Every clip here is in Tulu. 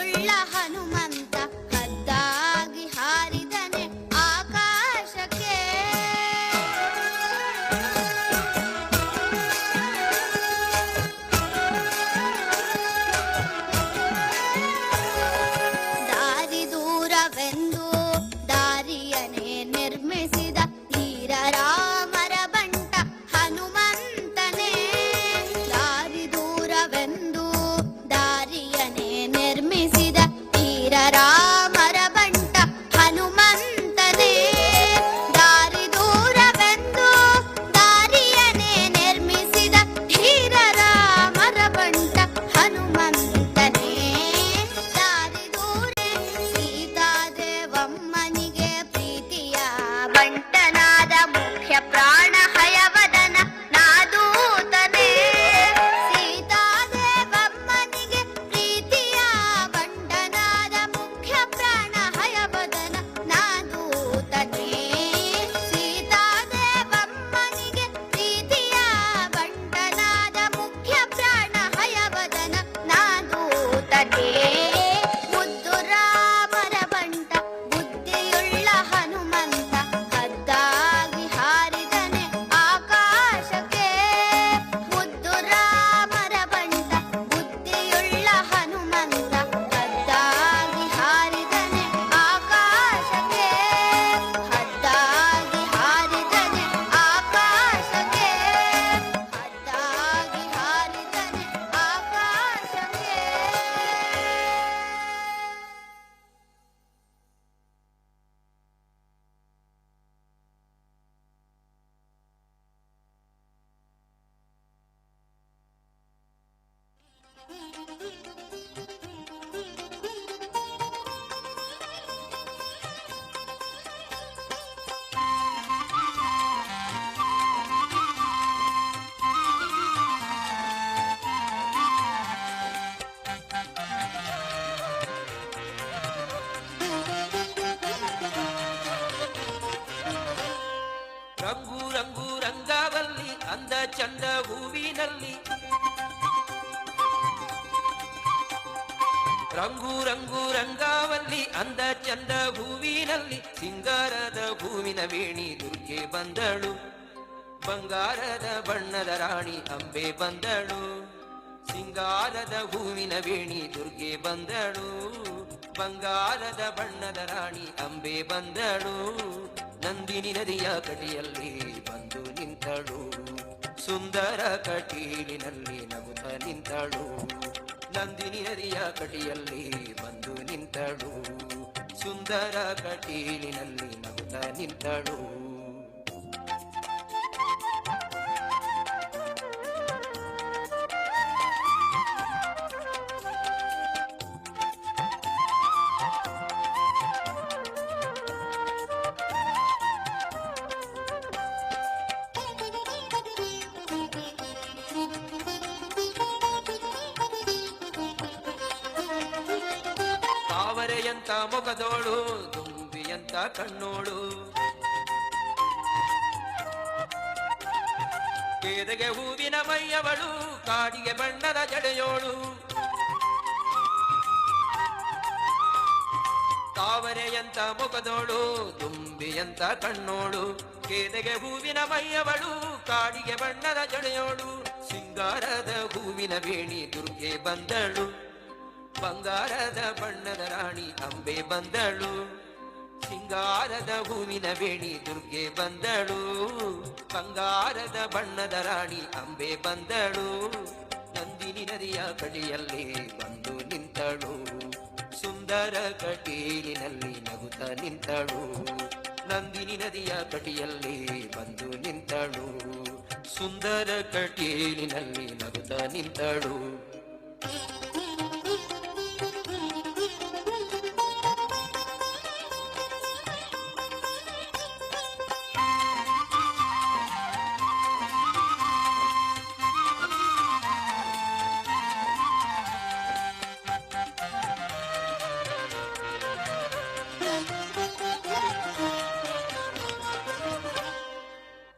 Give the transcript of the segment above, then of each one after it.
ಬುದ್ಧಿಯುಳ್ಳ ಹನುಮಂತ ಹದ್ದಾಗಿ ಹಾರಿದನೆ ಆಕಾಶಕ್ಕೆ. ದಾರಿ ದೂರವೆಂದು ದಾರಿಯನೇ ನಿರ್ಮಿಸಿದ ಧೀರ ರಾಮರ ಬಂಟ ಹನುಮಂತನೇ. ದಾರಿ ದೂರವೆಂದು ದಾರಿಯನೇ ನಿರ್ಮಿಸಿದ ಧೀರ ರಾಮರ ಬಂಟ ಹನುಮಂತನೇ. ದಾರಿ ದೂರವೆಂದು ದಾರಿಯನೇ ನಿರ್ಮಿಸಿದ ಧೀರ ರಾಮರ ಬಂಟ ಹನುಮಂತನೇ. ದಾರಿ ದೂರ ಸೀತಾದೇವಮ್ಮನಿಗೆ ಪ್ರೀತಿಯ ಬಂಟನಾದ ಮುಖ್ಯ ಪ್ರಾಣ ಹಯವದನ ನಾದೂತನೇ. ಸೀತಾದೇವಮ್ಮನಿಗೆ ಪ್ರೀತಿಯ ಬಂಟನಾದ ಮುಖ್ಯ ಪ್ರಾಣ ಹಯವದನ ನಾದೂತನೇ. ಸೀತಾದೇವಮ್ಮನಿಗೆ ಪ್ರೀತಿಯ ಬಂಟನಾದ ಮುಖ್ಯ ಪ್ರಾಣ ಹಯವದನ ನಾದೂತನೇ. ಮುದ್ದು ರಾಮರ ಬಂಟ ಬುದ್ಧಿಯುಳ್ಳ ಹನುಮಂತ ಹದ್ದಾಗಿ ಹಾರಿದನೆ ಆಕಾಶಕ್ಕೆ. ಮುದ್ದು ರಾಮರ ಬಂಟ ಬುದ್ಧಿಯುಳ್ಳ ಹನುಮಂತ ಹದ್ದಾಗಿ ಹಾರಿದನೆ ಆಕಾಶಕ್ಕೆ. ಹದ್ದಾಗಿ ಹಾರಿದನೆ ಆಕಾಶಕ್ಕೆ. ಹದ್ದಾಗಿ ಹಾರಿದನೆ ಆಕಾಶಕ್ಕೆ. ರಂಗು ರಂಗು ರಂಗಾವಲ್ಲಿ ಅಂದ ಚಂದ ಹೂವಿನಲ್ಲಿ, ರಂಗು ರಂಗು ರಂಗಾವಲ್ಲಿ ಅಂದ ಚಂದ ಹೂವಿನಲ್ಲಿ, ಸಿಂಗಾರದ ಹೂವಿನ ವೇಣಿ ದುರ್ಗೆ ಬಂದಳು, ಬಂಗಾರದ ಬಣ್ಣದ ರಾಣಿ ಅಂಬೆ ಬಂದಳು. ಸಿಂಗಾರದ ಹೂವಿನ ವೇಣಿ ದುರ್ಗೆ ಬಂದಳು, ಬಂಗಾರದ ಬಣ್ಣದ ರಾಣಿ ಅಂಬೆ ಬಂದಳು. ನಂದಿನಿ ನದಿಯ ಕಟಿಯಲ್ಲಿ ಬಂದು ನಿಂತಳು, ಸುಂದರ ಕಟೀಲಿನಲ್ಲಿ ನಗುತ್ತ ನಿಂತಳು. ನಂದಿನಿ ನದಿಯ ಕಟಿಯಲ್ಲಿ ಬಂದು ನಿಂತಳು, ಸುಂದರ ಕಟೀಲಿನಲ್ಲಿ ನಗುತ್ತ ನಿಂತಳು. ತಾವರೆಯಂತ ಮೊಗದೋಳು, ದುಂಬಿಯಂತ ಕಣ್ಣೋಳು, ಕೇದಗೆ ಹೂವಿನ ಮೈಯವಳು, ಕಾಡಿಗೆ ಬಣ್ಣದ ಜಡೆಯೋಳು. ತಾವರೆಯಂತ ಮೊಗದೋಳು, ದುಂಬಿಯಂತ ಕಣ್ಣೋಳು, ಕೇದಗೆ ಹೂವಿನ ಮೈಯವಳು, ಕಾಡಿಗೆ ಬಣ್ಣದ ಜಡೆಯೋಳು. ಸಿಂಗಾರದ ಹೂವಿನ ವೇಣಿ ದುರ್ಗೆ ಬಂದಳು, ಬಂಗಾರದ ಬಣ್ಣದ ರಾಣಿ ಅಂಬೆ ಬಂದಳು. ಸಿಂಗಾರದ ಹೂವಿನ ವೇಣಿ ದುರ್ಗೆ ಬಂದಳು, ಬಂಗಾರದ ಬಣ್ಣದ ರಾಣಿ ಅಂಬೆ ಬಂದಳು. ನಂದಿನಿ ನದಿಯ ಕಡಿಯಲ್ಲಿ ಬಂದು ನಿಂತಳು, ಸುಂದರ ಕಟೀಲಿನಲ್ಲಿ ನಗುತ್ತ ನಿಂತಳು. ನಂದಿನಿ ನದಿಯ ಕಟಿಯಲ್ಲಿ ಬಂದು ನಿಂತಳು, ಸುಂದರ ಕಟೀಲಿನಲ್ಲಿ ನಗುತ್ತ ನಿಂತಳು.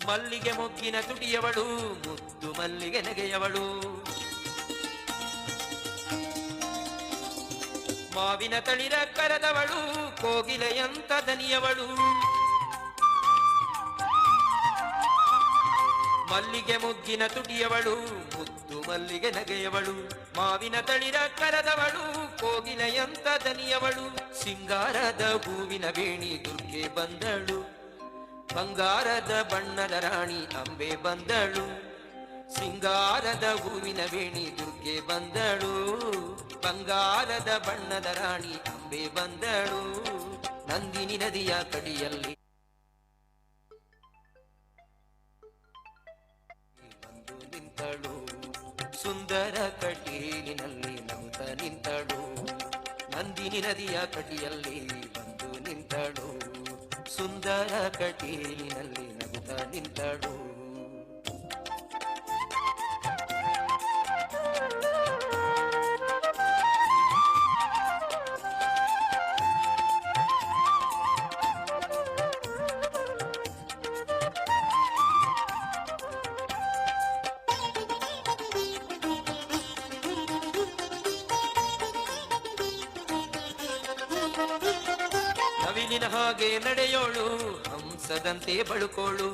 ಮಲ್ಲಿಗೆ ಮೊಗ್ಗಿನ ತುಟಿಯವಳು, ಮುದ್ದು ಮಲ್ಲಿಗೆ ನೆಗೆಯವಳು, ಮಾವಿನ ತಳಿರ ಕರೆದವಳು ಕೋಗಿಲೆಯಂತ ದನಿಯವಳು. ಮಲ್ಲಿಗೆ ಮುಗ್ಗಿನ ತುಟಿಯವಳು ಮುದ್ದು ಮಲ್ಲಿಗೆ ನಗೆಯವಳು. ಮಾವಿನ ತಳಿರ ಕರೆದವಳು ಕೋಗಿಲೆಯಂತ ದನಿಯವಳು. ಸಿಂಗಾರದ ಹೂವಿನ ವೇಣಿ ದುರ್ಗೆ ಬಂದಳು, ಬಂಗಾರದ ಬಣ್ಣದ ರಾಣಿ ಅಂಬೆ ಬಂದಳು. ಸಿಂಗಾರದ ಹೂವಿನ ವೇಣಿ ದುರ್ಗೆ ಬಂದಳು, ಬಂಗಾರದ ಬಣ್ಣದ ರಾಣಿ ಅಂಬೆ ಬಂದಳು. ನಂದಿನಿ ನದಿಯ ಕಡಿಯಲ್ಲಿ ಬಂದು ನಿಂತಳು, ಸುಂದರ ಕಟೀಲಿನಲ್ಲಿ ನಗುತ್ತ ನಿಂತಳು. ನಂದಿನಿ ನದಿಯ ಕಡಿಯಲ್ಲಿ ಬಂದು ನಿಂತಳು, ಸುಂದರ ಕಟೀಲಿನಲ್ಲಿ ನಗುತ್ತ ನಿಂತಳು. ನವಿಲಿನ ಹಾಗೆ ನಡೆಯೋಳು, ಹಂಸದಂತೆ ಬಳುಕೋಳು.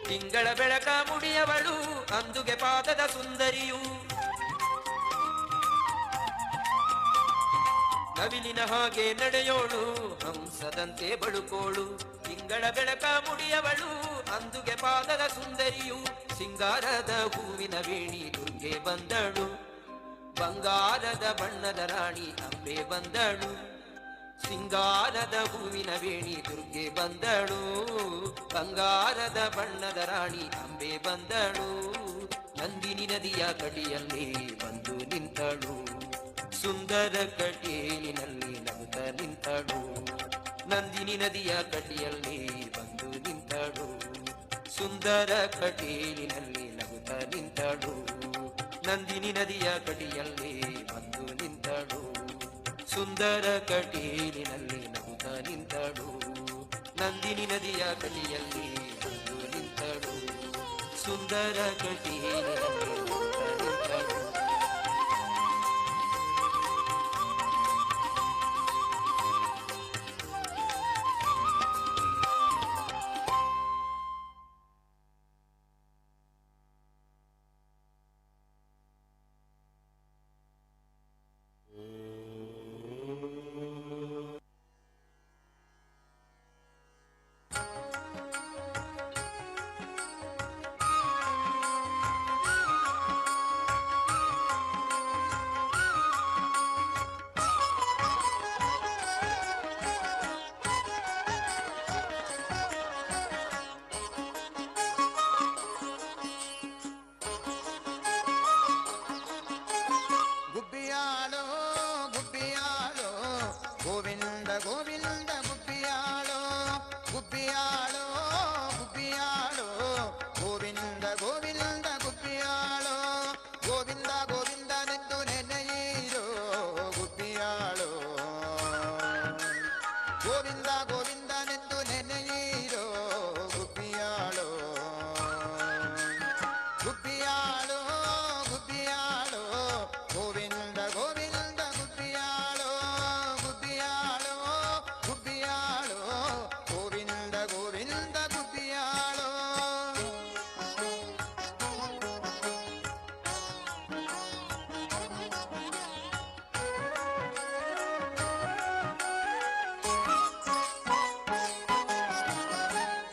ತಿಂಗಳ ಬೆಳಕ ಮುಡಿಯವಳು, ಅಂದುಗೆ ಪಾದದ ಸುಂದರಿಯು. ನವಿಲಿನ ಹಾಗೆ ನಡೆಯೋಳು, ಹಂಸದಂತೆ ಬಳುಕೋಳು. ತಿಂಗಳ ಬೆಳಕ ಮುಡಿಯವಳು, ಅಂದುಗೆ ಪಾದದ ಸುಂದರಿಯು. ಸಿಂಗಾರದ ಹೂವಿನ ವೇಣಿ ದುರ್ಗೆ ಬಂದಳು, ಬಂಗಾರದ ಬಣ್ಣದ ರಾಣಿ ಅಂಬೆ ಬಂದಳು. ಸಿಂಗಾರದ ಹೂವಿನ ವೇಣಿ ದುರ್ಗೆ ಬಂದಳು, ಬಂಗಾರದ ಬಣ್ಣದ ರಾಣಿ ಅಂಬೆ ಬಂದಳು. ನಂದಿನಿ ನದಿಯ ಕಡಿಯಲ್ಲಿ ಬಂದು ನಿಂತಳು, ಸುಂದರ ಕಟೀಲಿನಲ್ಲಿ ನಗುತ್ತ ನಿಂತಳು. ನಂದಿನಿ ನದಿಯ ಕಡಿಯಲ್ಲಿ ಬಂದು ನಿಂತಳು, ಸುಂದರ ಕಟೀಲಿನಲ್ಲಿ ನಗುತ್ತ ನಿಂತಳು. ನಂದಿನಿ ನದಿಯ ಕಡಿಯಲ್ಲಿ ಬಂದು ನಿಂತಳು, ಸುಂದರ ಕಟೀಲಿನಲ್ಲಿ ನಗುತ್ತ ನಿಂತಳು. ನಂದಿನಿ ನದಿಯ ಕಡಿಯಲ್ಲಿ ಬಂದು ನಿಂತಳು, ಸುಂದರ ಕಟೀಲಿನಲ್ಲಿ ನಗುತ್ತ ನಿಂತಳು. ಗುಬ್ಬಿಯಾಳೋ ಗುಬ್ಬಿಯಾಳೋ ಗೋವಿಂದ ಗೋವಿಂದ ಗುಬ್ಬಿಯಾಳೋ, ಗುಬ್ಬಿಯಾಳೋ ಗುಬ್ಬಿಯಾಳೋ ಗೋವಿಂದ ಗೋವಿಂದ ಗುಬ್ಬಿಯಾಳೋ, ಗೋವಿಂದ ಗೋವಿಂದನೆಂದು ನೆನೆಯಿರೋ ಗುಬ್ಬಿಯಾಳೋ, ಗೋವಿಂದ ಗೋವಿಂದನೆಂದು ನೆನೆಯಿರೋ ಗುಬ್ಬಿಯಾಳೋ. ಗುಬ್ಬಿಯಾಳೋ ಗುಬ್ಬಿಯಾಳೋ ಗೋವಿಂದ ಗೋವಿಂದ ಗುಬ್ಬಿಯಾಳೋ, ಗುಬ್ಬಿಯಾಳೋ ಗುಬ್ಬಿಯಾಳೋ ಗೋವಿಂದ ಗೋವಿಂದ ಗುಬ್ಬಿಯಾಳೋ.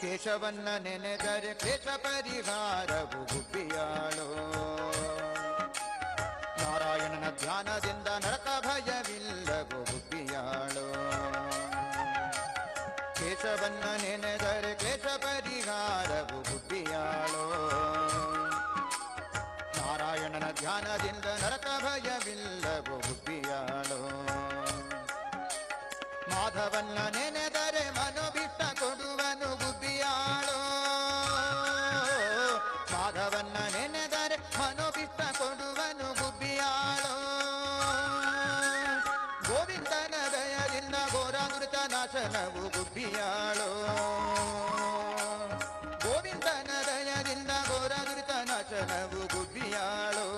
ಕೇಶವನ್ನ ನೆನೆದರೆ ಕ್ಲೇಶ ಪರಿಹಾರವು ಗುಬ್ಬಿಯಾಳೋ, ನಾರಾಯಣನ ಧ್ಯಾನದಿಂದ ನರಕ ಭಯವಿಲ್ಲವು ಗುಬ್ಬಿಯಾಳೋ. ಕೇಶವನ್ನ ನೆನೆದರೆ ಕ್ಲೇಶ ಪರಿಹಾರವು ಗುಬ್ಬಿಯಾಳೋ, ನಾರಾಯಣನ ಧ್ಯಾನದಿಂದ ನರಕ ಭಯವಿಲ್ಲವು ಗುಬ್ಬಿಯಾಳೋ. ಮಾಧವನ್ನ ನೆನೆದರೆ ಮನೋಭಿಷ್ಟ ಕೊಡುವನು ಗುಬ್ಬಿಯಾಳೋ, ಮಾಧವನ್ನ ನೆನೆದರೆ ಮನೋಭಿಷ್ಟ ಕೊಡುವನು ಗುಬ್ಬಿಯಾಳೋ. ಗೋವಿಂದನ ದಯದಿಂದ ಘೋರ ದುರಿತ ನಾಶನವು ಗುಬ್ಬಿಯಾಳೋ, ಗೋವಿಂದನ ದಯದಿಂದ ಘೋರ ದುರಿತ ನಾಶನವು ಗುಬ್ಬಿಯಾಳೋ.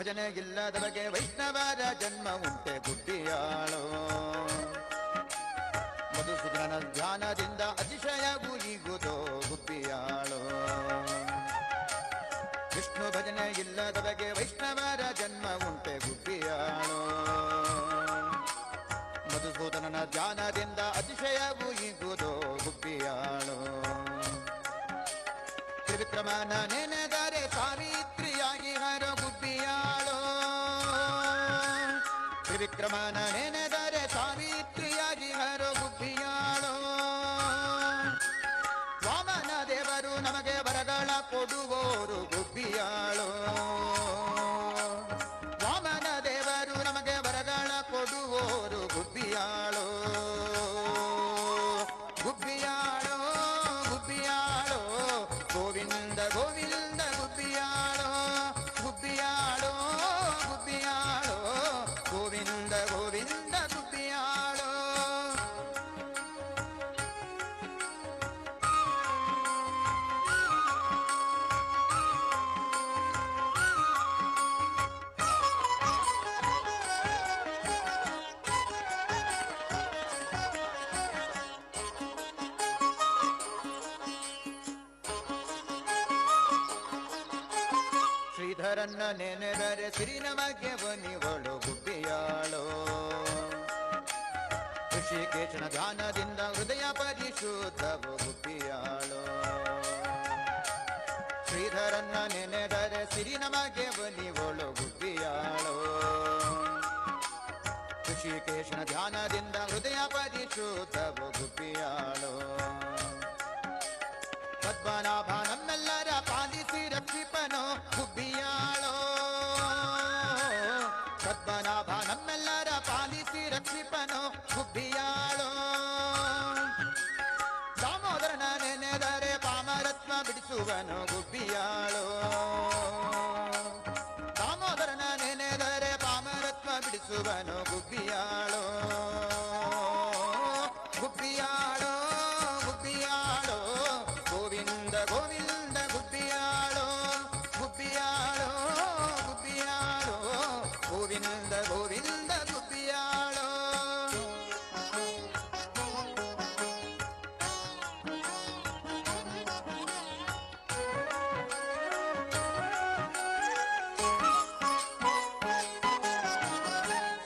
ಭಜನೆ ಇಲ್ಲದ ಬಗೆ ವೈಷ್ಣವರ ಜನ್ಮ ಉಂಟೆ ಗುಬ್ಬಿಯಾಳೋ. ಮಧುಸೂದನ ಧ್ಯಾನದಿಂದ ಅತಿಶಯ ಗುರಿಗುದೋ ಗುಬ್ಬಿಯಾಳೋ. ವಿಷ್ಣು ಭಜನೆ ಇಲ್ಲದ ಬಗೆ ವೈಷ್ಣವರ ಜನ್ಮ ಉಂಟೆ ಗುಬ್ಬಿಯಾಳೋ. ಮಧುಸೂದನನ ಧ್ಯಾನದಿಂದ ಅತಿಶಯ ಗುರಿಗುದೋ ಗುಬ್ಬಿಯಾಳೋ. ತ್ರಿವಿಕ್ರಮನ ನೆನೆದರೆ ಸಾವಿತ್ರಿಯಾಗಿ ಹರ ಗುಬ್ಬಿಯಾಳೋ. ತ್ರಿವಿಕ್ರಮನ ನೆನೆದರೆ ಸಾವಿತ್ರಿಯಾಗಿ ಹರ ಗುಬ್ಬಿಯಾಳೋ. ವಾಮನ ದೇವರು ನಮಗೆ ವರಗಳ ಕೊಡುವೋರು ಗುಬ್ಬಿಯಾಳೋ. ವಾಮನ ದೇವರು ನಮಗೆ ವರಗಳ ಕೊಡುವೋರು ಗುಬ್ಬಿಯಾಳೋ. ಗುಬ್ಬಿಯಾಳೋ ಗುಬ್ಬಿಯಾಳೋ ಗೋವಿಂದ ಗೋವಿಂದ ಗುಬ್ಬಿಯಾಳೋ. ಗುಬ್ಬಿಯಾಳೋ ಗುಬ್ಬಿಯಾಳೋ ಗೋವಿಂದ ಗೋವಿಂದ ಗುಬ್ಬಿಯಾಳೋ. ಶ್ರೀಧರನ್ನ ನೆನೆದರೆ ಸಿರಿ ನಮಗೆ ಬನಿವಳು ಗುಬ್ಬಿಯಾಳೋ. ಋಷಿಕೇಶನ ಧ್ಯಾನದಿಂದ ಹೃದಯ ಪರಿಶುದ್ಧವು ಗುಬ್ಬಿಯಾಳೋ. ಶ್ರೀಧರನ್ನ ನೆನೆದರೆ ಸಿರಿ ನಮಗೆ ಬನಿವಳು ಗುಬ್ಬಿಯಾಳೋ. ಋಷಿಕೇಶನ ಧ್ಯಾನದಿಂದ ಹೃದಯ ಪರಿಶುದ್ಧವು ಗುಬ್ಬಿಯಾಳೋ. ಪದ್ಮನಾಭ ನಮ್ಮೆಲ್ಲರ ಪಾಲಿಸಿ ರಕ್ಷಿಪನೋ ಗುಬ್ಬಿಯಾಳೋ. ಪದ್ಮನಾಭ ನಮ್ಮೆಲ್ಲರ ಪಾಲಿಸಿ ರಕ್ಷಿಪನೋ ಗುಬ್ಬಿಯಾಳೋ. ದಾಮೋದರನ ನೆನೆದರೆ ಪಾಮರತ್ವ ಬಿಡಿಸುವನು ಗುಬ್ಬಿಯಾಳೋ. ದಾಮೋದರನ ನೆನೆದರೆ ಪಾಮರತ್ವ ಬಿಡಿಸುವನು ಗುಬ್ಬಿಯಾಳೋ. ಗುಬ್ಬಿಯಾಳೋ ಗುಬ್ಬಿಯಾಳೋ ಗೋವಿಂದ ಗೋವಿಂದ ಗುಬ್ಬಿಯಾಳೋ. ಗುಬ್ಬಿಯಾಳೋ ಗುಬ್ಬಿಯಾಳೋ ಗೋವಿಂದ ಗೋವಿಂದ ಗುಬ್ಬಿಯಾಳೋ.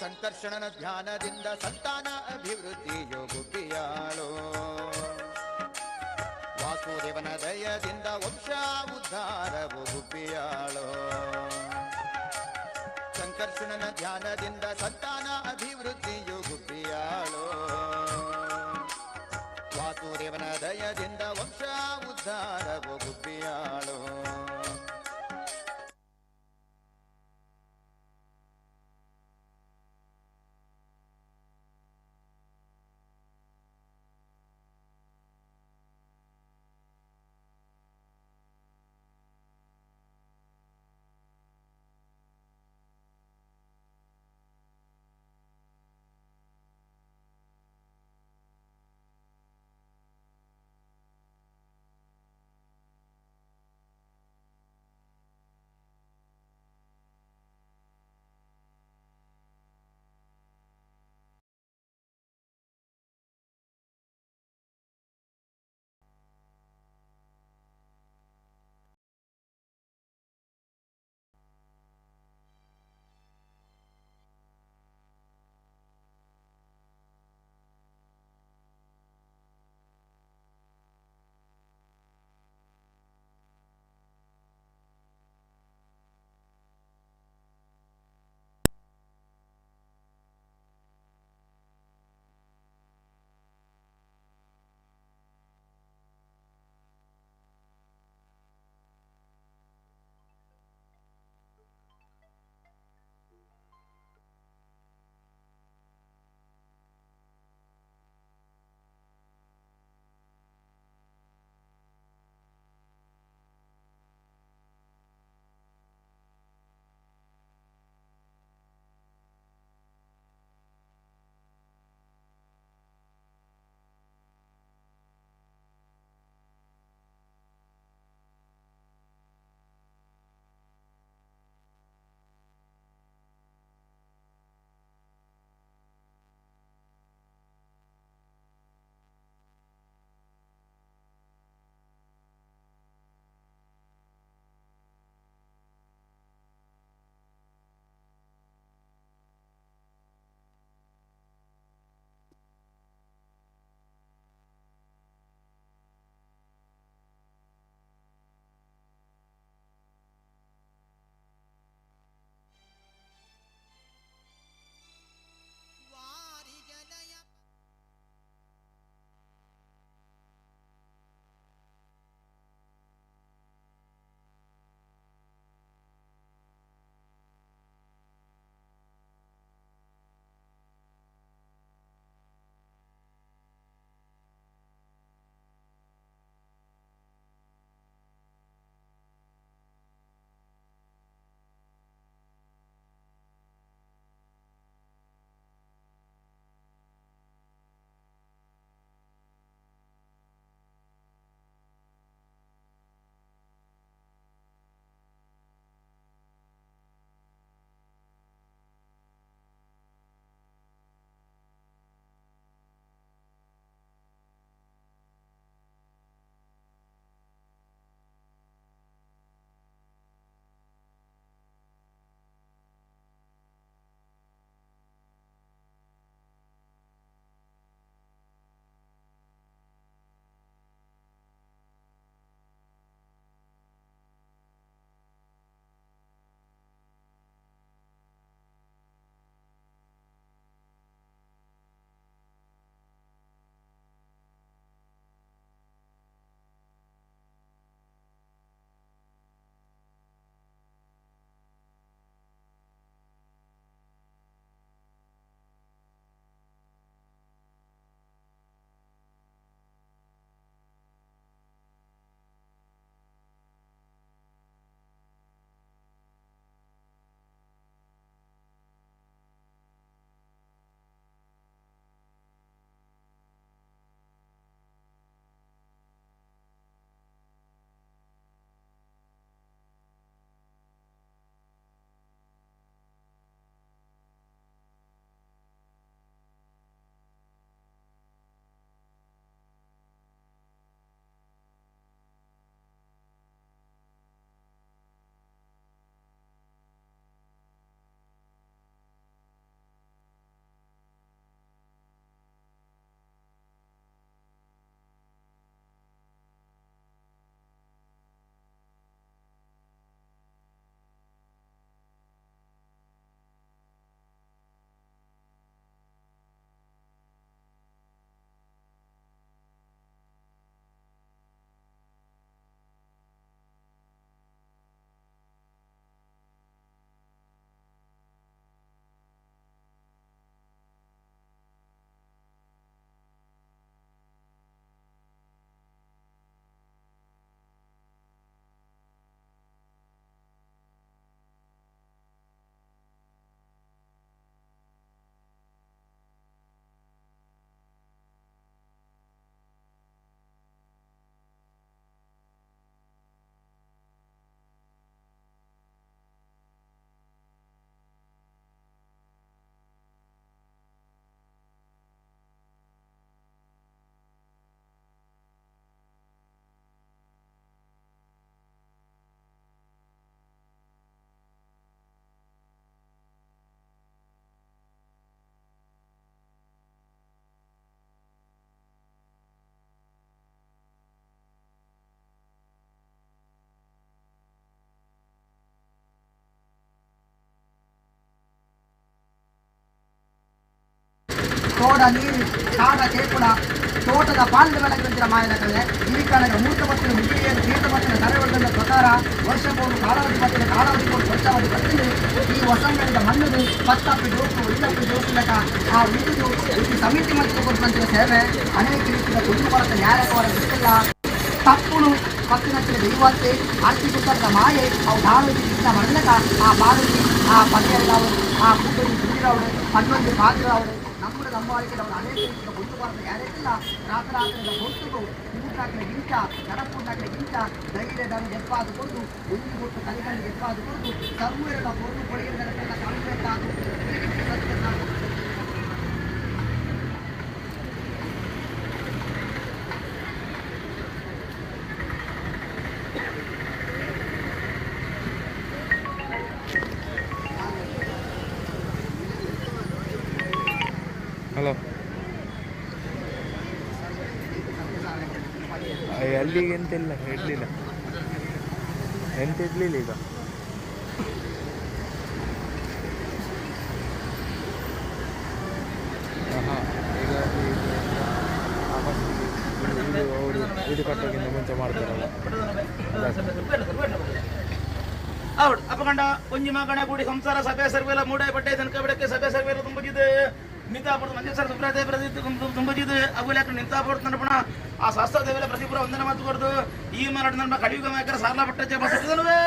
ಸಂಕರ್ಷಣನ ಧ್ಯಾನದಿಂದ ಸಂತಾನ ಅಭಿವೃದ್ಧಿಯು ಗುಬ್ಬಿಯಾಳೋ. ವಾಸುದೇವನ ದಯದಿಂದ ವಂಶ ಉದ್ಧಾರವು ಗುಬ್ಬಿಯಾಳೋ. ಸಂಕರ್ಷಣನ ಧ್ಯಾನದಿಂದ ಸಂತಾನ ಅಭಿವೃದ್ಧಿಯು ಗುಬ್ಬಿಯಾಳೋ. ವಾಸುದೇವನ ದಯದಿಂದ ವಂಶ ಉದ್ಧಾರವು ಗುಬ್ಬಿಯಾಳೋ. ತೋಡ ನೀರು ಕಾಡ ಕೇಕುಳ ತೋಟದ ಪಾಲ್ದ ಬೆಳಕಿನ ಮಾಯದ ಕಲೆ ಈ ಕಾಲದ ಮೂರ್ತ ಪತ್ತಿನ ಮುಗಿಲಿಯನ್ನು ತೀರ್ಥ ಪತ್ತಿನ ತಲೆವರ್ಗದ ಪ್ರಕಾರ ವರ್ಷ ಬೋಡು ಕಾಲಾವಧಿ ಪತ್ತಿನ ಕಾಲಾವಧಿ ಬೋಡು ವರ್ಷಾವಧಿ ಪತ್ತಿನ ಈ ಹೊಸಂಗಡಿದ ಮಣ್ಣದು ಪತ್ತಪ್ಪಿ ಜೋಕು ಇಲ್ಲಪ್ಪಿ ಜೋಕು ಲೆಕ್ಕ ಆ ಉಳಿದು ಈ ಸಮಿತಿ ಮತ್ತು ಕೊಡುವಂತಿನ ಸೇವೆ ಅನೇಕ ರೀತಿಯ ಕುಟುಂಬದ ನ್ಯಾಯಕವರ ಬಿಟ್ಟಿಲ್ಲ ತಪ್ಪುನು ಪತ್ತಿನತ್ತಿನ ದೈವತ್ತೆ ಆರ್ತಿ ಪುಸ್ತಕದ ಮಾಯೆ ಅವು ದಾರುಜಿ ಇದ್ದ ಮರಣಕ ಆ ಬಾರುಜಿ ಆ ಪದಿಯರಾವರು ಆ ಕೂಟರಿ ಗುಡಿರವರು ಪನ್ನೊಂದು ಪಾತ್ರರವರು ನಮ್ಮ ನಂಬಾಳಿಕೆದವರು ಅನೇಕ ರೀತಿಯ ಗುಂಡುಬಾರದ ಯಾರಿಲ್ಲ ರಾತ್ರಾತ್ರದ ಹೊತ್ತುಗು ಊಟಾಕಿನ ಗಿಂತ ಕಡಪುಂಡಾಕಿನ ಗಿಂತ ಧೈರ್ಯದ ಎಪ್ಪಾದುಕೊಂಡು ಒಂದು ಕೊಟ್ಟು ಕಲಿಕಂಡು ಎಪ್ಪಾದುಕೊಂಡು ಸರ್ವರ ಪೊರ್ಲು ಕೊಡುಗೆಲ್ಲ ಕಾಣಬೇಕಾದ. ಹಲೋ, ಅಲ್ಲಿಗೆ ಎಂತ ಇಲ್ಲ, ಇಡಲಿಲ್ಲ, ಎಂತ ಇಡಲಿಲ್ಲ ಈಗ. ಹಾಂ, ಈಗ ಫಸ್ಟಿಗೆ ಇದು ಅವರು ಇದು ಕಟ್ಟೋಕ್ಕಿಂತ ಮುಂಚೆ ಮಾಡ್ತಾರಲ್ಲ. ಹೌದು, ಅಪಗಂಡ ಒಂಜಿ ಮಗಣ ಕೂಡಿ ಸಂಸಾರ ಸಭೆ ಸರ್ವೆಲ್ಲ ಮೂಡೆ ಬಟ್ಟೆ ತನಕ ಬಿಡಕ್ಕೆ ಸಭೆ ಸರ್ವೆಲ್ಲ ತುಂಬುಜಿದೆ ನಿಂತಾಪುರದ ಮಂಜೇಶ್ವರ ಸುಬ್ರದೇವ ತುಂಬುಜಿದೆ ಅಗುಲಾಕ ನಿಂತಾಪುರದ ನಡಪಣ ಆ ಶಾಸ್ತ್ರ ದೇವರ ಪ್ರತಿಪುರ ವಂದನೆ ಮಾತು ಕೊಡ್ದು ಈ ಮರಡು ನಮ್ಮ ಕಲಿಯುಗ ಮಾಕರ ಸಾರ್ಲ ಭಟ್ಟ ಬಸವೇ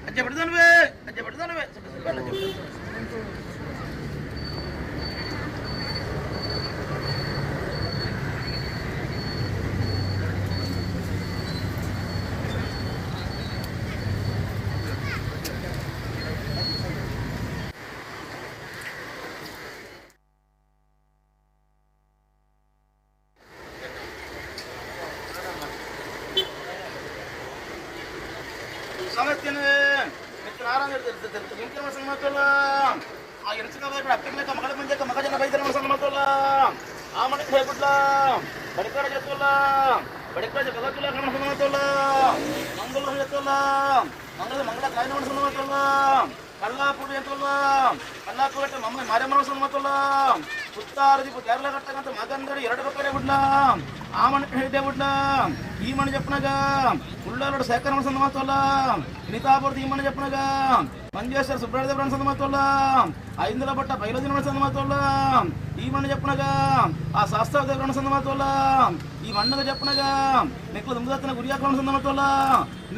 ಅಜ್ಜ ಬಿಡದನ್ವೇ ಅಜ್ಜ ಬಿಡದನ್ವೇ. ಮಂಜೇಶ್ವರ ಸುಬ್ರಹ್ಮಣ್ಯ ಸಂದಮಾತೋಲ್ಲ ಐಂದಲ ಭಟ್ಟ ಬೈಲದಿನ ಸಂದಮಾತೋಲ್ಲ ಈ ಮಣ್ಣು ಜಪ್ಪನಗ ಆ ಶಾಸ್ತ್ರ ದೇವರಣ ಸಂದಮಾತೋಲ್ಲ ಈ ಮಣ್ಣಗ ಜಪ್ಪನಗ ನೆಕ್ಲು ದುಂಬದತ್ತನ ಗುರಿಯಾಕರಣ ಸಂದಮಾತೋಲ್ಲ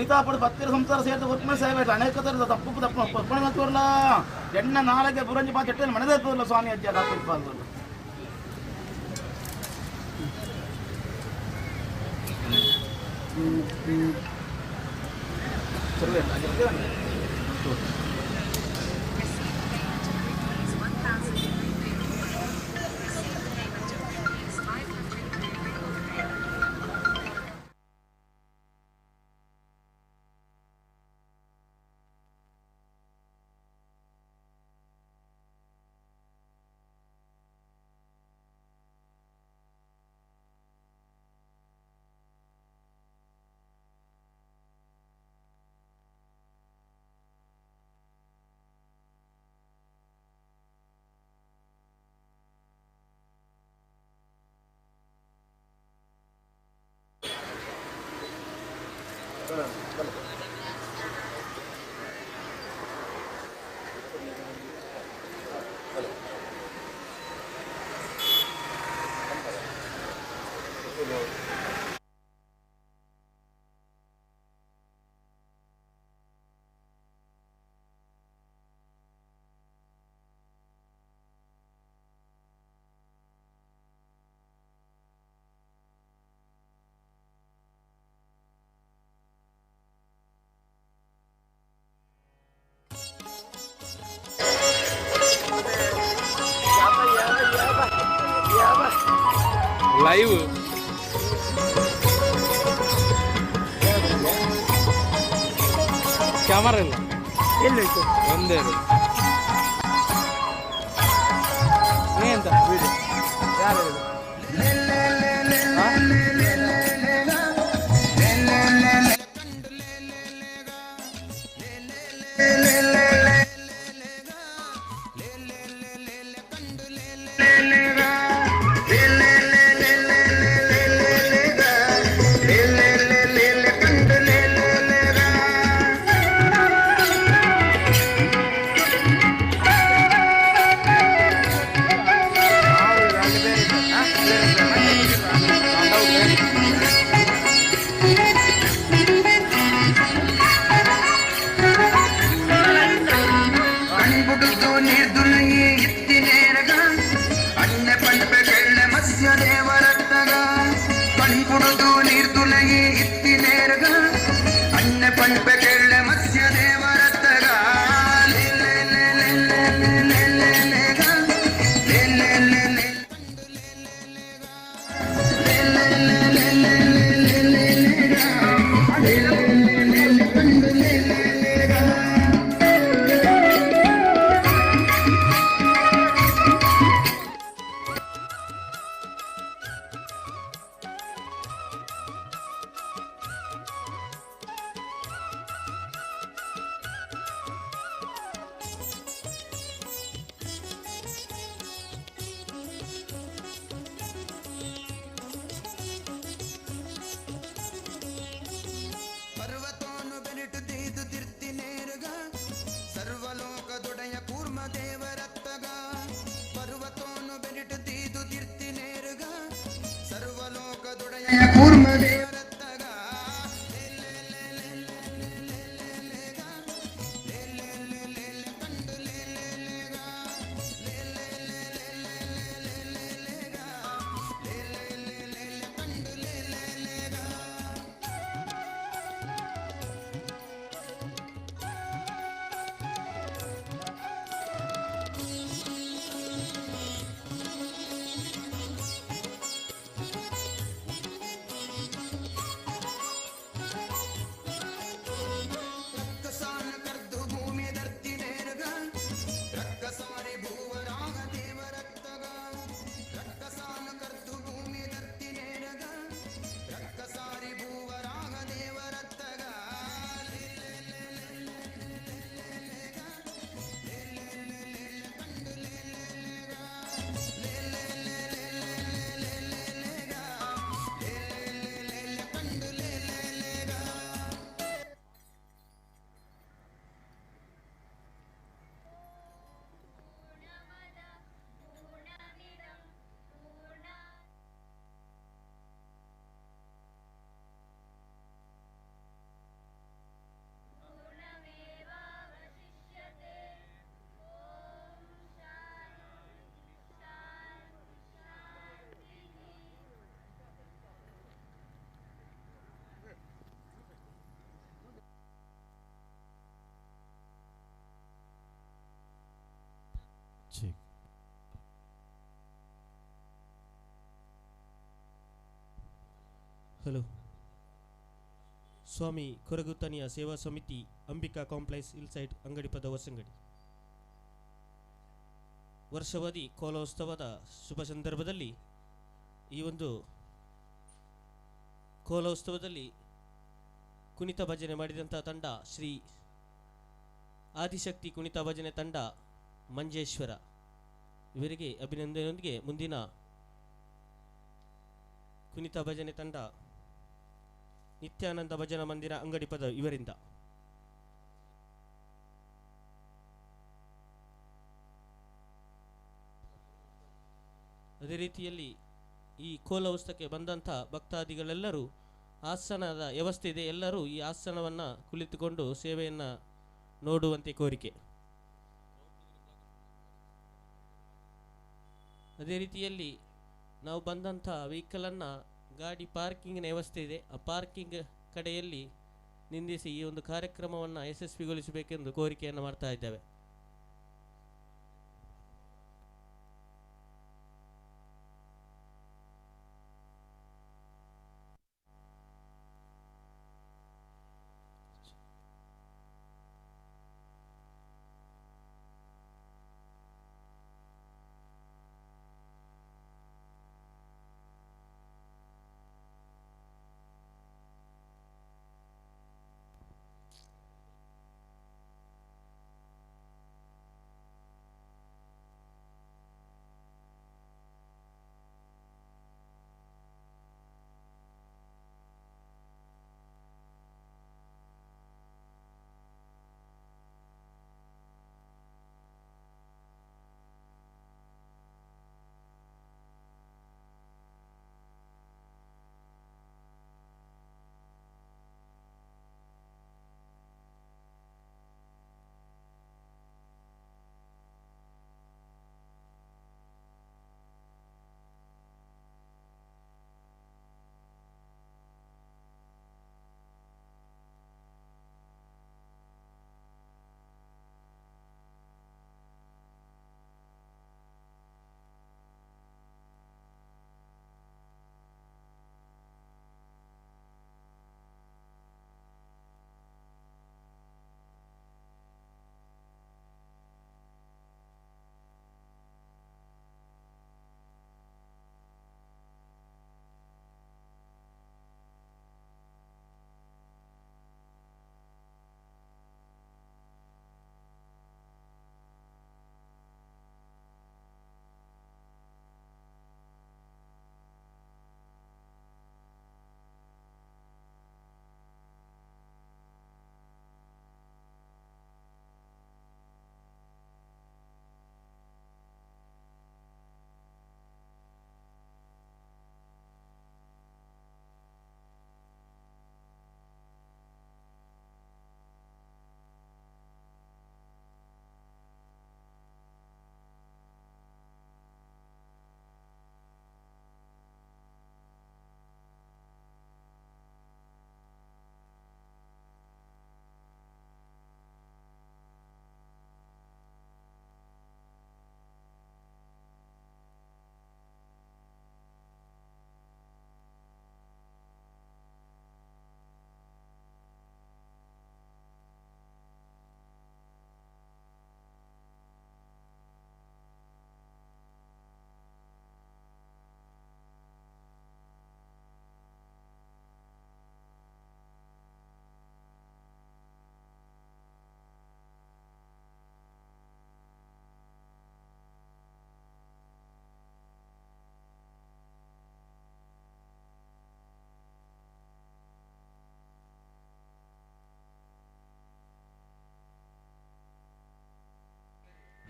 ನಿತಾಪುರ ಪತ್ತಿರ ಸಂಸಾರ ಸೇರಿದ ಉತ್ಮ ಸೇವೆ ಅನೇಕ ತರದ ತಪ್ಪು ತಪ್ಪು ತಪ್ಪಣೆ ಮಾತೋಲ್ಲ ಎಣ್ಣ ನಾಳೆಗೆ ಬುರಂಜಿ ಪಾತ್ ಎಟ್ಟೆ ಮಣದೇ ತೋರ್ಲ ಸ್ವಾಮಿ ಅಜ್ಜ ಕಾಪಿರ್ಪಾದಲ್ಲ. ಲೈವ್ ಕ್ಯಾಮರಾ ಇಲ್ಲ, ಎಲ್ಲೋಯ್ತು? ಒಂದೇ ನೀ ಎಂತ ವಿಡಿಯೋ ಯಾರು ಹೇಳುದು? ಹಾ? Check. Hello. Swami Koragutaniya Seva Samiti, Ambika complex, hillside, Angadipadavu, Hosangadi. ವರ್ಷಾವಧಿ ಕೋಲೋತ್ಸವದ ಶುಭ ಸಂದರ್ಭದಲ್ಲಿ ಈ ಒಂದು ಕೋಲೋತ್ಸವದಲ್ಲಿ ಕುಣಿತ ಭಜನೆ ಮಾಡಿದಂಥ ತಂಡ ಶ್ರೀ ಆದಿಶಕ್ತಿ ಕುಣಿತ ಭಜನೆ ತಂಡ ಮಂಜೇಶ್ವರ ಇವರಿಗೆ ಅಭಿನಂದನೆಯೊಂದಿಗೆ ಮುಂದಿನ ಕುಣಿತ ಭಜನೆ ತಂಡ ನಿತ್ಯಾನಂದ ಭಜನಾ ಮಂದಿರ ಅಂಗಡಿಪದ ಇವರಿಂದ. ಅದೇ ರೀತಿಯಲ್ಲಿ ಈ ಕೋಲೋತ್ಸವಕ್ಕೆ ಬಂದಂಥ ಭಕ್ತಾದಿಗಳೆಲ್ಲರೂ ಆಸನದ ವ್ಯವಸ್ಥೆ ಇದೆ, ಎಲ್ಲರೂ ಈ ಆಸನವನ್ನು ಕುಳಿತುಕೊಂಡು ಸೇವೆಯನ್ನು ನೋಡುವಂತೆ ಕೋರಿಕೆ. ಅದೇ ರೀತಿಯಲ್ಲಿ ನಾವು ಬಂದಂಥ ವೆಹಿಕಲನ್ನು ಗಾಡಿ ಪಾರ್ಕಿಂಗ್ನ ವ್ಯವಸ್ಥೆ ಇದೆ, ಆ ಪಾರ್ಕಿಂಗ್ ಕಡೆಯಲ್ಲಿ ನಿಂದಿಸಿ ಈ ಒಂದು ಕಾರ್ಯಕ್ರಮವನ್ನು ಯಶಸ್ವಿಗೊಳಿಸಬೇಕೆಂದು ಕೋರಿಕೆಯನ್ನು ಮಾಡ್ತಾ ಇದ್ದೇವೆ.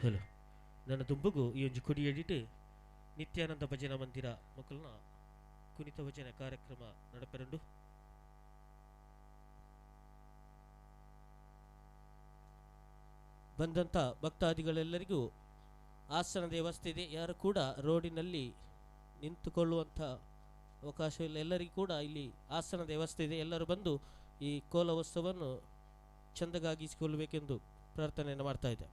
ಹಲೋ, ನನ್ನ ದುಂಬುಗು ಈ ಒಂದು ಕೊಡಿಯಡಿಟ್ಟು ನಿತ್ಯಾನಂದ ಭಜನಾ ಮಂದಿರ ಮಕ್ಕಳನ್ನ ಕುಣಿತ ಭಜನೆ ಕಾರ್ಯಕ್ರಮ ನಡಪೆರಂಡು. ಬಂದಂಥ ಭಕ್ತಾದಿಗಳೆಲ್ಲರಿಗೂ ಆಸನದ ವ್ಯವಸ್ಥೆ ಇದೆ, ಯಾರು ಕೂಡ ರೋಡಿನಲ್ಲಿ ನಿಂತುಕೊಳ್ಳುವಂಥ ಅವಕಾಶವಿಲ್ಲ. ಎಲ್ಲರಿಗೂ ಕೂಡ ಇಲ್ಲಿ ಆಸನದ ವ್ಯವಸ್ಥೆ ಇದೆ, ಎಲ್ಲರೂ ಬಂದು ಈ ಕೋಲೋತ್ಸವವನ್ನು ಚಂದಗಾಗಿಸಿಕೊಳ್ಳಬೇಕೆಂದು ಪ್ರಾರ್ಥನೆಯನ್ನು ಮಾಡ್ತಾ ಇದ್ದೆ.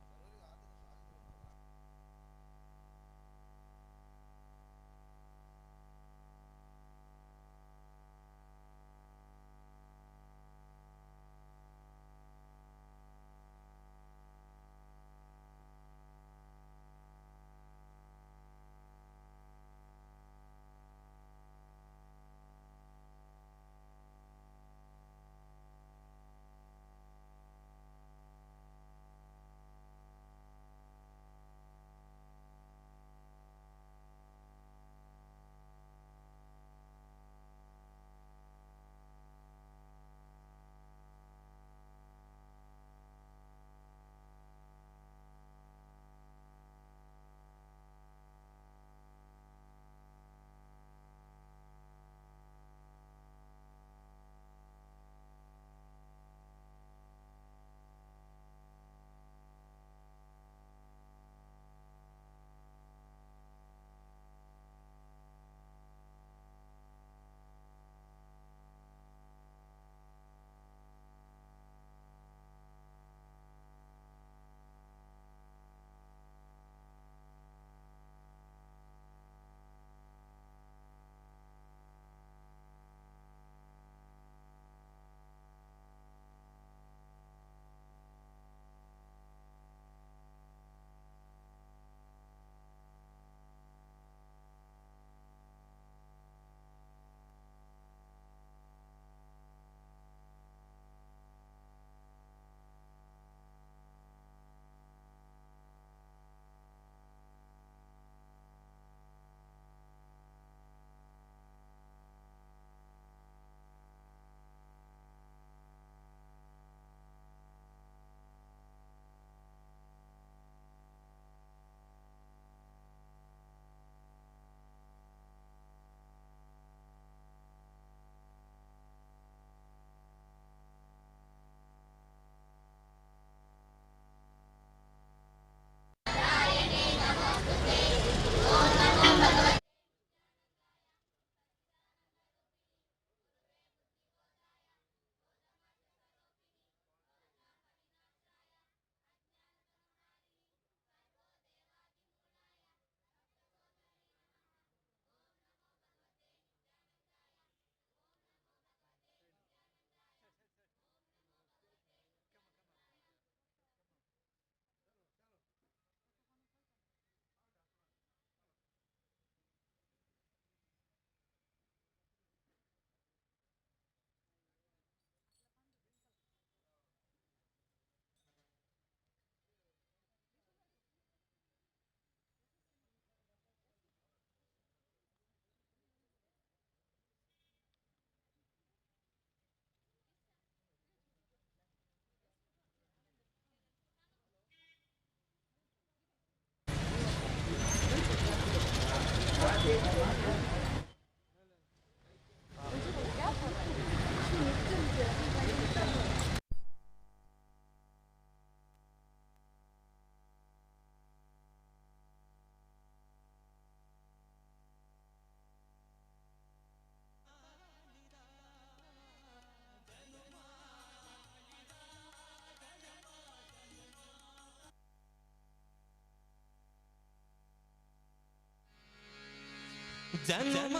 ಜನ್ಮ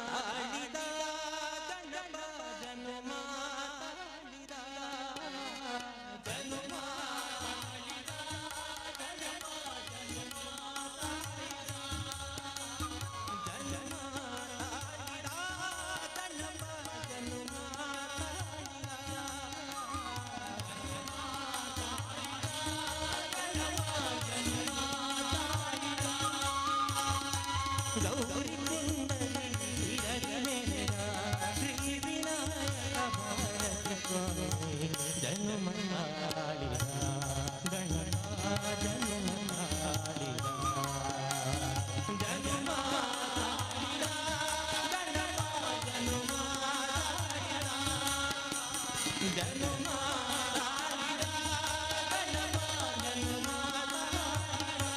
ತಾಳಿದ ಗಣಪ ಜನ್ಮ ತಾಳಿದ ಜನ್ಮ ತಾಳಿದ ಗಣಪ ಜನ್ಮ ತಾಳಿದ ಜನ್ಮ ತಾಳಿದ ಗಣಪ ಜನ್ಮ ಗೌರಿ ಶ್ರೀ ವಿನಾಯಕ ಭಾರತ ಸ್ವಾಮಿ ಜನ್ಮ ತಾಳಿದ ಗಣಪ ಜನ್ಮ ತಾಳಿದ ಜನ್ಮ ತಾಳಿದ ಗಣಪ ಜನ್ಮ ತಾಳಿದ ಜನ್ಮ ತಾಳಿದ ಗಣಪ ಜನ್ಮ ತಾಳಿದ.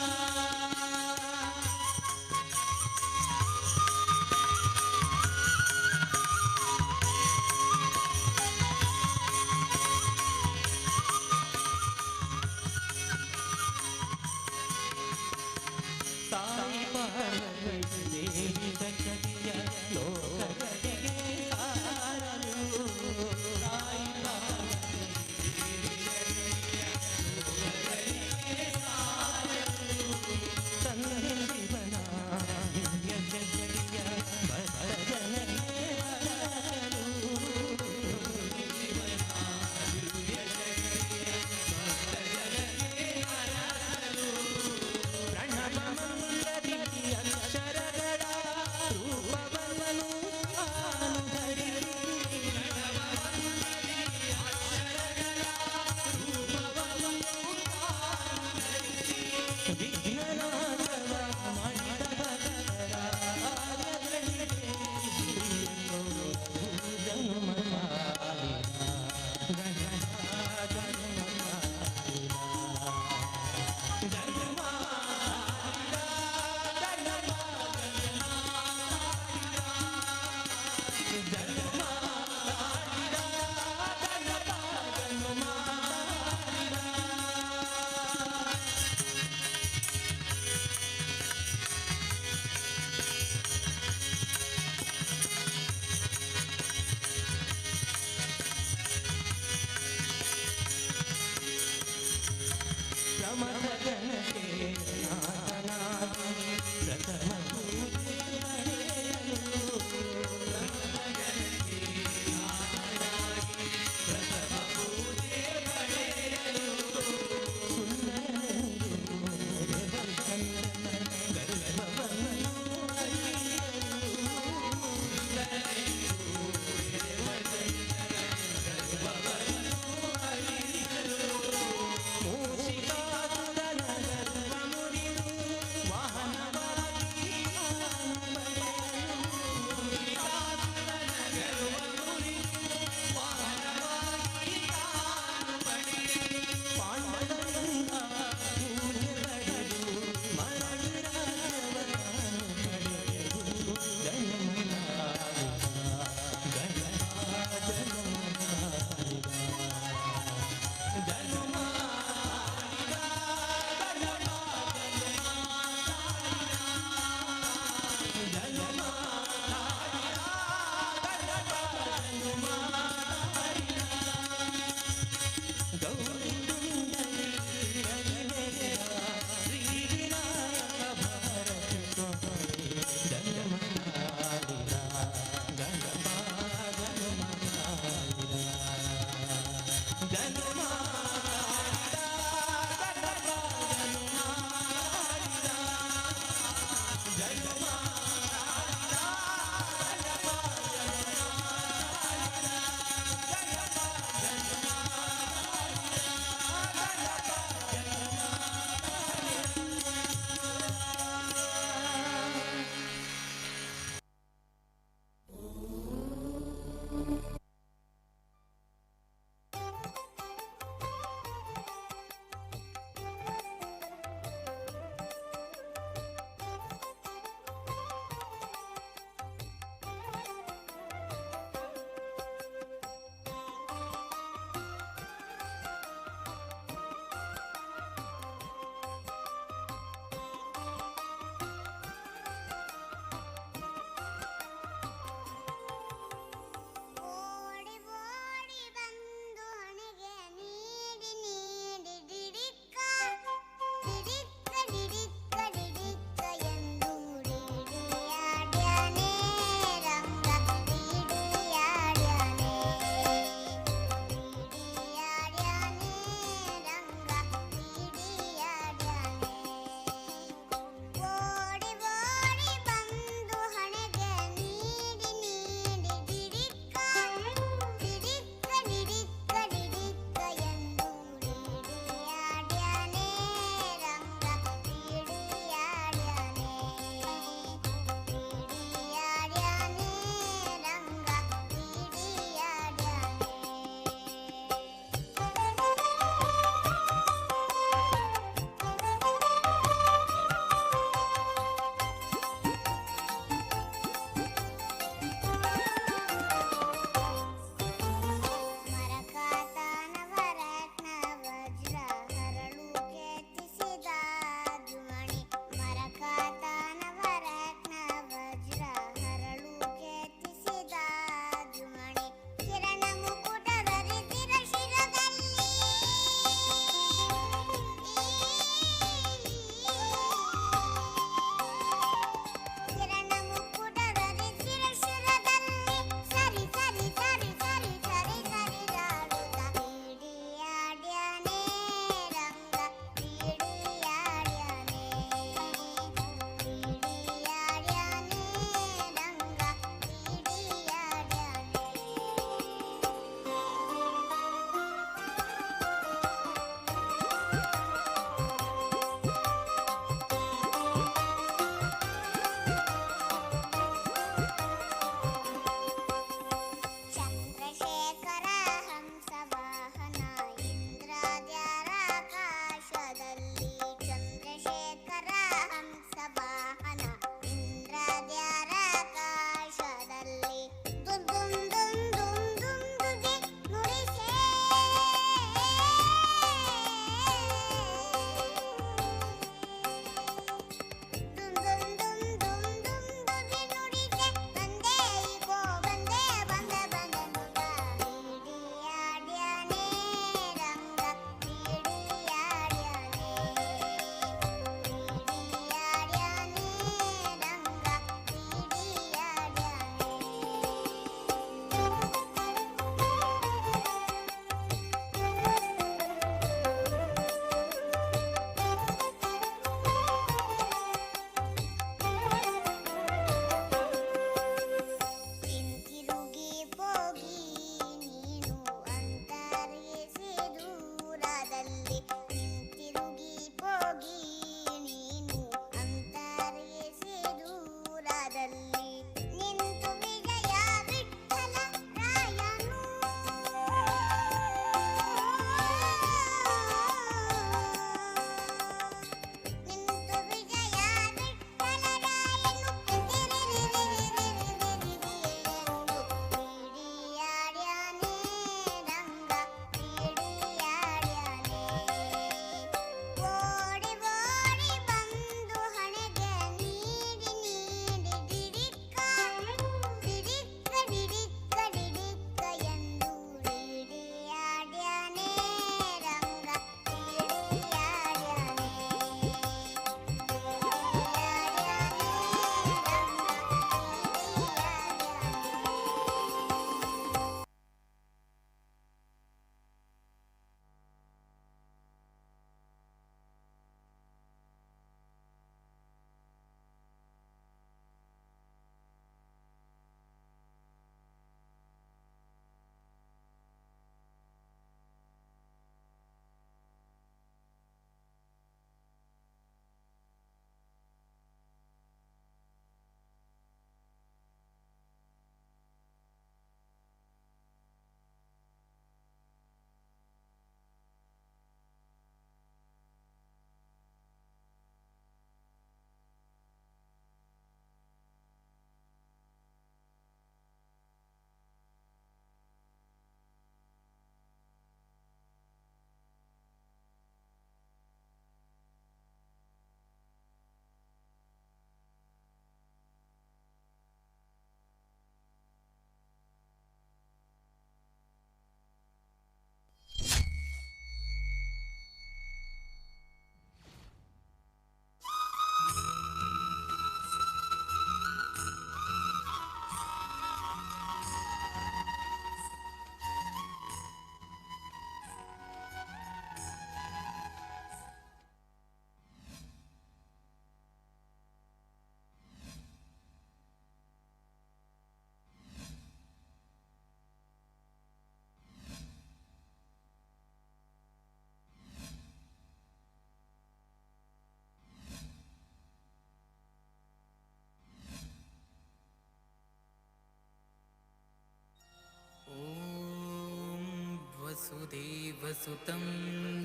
वसुदेवसुतं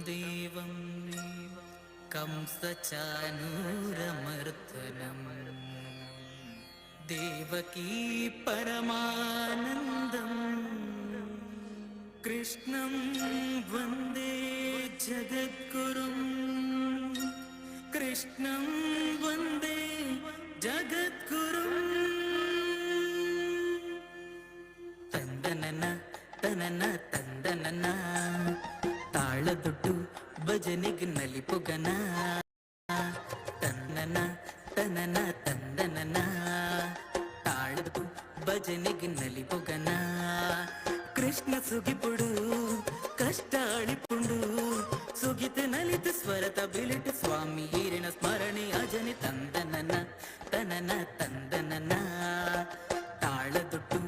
देवं कंसचानूरमर्दनम् देवकी परमानन्दं कृष्णं वन्दे जगद्गुरुं कृष्णं वन्दे जगद्गुरुम्। ತಂದನನ ತನನ ತಂದನನ ತಾಳದೊಟ್ಟು ಭಜನೆಗ್ ನಲಿಪುಗನ ತನ್ನನ ತನನ ತಂದನನ ತಾಳದೊಟ್ಟು ಭಜನೆಗ್ ನಲಿಪುಗನ ಕೃಷ್ಣ ಸುಗಿಪುಡು ಕಷ್ಟ ಅಳಿಪುಂಡು ಸುಗಿತ ನಲಿತ ಸ್ವರತ ಬಿಲಿಟ ಸ್ವಾಮಿ ಈರಿನ ಸ್ಮರಣೆ ಅಜನಿ ತಂದನನ ತನನ ತಂದನನ ತಾಳದೊಟ್ಟು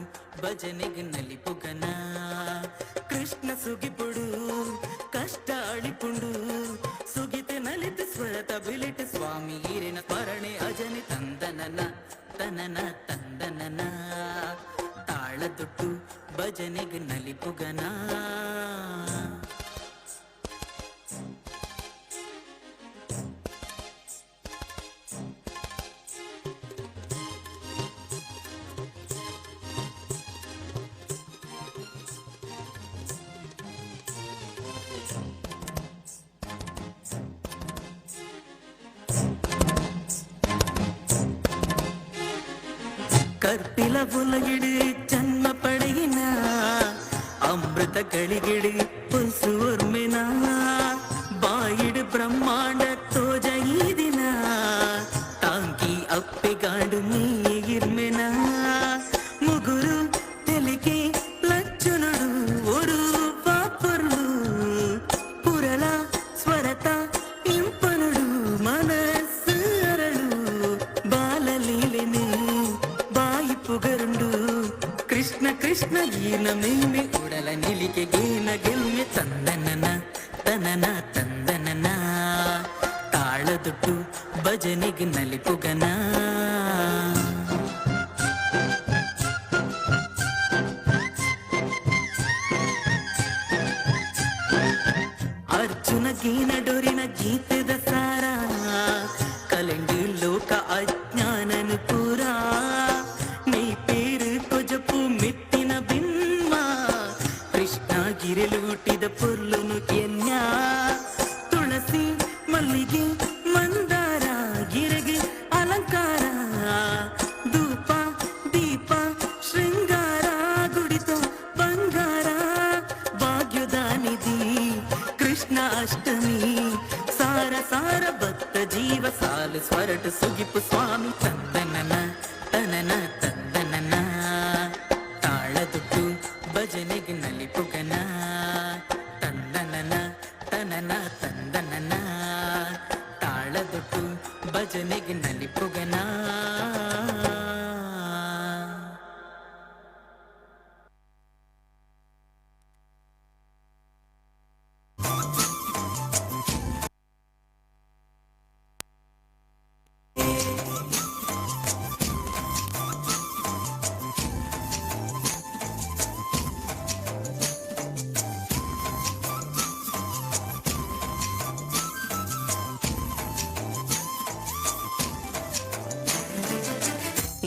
ಭಜನೆಗ್ ನಲಿಪುಗನ ಕೃಷ್ಣ ಸುಗಿಪುಡು ಕಷ್ಟ ಅಳಿಪುಂಡು ಸುಗಿತ ನಲಿತ ಸ್ವರತ ಬಿಲಿಟ ಸ್ವಾಮಿ ಈರಿನ ಸ್ಮರಣೆ ಅಜನಿ ತಂದನನ ತನನ ತಂದನನ ತಾಳದೊಟ್ಟು ಭಜನೆಗ್ ನಲಿಪುಗನ. ಕರ್ಪಿಲ ಉಲಗಿಡು ಜನ್ಮ ಪಡೆಯಿನ ಅಮೃತ ಗಳಿಗಿಡು ಪುಲ್ಸು ಒರ್ಮೆನ ಬಾಯಿಡು ಬ್ರಹ್ಮಾಂಡ ತೋಜ ಈ ದಿನ ತಾಂಕಿ ಅಪ್ಪೆಗಾಡು ನೀ ಇರ್ಮೆನ ಮುಗುರು ತೆಲಿಕೆ ಲಚ್ಚುನುಡು ಒರು ಪಾಪೊರ್ಲು ಪುರಲ ಸ್ವರತ ಇಂಪನುಡು ಮನಸ್ಸು ಅರಳು ಬಾಲಲೀಲೆನೆ ಬಾಯಿ ಪುಗರುಂಡು ಕೃಷ್ಣ ಕೃಷ್ಣ ಗೀನ ಮೇಮೆ ಉಡಲ ನಿಲಿಕೆ ಗೇನ ಗೆಲ್ಮೆ ತಂದನನ ತನನ ತಂದನನ ತಾಳದೊಟ್ಟು ಭಜನೆಗ್ ನಲಿಪುಗನ. ಅರ್ಜುನ ಗೀನ ಡೊರಿನ ಗೀತದ ಸಾರ ಕಲೆಂಡು ಲೋಕ ಅಜ್ಞಾನನು ಪೂರ ನೀ ಪೇರು ಕೊಜಪು ಮೆತ್ತಿನ ಬಿಮ್ಮ ಕೃಷ್ಣ ಗಿರಿಲೂಟಿದ ಪೊರ್ಲುನು ಕೆನ್ಯ ತುಳಸಿ ಮಲ್ಲಿಗೆ ಮಂದಾರ ಗಿರಗೆ ಅಲಂಕಾರ ಧೂಪ ದೀಪ ಶೃಂಗಾರ ಗುಡಿತ ಬಂಗಾರ ಭಾಗ್ಯದಾನಿಧಿ ಕೃಷ್ಣ ಅಷ್ಟಮಿ ಸಾರ ಸಾರ ಭಕ್ತ ಜೀವ ಸಾಲು ಸ್ವರಟು ಸುಗಿಪು ಸ್ವಾಮಿ ತಂದನನ ತನನ ತಂದನನ ತಾಳದೊಟ್ಟು ಭಜನೆಗ್ ನಲಿಪುಗನ ತಂದನನ ತನನ ತಂದನನ ತಾಳದೊಟ್ಟು ಭಜನೆಗ್ ನಲಿಪುಗನ.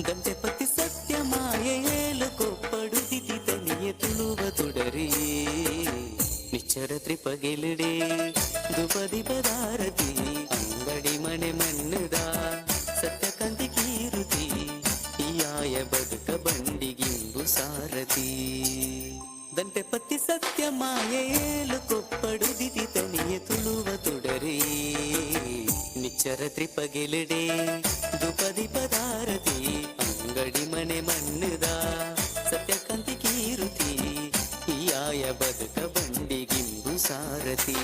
ಗಂಟೆಪತಿ ಸತ್ಯ ಮಾಯೇಲು ಕೊಪ್ಪಡು ದಿತಿ ತನಿಯ ತುಳುವ ತುಡರಿ ನಿಚ್ಚರ ತ್ರಿಪಗೆಲಿಡೆ ದುಪದಿ ಪದಾರತಿ ಅಂಗಡಿ ಮನೆ ಮಣ್ಣದ ಸತ್ಯಕಾಂತಿ ಕೀರುತಿ ಯಾಯ ಬದುಕ ಬಂಡಿಗಿಂಬು ಸಾರಥಿ ದಂಟೆಪತಿ ಸತ್ಯ ಮಾಯೇಲು ಕೊಪ್ಪಡು ದಿತಿ ತನಿಯ ತುಳುವ ತುಡರಿ ನಿಚ್ಚರ ತ್ರಿಪಗೆಲಿಡೆ ದುಪದಿ ಪದಾರತಿ ಅಂಗಡಿ ಮನೆ ಮಣ್ಣದ ಸತ್ಯಕಾಂತಿ ಕೀರುತಿ ಯಾಯ ಬದುಕ ಬಂಡಿಗಿಂಬು ಸಾರಥಿ.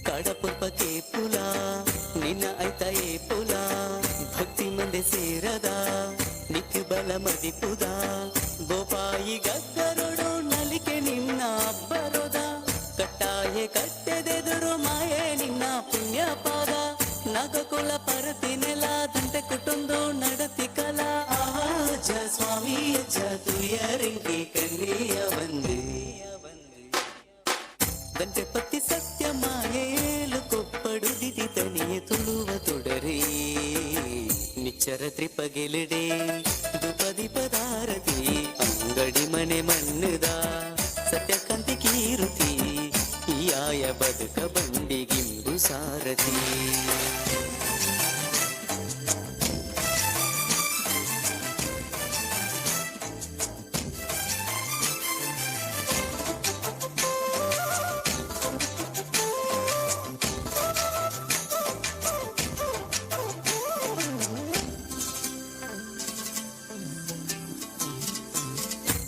ಕಡಪುರ್ಪಕ್ಕೆ ಪುಲ ನಿನ್ನ ಐತ ಏ ಪುಲ ಭಕ್ತಿ ಮಂದೆ ಸೇರದ. ಕದಿಪುದ ಗೋಪಾಯಿ ಗಗ್ಗರೊಡು ನಲಿಕೆ ನಿನ್ನ ಅಬ್ಬರೋದ ಕಟ್ಟಾಯೆ ಕಟ್ಟೆದೆದುರು ಮಾಯೆ ನಿನ್ನ ಪುಣ್ಯ ಪಾದ ನಾಗಕುಲ ಪರತಿ ನೆಲ ದಂಟೆ ಕುಟುಂದು ನಡತಿ ಕಲಾ ಆಜ ಸ್ವಾಮಿ ಅಜ್ಜ ತುಯರಿಂಗಿ ಕನ್ನಿಯ ಬಂದೆ ದಂಟೆ ಪತ್ತಿ ಸತ್ಯ ಮಾಯೇಲು ಕೊಪ್ಪಡು ದಿದಿ ತನಿಯ ತುಳುವ ತೊಡರಿ ನಿಚ್ಚರ ತ್ರಿಪಗಿಲಿಡೆ ದುಪದಿ ಪದಾರತಿ ಅಂಗಡಿ ಮನೆ ಮಣ್ಣುದ ಸತ್ಯಕಾಂತಿ ಕೀರುತಿ ಈಯಾಯ ಬದುಕ ಬಂಡಿಗಿಂಬು ಸಾರಥಿ.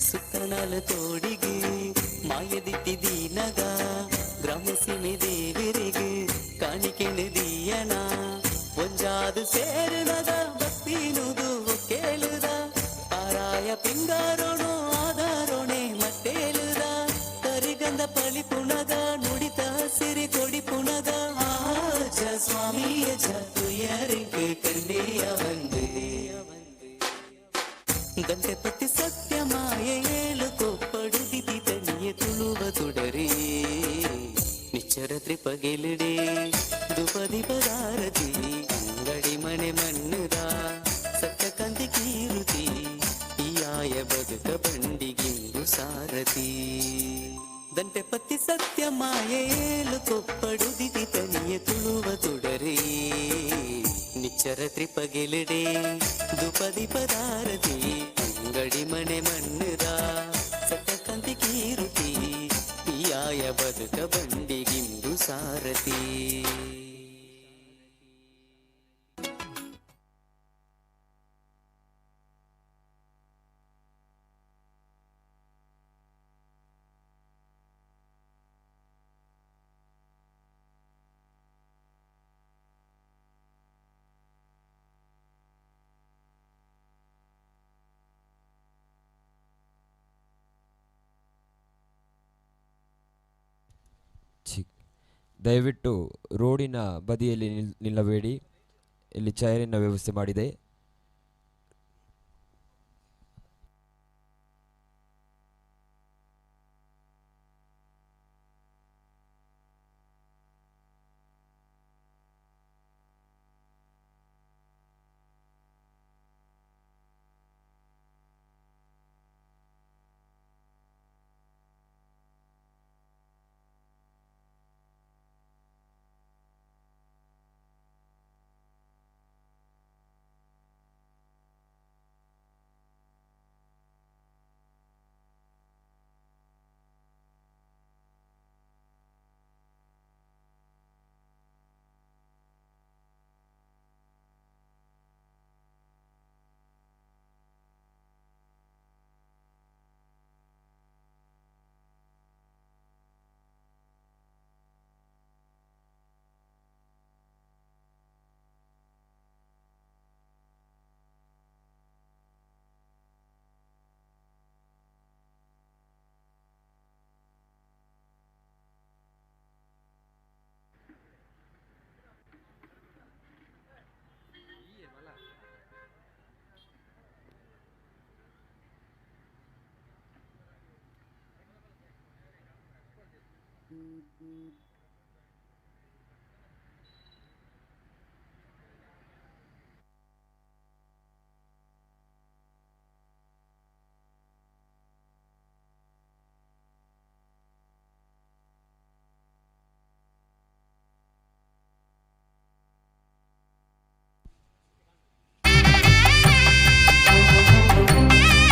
ಸುತ್ತಣಲ ತೋಡಿಗೆ ಮಾಯದಿಟ್ಟಿದೀನಗ ಗ್ರಾಮ ಸೀಮೆ ದೇವರಿಗೆ ಕಾಣಿಕೆಣು ದೀಯನ ಒಂಜಾದು ಸೇರುನಗ ಭಕ್ತಿನುದು ಕೇಳುದ ಪಾರಾಯ ಪಿಂಗಾರೋಣು ಆಧಾರೋಣೆ ಮಟ್ಟೇಳುದ ಕರಿಗಂಧ ಪಳಿ ಪುಣಗ ನುಡಿತ ಸಿರಿ ಕೊಡಿ ಪುಣಗ ಆಜ ಸ್ವಾಮಿಯ ತುಯರಿಗೆ ಕಣ್ಣೆಯ ಬಂದೆ ದಂಟೆ ಪತಿ ಸತ್ಯ ಮಾಯೇಲು ಕೊಪ್ಪಡು ದಿತಿ ತನಿಯ ತುಳುವ ತೊಡರಿ ನಿಚ್ಚರ ತ್ರಿಪಗಿಲಿಡೆ ದುಪದಿ ಪದಾರತಿ ಅಂಗಡಿ ಮನೆ ಮಣ್ಣುದ ಸತ್ಯಕಾಂತಿ ಕೀರುತಿ ಈಯಾಯ ಬದುಕ ಬಂಡಿಗಿಂಬು ಸಾರಥಿ. ದಂಟೆ ಪತಿ ಸತ್ಯ ಮಾಯೇಲು ಕೊಪ್ಪಡು ದಿತಿ ತನಿಯ ತುಳುವ ತೊಡರಿ ನಿಚ್ಚರ ತ್ರಿಪಗಿಲಿಡೆ ದುಪದಿ ಪದಾರತಿ ಅಂಗಡಿ ಮನೆ ಮಣ್ಣುದ ಸತ್ಯಕಾಂತಿ ಕೀರುತಿ ಈಯಾಯ ಬದುಕ ಬಂಡಿಗಿಂಬು ಸಾರಥಿ. ದಯವಿಟ್ಟು ರೋಡಿನ ಬದಿಯಲ್ಲಿ ನಿಲ್ಲಬೇಡಿ. ಇಲ್ಲಿ ಚೇರಿನ ವ್ಯವಸ್ಥೆ ಮಾಡಿದೆ.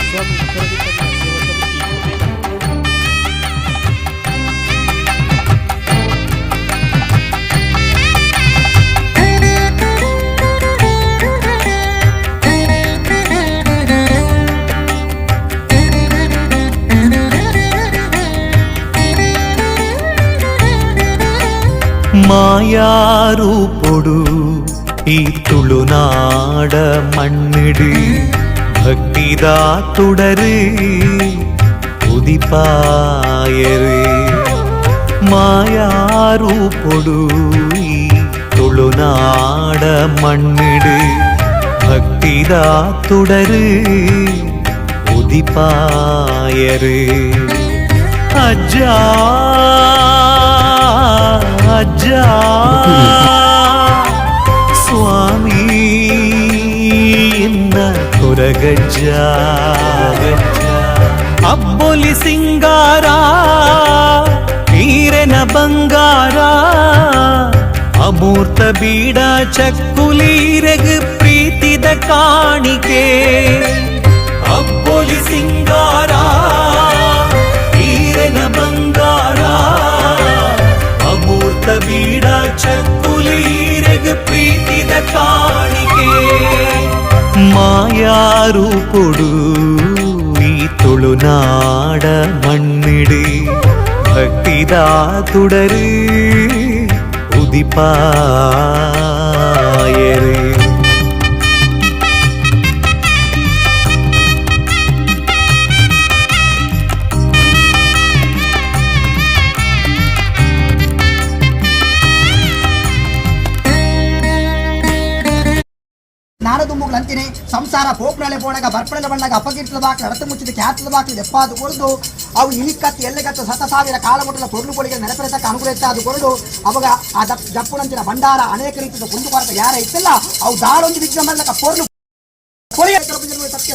ಸ್ವಾಮಿ ಉತ್ತರದಿಕ್ಕನ್ನ ಸೇವಾ ಸಮಿತಿ ಉಮೇದ. ಮಾಯಾರೂಪೊಡು ಈ ತುಳುನಾಡ ಮಣ್ಣಿಡು. ಭಕ್ತಿದ ತುಡರು ಉದಿಪಾಯರು ಮಾಯಾರೂಪೊಡು ಈ ತುಳುನಾಡ ಮಣ್ಣಿಡು ಭಕ್ತಿದ ತುಡರು ಉದಿಪಾಯರು ಅಜ್ಜ ಅಜ್ಜ ಸ್ವಾಮಿ ಎನ್ನ ಕೊರಗಜ್ಜ ಅಬ್ಬೊಲಿ ಸಿಂಗಾರ ನೀರೆನ ಬಂಗಾರ ಅಮೂರ್ತ ಬೀಡ ಚಕ್ಕುಲೀರೆಗ್ ಪ್ರೀತಿದ ಕಾಣಿಕೆ ಅಬ್ಬೊಲಿ ಸಿಂಗಾರ ನೀರೆನ ಬಂಗಾರ ಅಮೂರ್ತ ಬೀಡ ಚಕ್ಕುಲೀರೆಗ್ ಪ್ರೀತಿದ ಕಾಣಿಕೆ ಮಾಯಾರೂಪೊಡು ಈ ತುಳುನಾಡ ಮಣ್ಣಿಡು ಭಕ್ತಿದ ತುಡರು ಉದಿಪಾಯರು. ನಾಡದುಂಬುಗಳು ಅಂತೀನಿ ಸಂಸಾರ ಪೋಪ್ನಳೆ ಪೋಣಗ ಬರ್ಪಣೆ ಬಣ್ಣಗ ಅಪಕೀರ್ತದ ಬಾಕ್ಲು ಅಡತ ಮುಚ್ಚಿದ ಖ್ಯಾತದ ಬಾಕ್ಲು ದೆಪ್ಪಾದು ಕೊರದು ಅವು ಇನಿಕತ್ತು ಎಲ್ಲಗತ್ತು ಸತ ಸಾವಿರ ಕಾಲಮುಟ್ಟದ ಪೊರ್ಲು ಪೊಳಿಗೆ ನೆನಪಿರತಕ್ಕ ಅನುಗ್ರಹ ಅದು ಕೊರಡು ಅವಾಗ ಆ ದಪ್ ದಪ್ಪುನಂಚಿನ ಭಂಡಾರ ಅನೇಕ ರೀತಿಯ ಕುಂದು ಕೊರತೆ ಯಾರ ಇತ್ತಿಲ್ಲ ಅವು ದಾಳೊಂದು ವಿಘ್ನ ಮಲ್ಲಕ ಪೊರ್ಲು ಪೊಳಿಗೆ ಸತ್ಯ.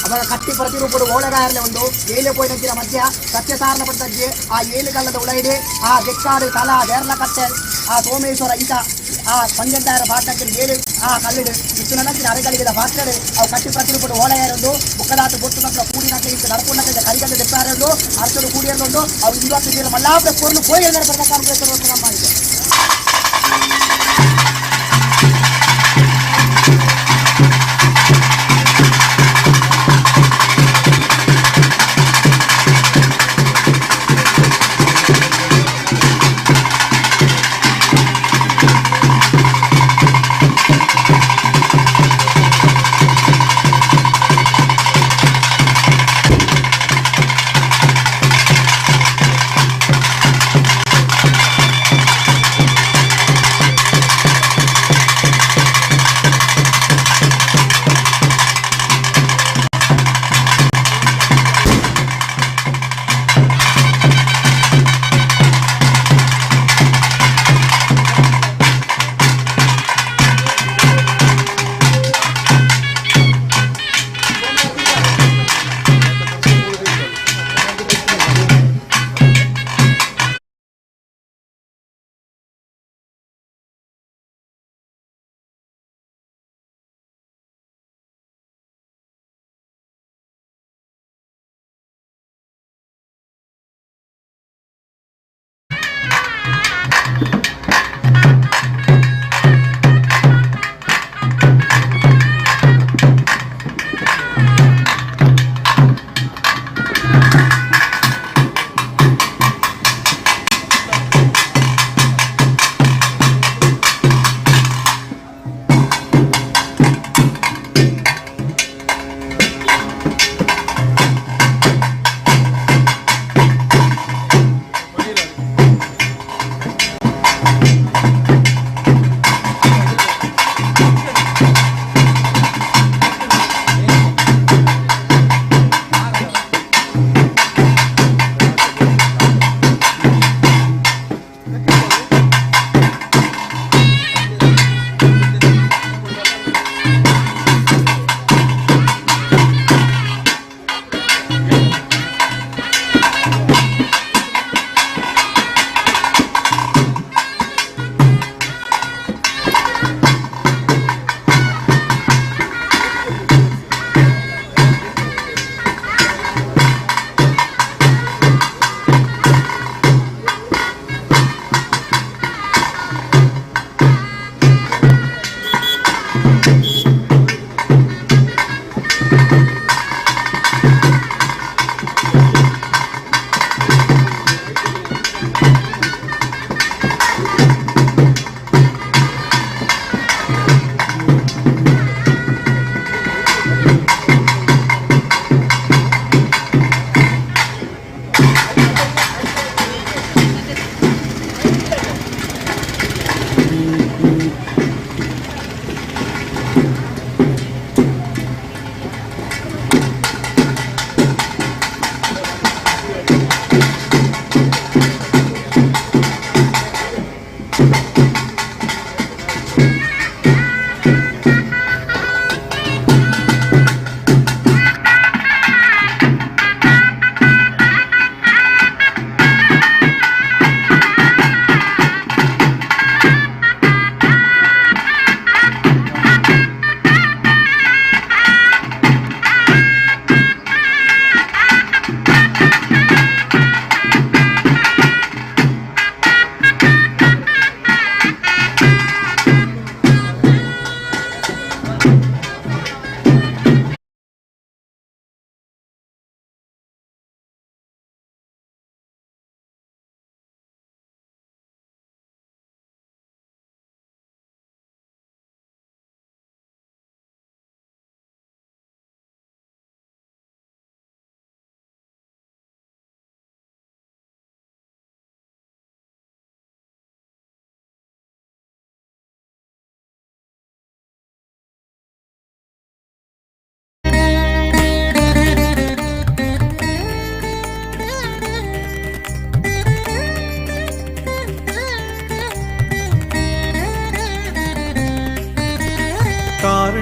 ಅವಾಗ ಕತ್ತಿ ಪ್ರತಿರೂಪಡು ಓಳಗಾಯರ್ಲೆ ಒಂದು ಏಲೆ ಪೋಯಿನಂಚಿನ ಮಧ್ಯ ಸತ್ಯಸಾರನ ಪಟ್ಟಜ್ಜೆ ಆ ಏಳು ಕಲ್ಲದ ಉಳೈಡೆ ಆ ದೆಕ್ಕಾಡು ತಲ ದೇರ್ಲ ಕಟ್ಟೆ ಆ ಸೋಮೇಶ್ವರ ಇಂತ ಆ ಪಂಜಂತಾಯರ ಪಾತ್ರಕ್ಕೆ ಏಳು ಆ ಕಲ್ಲಿಡು ಇತ್ತು ನಂಚಿನ ಅರೆಗಳಿಗೆ ಪಾತ್ರೆ ಅವು ಕಟ್ಟಿ ಪ್ರತಿರೂಪಡು ಓಳೆಯರೊಂದು ಬುಕ್ಕದಾತು ಬೊಟ್ಟು ನಕ್ಕಲ ಕೂಡಿ ನಕ್ಕ ಇಂತ ನಡ್ಕೊಂಡಕ್ಕ ಕರಿಗಲ್ಲ ದೆಪ್ಪಾರೊಂದು ಅರ್ಚಡು ಕೂಡಿಯರೊಂದು ಅವು ಇಂದು ಮಲ್ಲಾಪುರ ಪೊರ್ಲು ಪೋಯಿ ನಮ್ಮ.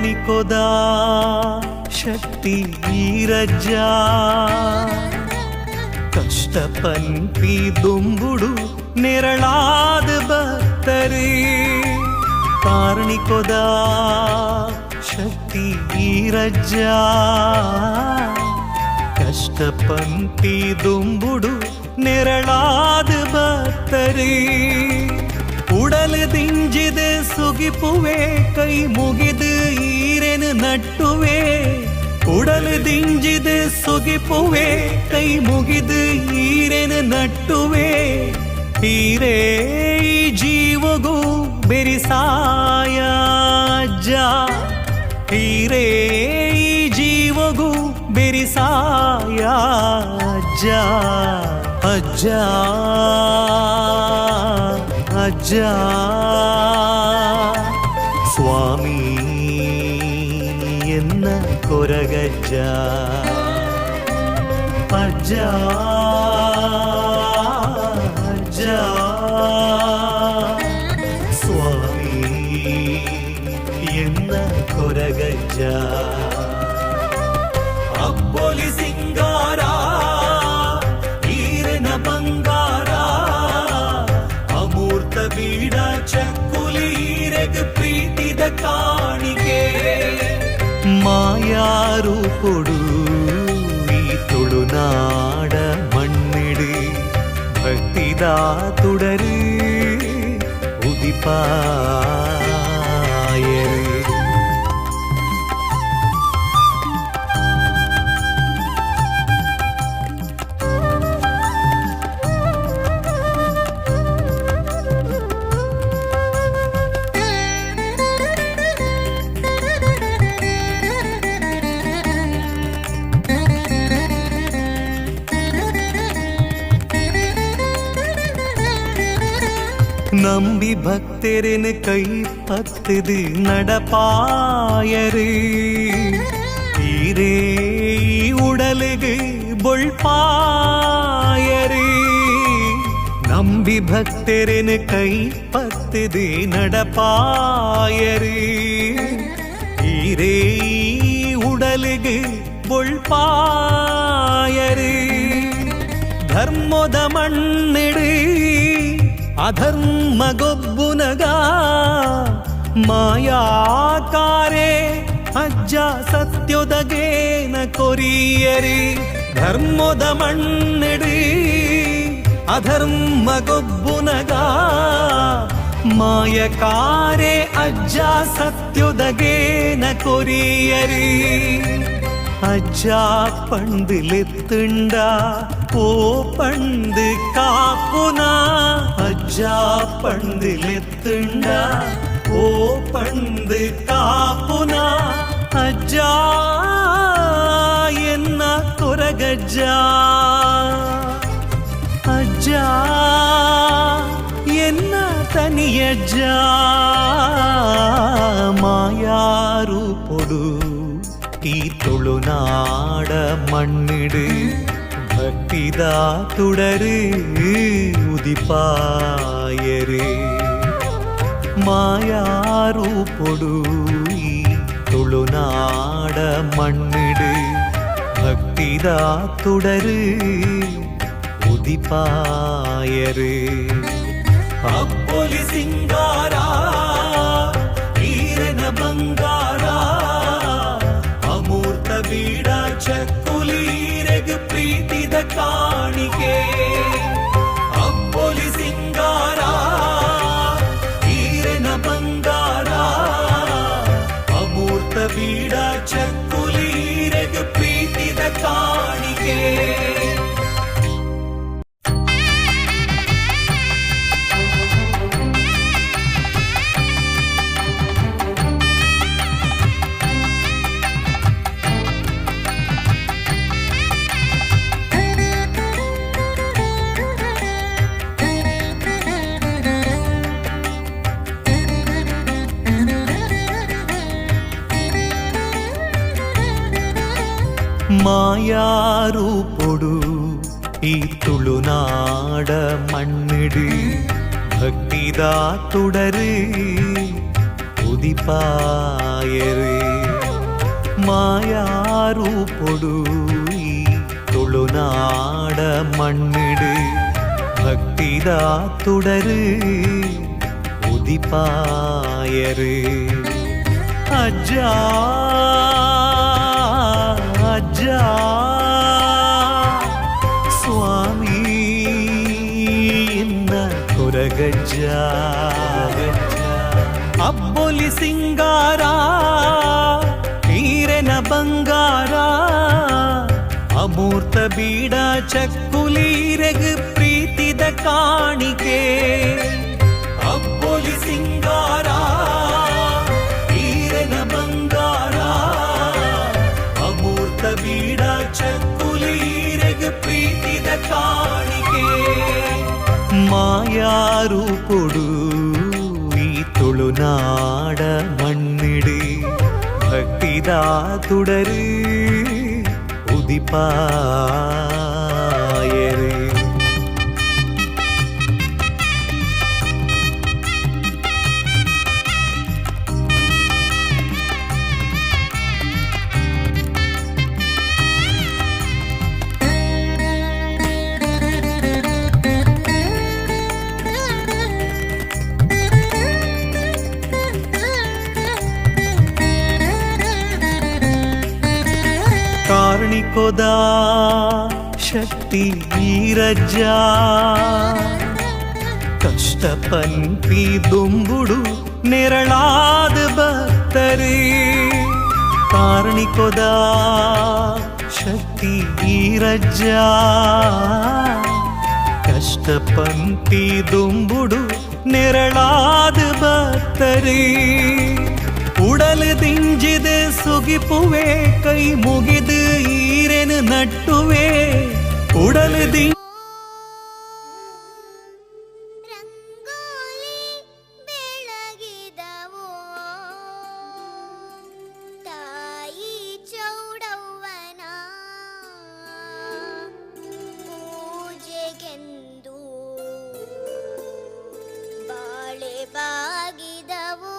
ಕಾರ್ಣಿಕೊದ ಶಕ್ತಿ ಈರಜ್ಜ ಕಷ್ಟ ಪನ್ಪಿ ದುಂಬುಡು ನೆರಳಾದ ಭಕ್ತರೇ ಕಾರ್ಣಿಕೊದ ಶಕ್ತಿ ಈರಜ್ಜ ಕಷ್ಟ ಪನ್ಪಿ ದುಂಬುಡು ನೆರಳಾದ ಭಕ್ತರೇ ಉಡಲು ದಿಂಜಿದ ಸುಗಿಪುವೆ ಕೈ ಮುಗಿದು ಈರೆನು ನಟ್ಟುವೆ ಉಡಲು ದಿಂಜಿದ ಸುಗಿಪುವೆ ಕೈ ಮುಗಿದು ಈರೆನು ನಟ್ಟುವೆ ಈರೇ ಈ ಜೀವಗೂ ಬೆರಿಸಾಯ ಅಜ್ಜ ಹೀರೇ ಈ ಜೀವಗೂ ಬೆರಿಸಾಯ ಅಜ್ಜ ಅಜ್ಜ ಅಜ್ಜ ಸ್ವಾಮಿ ಎನ್ನ ಕೊರಗಜ್ಜ ಅಜ್ಜ ಅಜ್ಜ ಸ್ವಾಮಿ ಎನ್ನ ಕೊರಗಜ್ಜ ಅಬ್ಬೊಲಿ ಸಿಂಗಾರ ಈರನ ಬಂಗಾರ ಅಮೂರ್ತ ಬೀಡ ಚಕ್ಕುಲಿ ಈರೆಗ್ ಪ್ರೀತಿದ ಕಾಣಿಕೆ ಮಾಯಾರೂಪೊಡು ಈ ತುಳುನಾಡ ಮಣ್ಣಿಡು ಭಕ್ತಿದ ತುಡರು ಉದಿಪಾಯರು. ನಂಬಿ ಭಕ್ತರೆನು ಕೈ ಪತ್ತದು நடப்பாயரு ಈರೇ ಉಡಲಿಗೆ ಬೊಳ್ಪಾಯರು ನಂಬಿ ಭಕ್ತರೆನು ಕೈ ಪತ್ತದು நடப்பாಯರು ಈರೇ ಉಡಲಿಗೆ ಬೊಳ್ಪಾಯರು ಧರ್ಮದ ಮಣ್ಣಿಡು ಅಧರ್ಮ ಗೊಬ್ಬುನಗ ಮಾಯಾಕಾರೆ ಅಜ್ಜ ಸತ್ಯೊದಗೇನ ಕೊರಿಯರಿ ಧರ್ಮದ ಮಣ್ಣಿಡು ಅಧರ್ಮ ಗೊಬ್ಬುನಗ ಮಾಯಕಾರೆ ಅಜ್ಜ ಸತ್ಯೊದಗೇನ ಕೊರಿಯರಿ ಅಜ್ಜ ಪಂದಿಲೆತ್ತುಂಡ ಓ ಪಂದು ಕಾಪುನ ಅಜ್ಜ ಪಂದಿಲೆತ್ತುಂಡ ಓ ಪಂದು ಕಾಪುನ ಅಜ್ಜ ಎನ್ನ ಕೊರಗಜ್ಜ ಅಜ್ಜ ಎನ್ನ ತನಿಯಜ್ಜ ಮಾಯಾರೂಪೊಡು ಈ ತುಳುನಾಡ ಮಣ್ಣಿಡು ಭಕ್ತಿದ ತುಡರು ಉದಿಪಾಯರು ಮಾಯಾರೂಪೊಡು ಈ ತುಳುನಾಡ ಮಣ್ಣಿಡು ಭಕ್ತಿದ ತುಡರು ಉದಿಪಾಯರು ಅಪ್ಪೊಲಿ ಸಿಂಗಾರ ಈರನ ಬಂಗಾರ ಅಮೂರ್ತ ಬೀಡ ಚಕ್ಕುಲೀರೆಗ್ ಪ್ರೀತಿದ ಕಾಣಿಕೆ ಅಪ್ಪೊಲಿ ಸಿಂಗಾರ ಈರನ ಬಂಗಾರ ಅಮೂರ್ತ ಬೀಡ ಚಕ್ಕುಲೀರೆಗ್ ಪ್ರೀತಿದ ಕಾಣಿಕೆ. ಮಾಯಾರೂಪೊಡು ಈ ತುಳುನಾಡ ಮಣ್ಣಿಡು ಭಕ್ತಿದ ತುಡರು ಉದಿಪಾಯರು. ಮಾಯಾರೂಪೊಡು ಈ ತುಳುನಾಡ ಮಣ್ಣಿಡು ಭಕ್ತಿದ ತುಡರು ಉದಿಪಾಯರು. ಅಜ್ಜ ಅಜ್ಜ ಸ್ವಾಮಿ ಎನ್ನ ಕೊರಗಜ್ಜ, ಅಬ್ಬೊಲಿ ಸಿಂಗಾರ ಈರೆನ ಬಂಗಾರ, ಅಮೂರ್ತ ಬೀಡ ಚಕ್ಕುಲೀರೆಗ್ ಪ್ರೀತಿದ ಕಾಣಿಕೆ. ಅಬ್ಬೊಲಿ ಸಿಂಗಾರ ಈರೆನ ಬಂಗಾರ, ಅಮೂರ್ತ ಬೀಡ ಚಕ್ಕುಲೀರೆಗ್ ಪ್ರೀತಿದ ಕಾಣಿಕೆ. ಮಾಯಾರೂಪೊಡು ಈ ತುಳುನಾಡ ಮಣ್ಣಿಡು ಭಕ್ತಿದ ತುಡರು ಉದಿಪಾಯರು. ಕಾರ್ಣಿಕೊದ ಶಕ್ತಿ ಈರಜ್ಜ, ಕಷ್ಟ ಪನ್ಪಿ ದುಂಬುಡು ನೆರಳಾದ ಭಕ್ತರೇ. ಕಾರ್ಣಿಕೊದ ಶಕ್ತಿ ಈರಜ್ಜ, ಕಷ್ಟ ಪನ್ಪಿ ದುಂಬುಡು ನೆರಳಾದ ಭಕ್ತರೇ. ಉಡಲು ದಿಂಜಿದು ಸುಗಿಪುವೆ, ಕೈ ಮುಗಿದು ಈರೆನು ನಟ್ಟುವೆ. ಉಡಲು ದಿಂಜ ರಂಗೋಲಿ ಬೆಳಗಿದವು ತಾಯಿ ಚೌಡವ್ವನ ಪೂಜೆಗೆಂದು ಬಾಳೆ ಬಾಗಿದವು.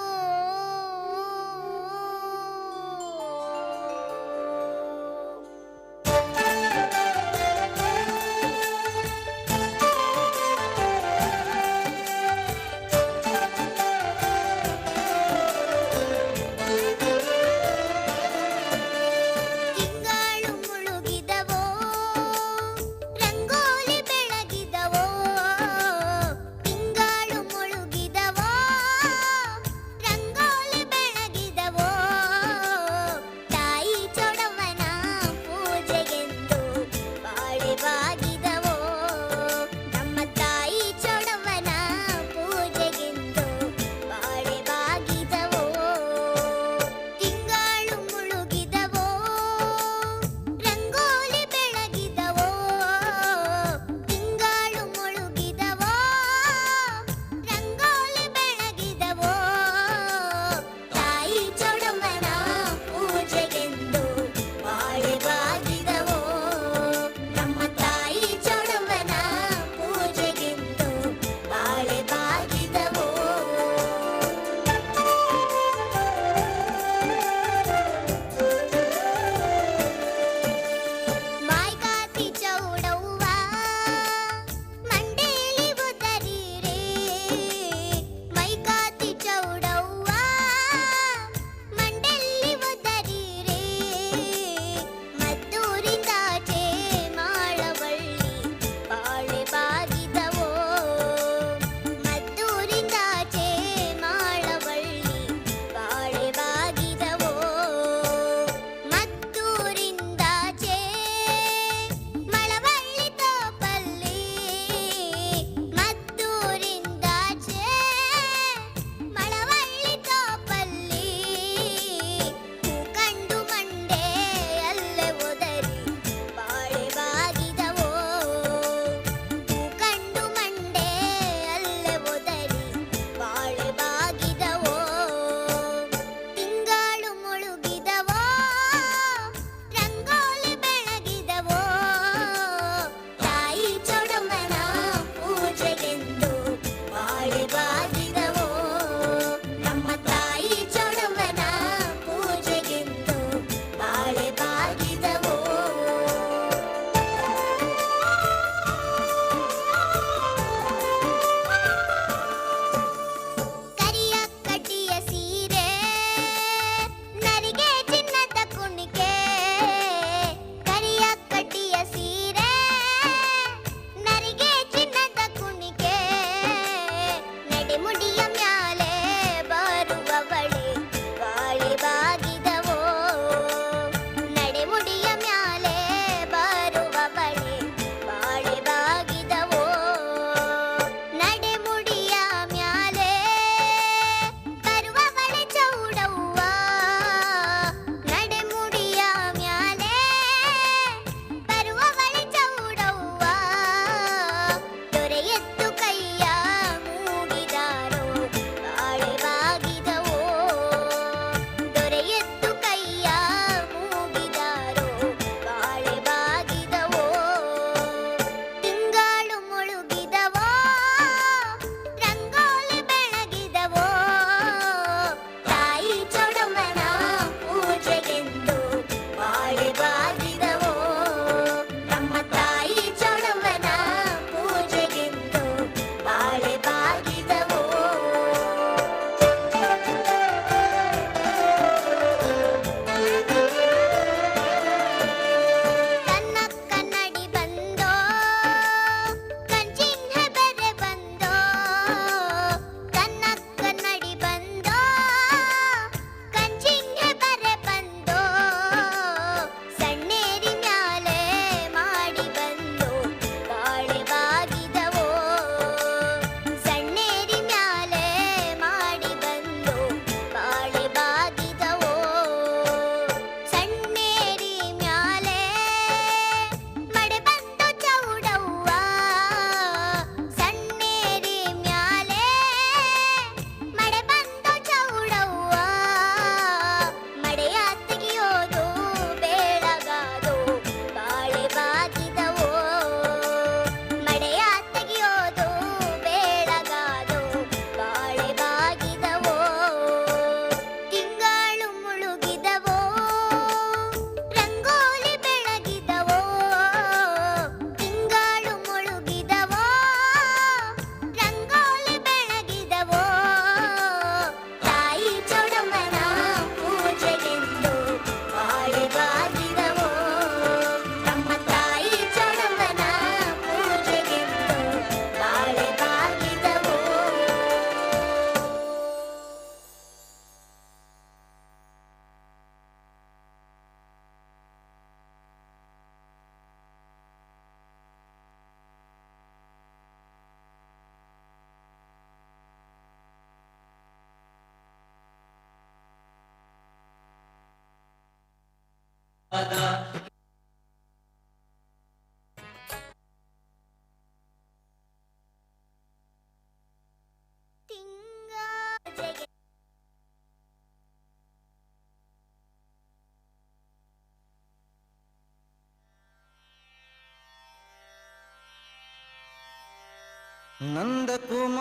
Nandakumar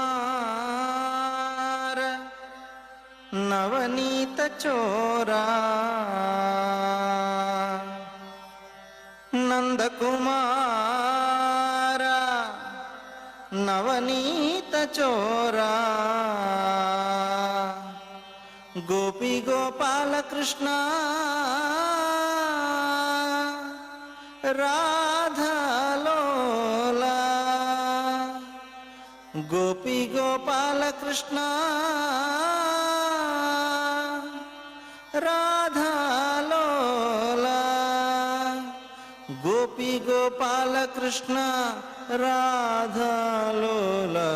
Navneet चोरा, नंदकुमार नवनीत चोरा, गोपी गोपाल कृष्ण राधा लोला, गोपी गोपाल कृष्ण राधा लोला, गोपी गोपाल कृष्ण राधा लोला,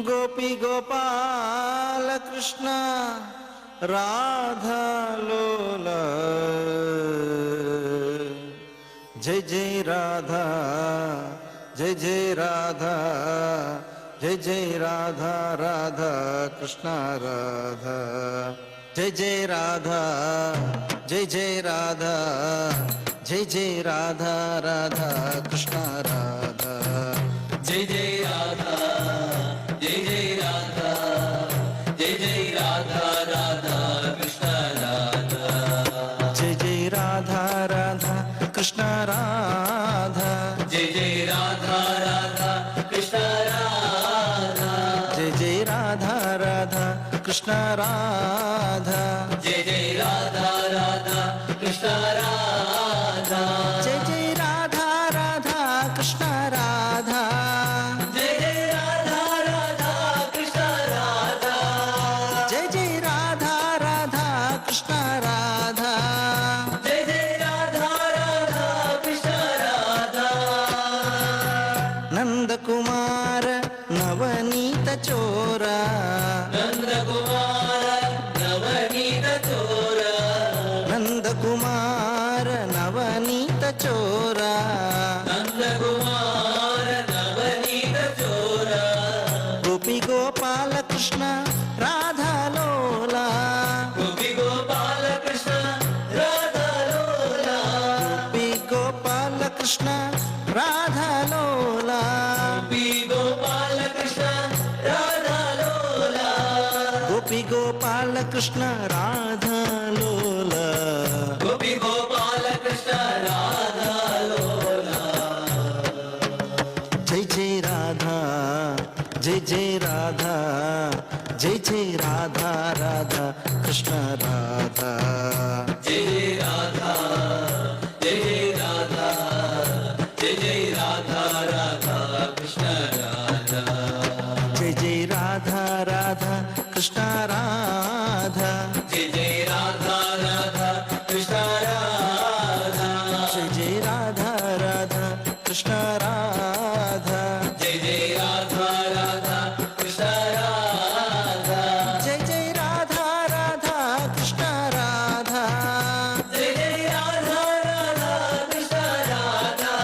गोपी गोपाल कृष्ण राधा लोला। जय जय राधा, जय जय राधा, जय जय राधा राधा कृष्ण राधा, जय जय राधा, जय जय राधा, जय जय राधा राधा कृष्ण राधा, जय जय राधा, जय जय राधा, जय जय राधा राधा कृष्ण राधा, जय जय राधा राधा कृष्ण राधा, जय जय राधा राधा कृष्ण राधा, जय जय राधा राधा कृष्ण राधा, जय जय राधा राधा कृष्ण राधा, जय जय राधा राधा कृष्ण राधा, जय जय राधा राधा कृष्ण राधा, जय जय राधा राधा कृष्ण राधा, जय जय राधा राधा कृष्ण राधा। नंदकुमार नवनीत चोरा, नंदकुमार नवनीत चोरा, नंदकुमार नवनीत चोरा, नंदकुमार नवनीत चोरा, गोपी गोपाल कृष्ण राधा लोला, गोपी गोपाल कृष्ण राधा लोला, गोपी गोपाल कृष्ण राधा लोला, गोपी गोपाल कृष्ण राधा लोला, गोपी गोपाल कृष्ण राधा लोला, गोपी गोपाल कृष्ण राधा लोला। जय जय राधा, जय जय राधा, जय जय राधा राधा कृष्ण राधा, जय जय राधा, जय जय राधा, जय जय राधा राधा कृष्ण राधा, जय जय राधा राधा कृष्ण राधा, जय जय राधा राधा कृष्ण राधा, जय जय राधा राधा कृष्ण राधा, जय जय राधा राधा कृष्ण राधा, जय जय राधा राधा कृष्ण राधा, जय जय राधा राधा कृष्ण राधा,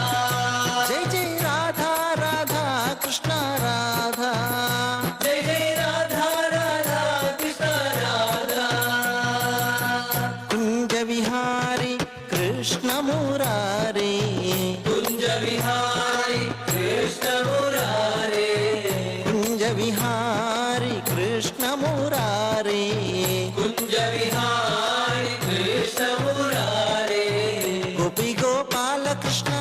जय जय राधा राधा कृष्ण राधा, जय जय राधा राधा कृष्ण राधा। कुंज विहारी कृष्ण मुरारी, कुंज विहारी कृष्ण मुरारी, कुंज विहारी कृष्ण मुरारी, कुंज विहारी कृष्ण मुरारी, गोपी गोपाल कृष्ण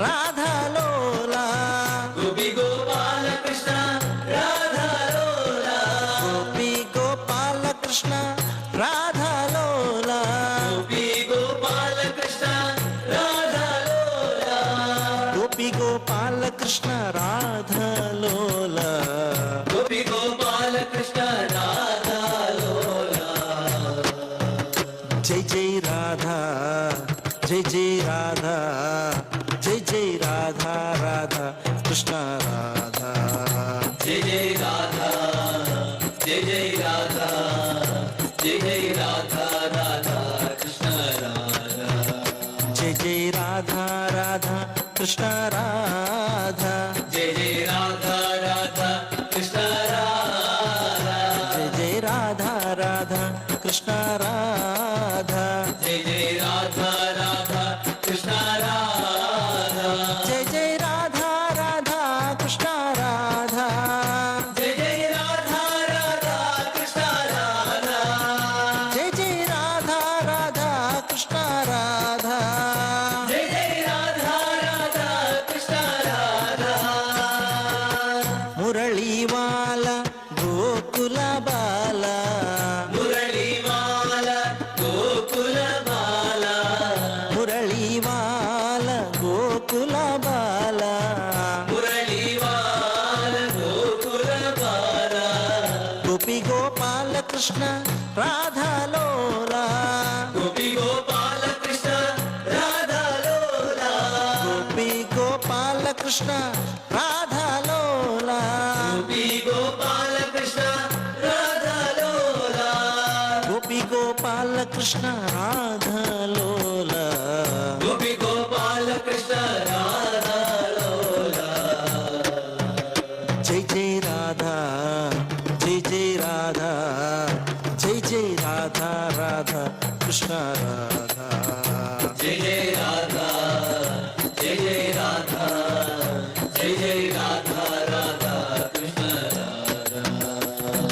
राधा लोला, गोपी गोपाल कृष्ण राधा लोला, गोपी गोपाल कृष्ण राधा लोला, गोपी गोपाल कृष्ण राधा लोला, गोपी गोपाल कृष्ण राधा लोला, गोपी गोपाल कृष्ण राधा लोला। जय जय राधा, जय जय राधा, जय जय राधा राधा कृष्ण राधा, जय जय राधा, जय जय राधा, जय जय राधा राधा ಕೃಷ್ಣ ರಾಧಾ. ಜಯ ಜಯ ರಾಧಾ ರಾಧಾ ಕೃಷ್ಣ ರಾಧಾ. ಜಯ ಜಯ ರಾಧಾ ರಾಧಾ ಕೃಷ್ಣ ರಾಧಾ. ಜಯ ಜಯ ರಾಧಾ ರಾಧಾ ಕೃಷ್ಣ ರಾಧಾ. ಜಯ ಜಯ ರಾಧಾ ರಾಧಾ ಕೃಷ್ಣ ರಾಧಾ. ಜಯ ಜಯ ರಾಧಾ ರಾಧಾ ಕೃಷ್ಣ ರಾಧಾ. ಜಯ ಜಯ ರಾಧಾ ರಾಧಾ ಕೃಷ್ಣ ರಾಧಾ. ಜಯ ಜಯ ರಾಧಾ ರಾಧಾ ಕೃಷ್ಣ ರಾಧಾ. ಮುರಳೀವಾಲ ಗೋಕುಲ ಬಾಲ. ಮುರಳಿವಾಲ ಗೋಕುಲ ಬಾಲ. ಮುರಳೀವಾಲ ಗೋಕುಲ ಬಾಲ. ಮುರಳಿವಾಲ ಗೋಕುಲ ಬಾಲ. ಗೋಪಿ ಗೋಪಾಲ ಕೃಷ್ಣ ರಾಧಾ ಲೋಲ. ಗೋಪಿ ಗೋಪಾಲ ಕೃಷ್ಣ ರಾಧಾ ಲೋಲ. ಗೋಪಿ ಗೋಪಾಲ ಕೃಷ್ಣ ರಾಧಾ ಲೋಲ. ಗೋಪಿ ಗೋಪಾಲ ಕೃಷ್ಣ ರಾಧಾ ಲೋಲ. ಗೋಪಿ ಗೋಪಾಲ ಕೃಷ್ಣ ರಾಧಾ ಲೋಲ. ಗೋಪಿ ಗೋಪಾಲ ಕೃಷ್ಣ ರಾಧಾ ಲೋಲ. ಜೈ ಜೈ ರಾಧಾ ಜೈ ಜೈ ರಾಧಾ ಜೈ ಜೈ ರಾಧಾ ರಾಧಾ ಕೃಷ್ಣ ರಾಧಾ. ಜಯ ಜಯ ರಾಧಾ ಜಯ ಜಯ ರಾಧಾ ಜಯ ಜಯ ರಾಧಾ ರಾಧಾ ಕೃಷ್ಣ ರಾಧಾ.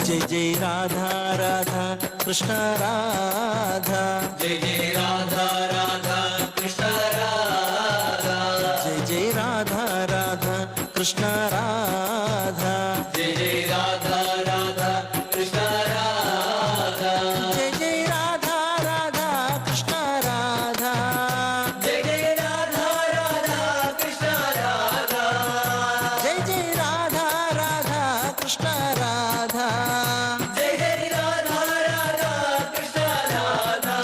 ಜೈ ಜೈ ರಾಧಾ ರಾಧಾ ಕೃಷ್ಣ ರಾಧಾ. ಜಯ ಜಯ ರಾಧಾ ರಾಧಾ ಕೃಷ್ಣ ರಾಧಾ. ಜೈ ಜೈ ರಾಧಾ ರಾಧಾ ಕೃಷ್ಣ ರಾಧಾ. ಜಯ ಜಯ ರಾಧಾ ರಾಧಾ ಕೃಷ್ಣ ರಾಧಾ. ಜೈ ಜೈ ರಾಧಾ ರಾಧಾ ಕೃಷ್ಣ ರಾಧಾ. ಜಯ ಜಯ ರಾಧಾ ರಾಧಾ ಕೃಷ್ಣ ರಾಧಾ. ಜೈ ಜೈ ರಾಧಾ ರಾಧಾ ಕೃಷ್ಣ ರಾಧಾ. ಜಯ ಜಯ ರಾಧಾ ರಾಧಾ ಕೃಷ್ಣ ರಾಧಾ.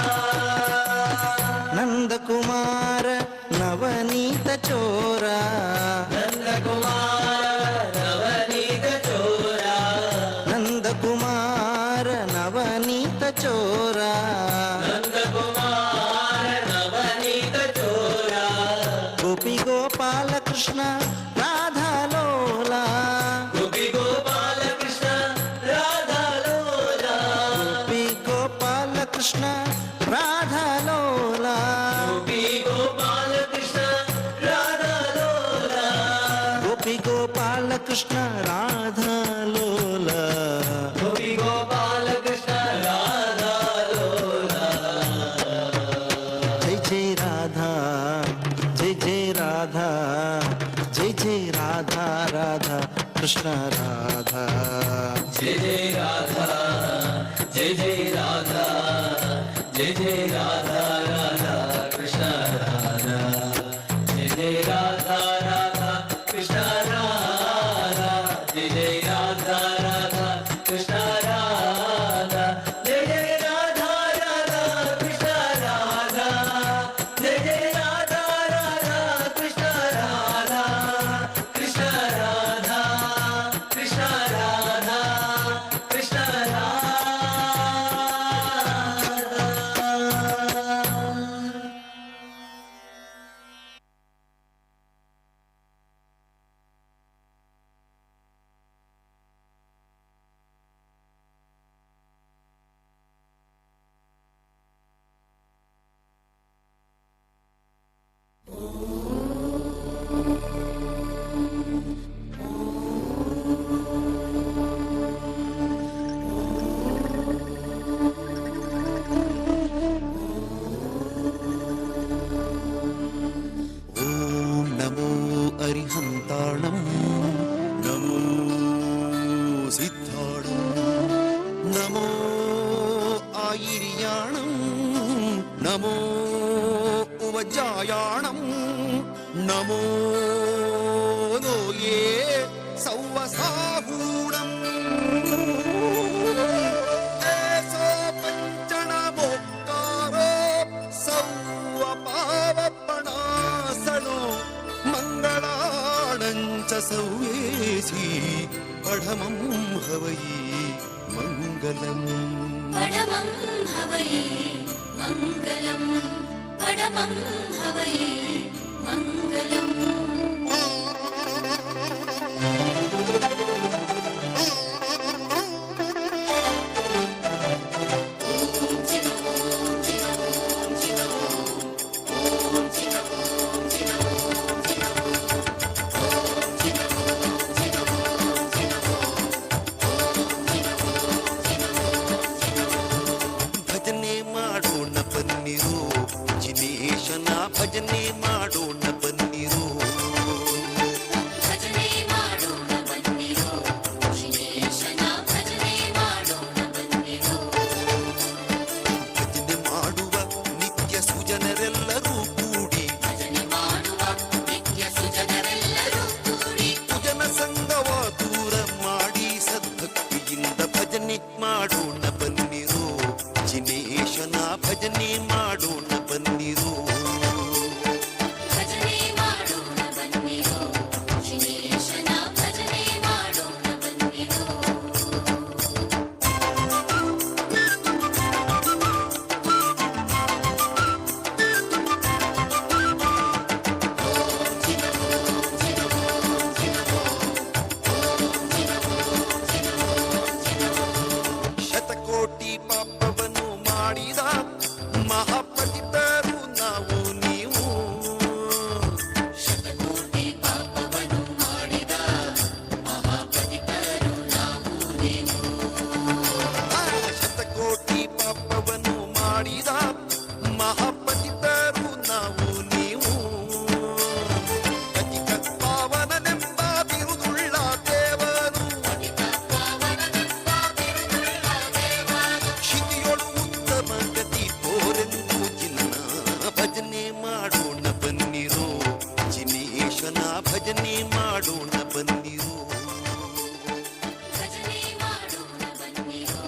ನಂದಕುಮಾರ ನವನೀತ ಚೋರ. ನಂದಕುಮಾರ ನವನೀತ ಚೋರ. ನಂದಕುಮಾರ ನವನೀತ ಚೋರ. ನಂದಕುಮಾರ ನವನೀತ ಚೋರ. ಗೋಪಿ ಗೋಪಾಲ ಕೃಷ್ಣ ರಾಧಾ ಲೋಲ. ಗೋಪಿ ಗೋಪಾಲ ಕೃಷ್ಣ ರಾಧಾ ಲೋಲ. ಗೋಪಿ ಗೋಪಾಲ ಕೃಷ್ಣ ರಾಧಾ ಲೋಲ. ಗೋಪಿ ಗೋಪಾಲ ಕೃಷ್ಣ ರಾಧಾ ಲೋಲ. ಗೋಪಿ ಗೋಪಾಲ ಕೃಷ್ಣ ರಾಧಾ ಲೋಲ. ಗೋಪಿ ಗೋಪಾಲ ಕೃಷ್ಣ ರಾಧಾ ಲೋಲ. ಜೈ ಜೈ ರಾಧಾ ಜೈ ಜೈ ರಾಧಾ ಜೈ ಜೈ ರಾಧಾ ರಾಧಾ ಕೃಷ್ಣ ರಾಧಾ. ಜಯ ಜಯ ರಾಧಾ ಜಯ ಜಯ ರಾಧಾ ಜಯ ಜಯ ರಾಧಾ ರಾಧಾ ಕೃಷ್ಣ ರಾಧಾ. ಜಯ ಜಯ ರಾಧಾ ರಾಧಾ ಕೃಷ್ಣ ರಾಧಾ. ಜಯ ಜಯ ರಾಧಾ ರಾಧಾ ಕೃಷ್ಣ ರಾಧಾ. ಜಯ ಜಯ ರಾಧಾ ರಾಧಾ ಕೃಷ್ಣ ರಾಧಾ. ಜಯ ಜಯ ರಾಧಾ ರಾಧಾ ಕೃಷ್ಣ ರಾಧಾ. ಕೃಷ್ಣ ರಾಧಾ ಕೃಷ್ಣ ರಾಧಾ ಕೃಷ್ಣ ರಾಧಾ. ಓಂ ನಮೋ ಅರಿಹಂತಾಣಂ ನಮೋ ಸಿದ್ಧಾಣಂ ನಮೋ ಆಯಿರ್ಯಾಣಂ ನಮೋ ಉವಜಾಯಾಣಂ ನಮೋ ಲೋಯೇ ಸೌವಸಾಹೂಣಂ. ಏಸೋ ಪಂಚಣಮೋಕ್ಕಾರೋ ಸೌವ ಪಾವಪಣಾಸನೋ ಮಂಗಳಾಣಂಚ ಸೌವೇಸಿ ಪಢಮಂ ಹವಯಿ ಮಂಗಲಂ. ಪಡಮಂ ಹವಯೇ ಮಂಗಲಂ. ಪಡಮಂ ಹವಯೇ ಮಂಗಲಂ. ಮಾಡೋಣ ಬನ್ನಿರೋ, ಜಿನೇಶನ ಭಜನೆ ಮಾಡೋಣ ಬನ್ನಿರೋ. ಭಜನೆ ಮಾಡೋಣ ಬನ್ನಿರೋ, ಜಿನೇಶನ ಭಜನೆ ಮಾಡೋಣ ಬನ್ನಿರೋ. ಶತಕೋಟಿ ಪಾಪವನ್ನು ಮಾಡಿದ ಮಹಾಪತಿತರು ನಾವು ನೀವು. ಶತಕೋಟಿ ಪಾಪವನ್ನು ಮಾಡಿದ ಮಹಾಪತಿತರು ನಾವು ನೀವು. ಆ, ಶತಕೋಟಿ ಪಾಪವನ್ನು ಮಾಡಿದ ಮಹಾಪತಿತರು ನಾವು ನೀವು. ಪತಿತ ಪಾವನನೆಂಬ ಬಿರುದುಳ್ಳ ದೇವನು, ಕ್ಷಿತಿಯೊಳು ಉತ್ತಮ ಗತಿ ತೋರೆಂದು ಚಿನ್ನ ಭಜನೆ ಮಾಡೋಣ ಬನ್ನಿರೋ, ಜಿನೇಶನ ಭಜನೆ ಮಾಡೋಣ ಬನ್ನಿರೋ. ಭಜನೆ ಮಾಡೋಣ ಬನ್ನಿರೋ,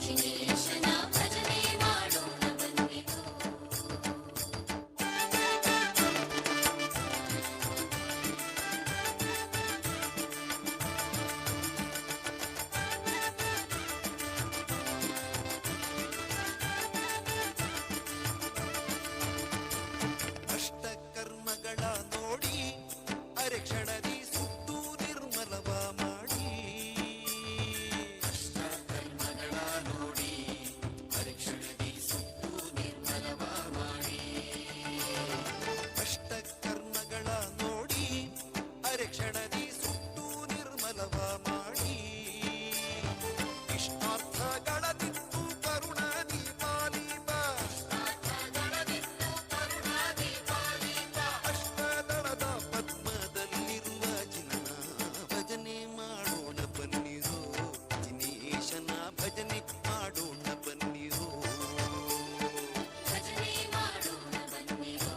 ಜಿನೇಶನ ಭಜನೆ ಮಾಡೋಣ ಬನ್ನಿರೋ. ಅಷ್ಟಕರ್ಮಗಳ ನೋಡಿ ಅರೆಕ್ಷಣದಿ ಸುಟ್ಟು ನಿರ್ಮಲವ ಮಾಡಿ. ಅಷ್ಟಕರ್ಮಗಳ ನೋಡಿ ಪರೀಕ್ಷಣದಿ ಸುಟ್ಟು ನಿರ್ಮಲವ ಮಾಡಿ. ಅಷ್ಟಕರ್ಮಗಳ ನೋಡಿ ಅರೆಕ್ಷಣದಿ ಸುಟ್ಟು ನಿರ್ಮಲವ ಮಾಡಿ. ಇಷ್ಟಾರ್ಥಗಳ ದಿತ್ತು ಕರುಣಾದಿ ಪಾಲೀಪ, ಅಷ್ಟದಳದ ಪದ್ಮದಲ್ಲಿರುವ ಜಿನ್ನ ಭಜನೆ ಮಾಡೋಣ ಬನ್ನಿರೋ, ಜಿನೇಶನ ಭಜನೆ ಮಾಡೋಣ ಬನ್ನಿರೋ. ಭಜನೆ ಮಾಡೋಣ ಬನ್ನಿರೋ,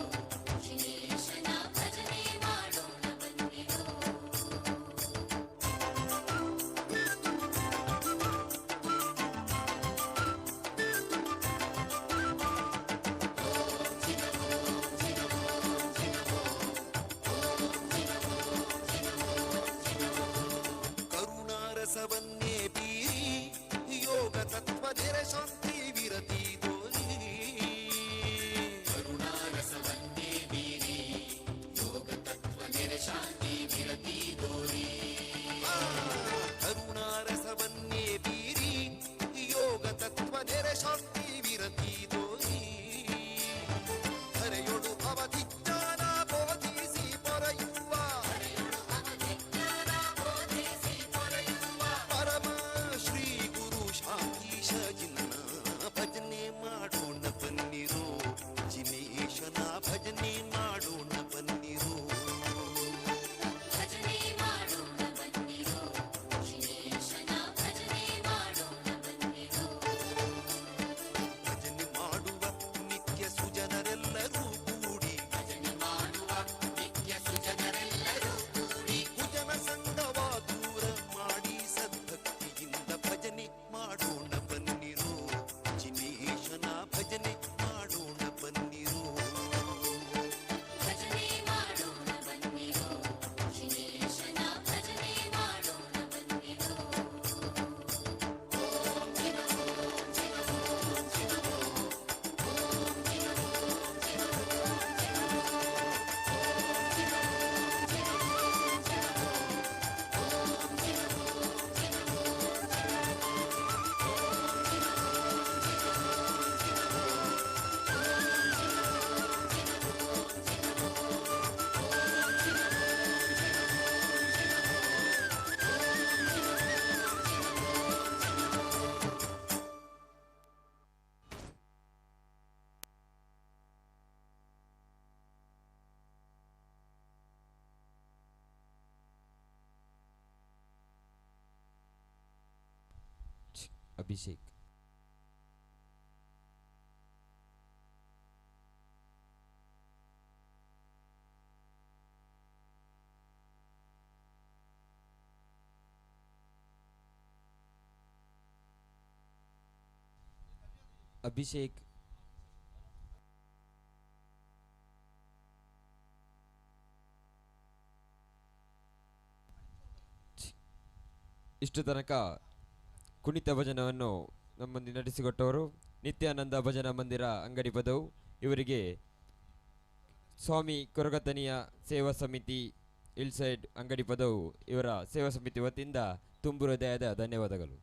ಜಿನೇಶನ ಭಜನೆ ಮಾಡೋಣ ಬನ್ನಿರೋ. ಕರುಣಾರಸವನ್ನೇ ಬೀರಿ ಯೋಗ ತತ್ವ ನೆರೆ ಶಾಂತಿ ವಿರತಿ ದೋರಿ. ಕರುಣಾರಸವನ್ನೇ ಬೀರಿ ಯೋಗ ತತ್ವ ನೆರೆ ಶಾಂತಿ ವಿರತಿ ದೋರಿ. ಕರುಣಾರಸವನ್ನೇ ಬೀರಿ ಯೋಗ ತತ್ವ ನೆರೆ ಶಾಂತಿ ವಿರತಿ ದೋರಿ. ಹರೆಯೊಳು ಅವಧಿ ಜ್ಞಾನ ಬೋಧಿಸಿ ಪೊರೆಯುವ ಪರಮ ಶ್ರೀ ಗುರು ಶಾಂತೀಶ ಜಿನ್ನ ಭಜನೆ ಮಾಡೋಣ ಬನ್ನಿರೋ, ಜಿನೇಶನ ಭಜನೆ ಮಾಡೋಣ ಬನ್ನಿರೋ. ಭಜನೆ ಮಾಡೋಣ ಬನ್ನಿರೋ, ಜಿನೇಶನ ಭಜನೆ ಮಾಡೋಣ ಬನ್ನಿರೋ. ಭಜನೆ ಮಾಡುವ ನಿತ್ಯ ಸುಜನರೆಲ್ಲರೂ ಕೂಡಿ, ಭಜನೆ ಮಾಡುವ ನಿತ್ಯ ಸುಜನರೆಲ್ಲರೂ ಕೂಡಿ, ಕುಜನ ಸಂಗವ ದೂರ ಮಾಡಿ ಸದ್ಭಕ್ತಿಯಿಂದ ಭಜನೆ ಮಾಡೋಣ ಬನ್ನಿರೋ, ಜಿನೇಶನ ಭಜನೆ ಮಾಡೋಣ ಬನ್ನಿರೋ. ಭಜನೆ ಮಾಡೋಣ ಬನ್ನಿರೋ, ಜಿನೇಶನ ಭಜನೆ ಮಾಡೋಣ ಬನ್ನಿರೋ. ಓಂ ಜಿನ ಓಂ ಜಿನ ಓಂ ಜಿನ ಓಂ, ಓಂ ಜಿನ ಓಂ ಜಿನ ಓಂ ಜಿನ ಓಂ, ಓಂ ಜಿನ ಓಂ ಜಿನ ಓಂ ಜಿನ ಓಂ, ಓಂ ಜಿನ ಓಂ ಜಿನ ಓಂ ಜಿನ ಓಂ, ಓಂ ಜಿನ ಓಂ ಜಿನ ಓಂ ಜಿನ ಓಂ, ಓಂ ಜಿನ ಓಂ ಜಿನ ಓಂ ಜಿನ ಓಂ, ಓಂ ಜಿನ ಓಂ ಜಿನ ಓಂ ಜಿನ ಓಂ, ಓಂ ಜಿನ ಓಂ ಜಿನ ಓಂ ಜಿನ ಓಂ. ಅಭಿಷೇಕ್. ಅಭಿಷೇಕ್. ಇಷ್ಟು ತನಕ ಕುಣಿತ ಭಜನವನ್ನು ನಮ್ಮೊಂದಿಗೆ ನಡೆಸಿಕೊಟ್ಟವರು ನಿತ್ಯಾನಂದ ಭಜನಾ ಮಂದಿರ ಅಂಗಡಿ ಪದವು. ಇವರಿಗೆ ಸ್ವಾಮಿ ಕೊರಗತನಿಯ ಸೇವಾ ಸಮಿತಿ ಇಲ್ಸೈಡ್ ಅಂಗಡಿ ಪದವು ಇವರ ಸೇವಾ ಸಮಿತಿ ವತಿಯಿಂದ ತುಂಬು ಹೃದಯದ ಧನ್ಯವಾದಗಳು.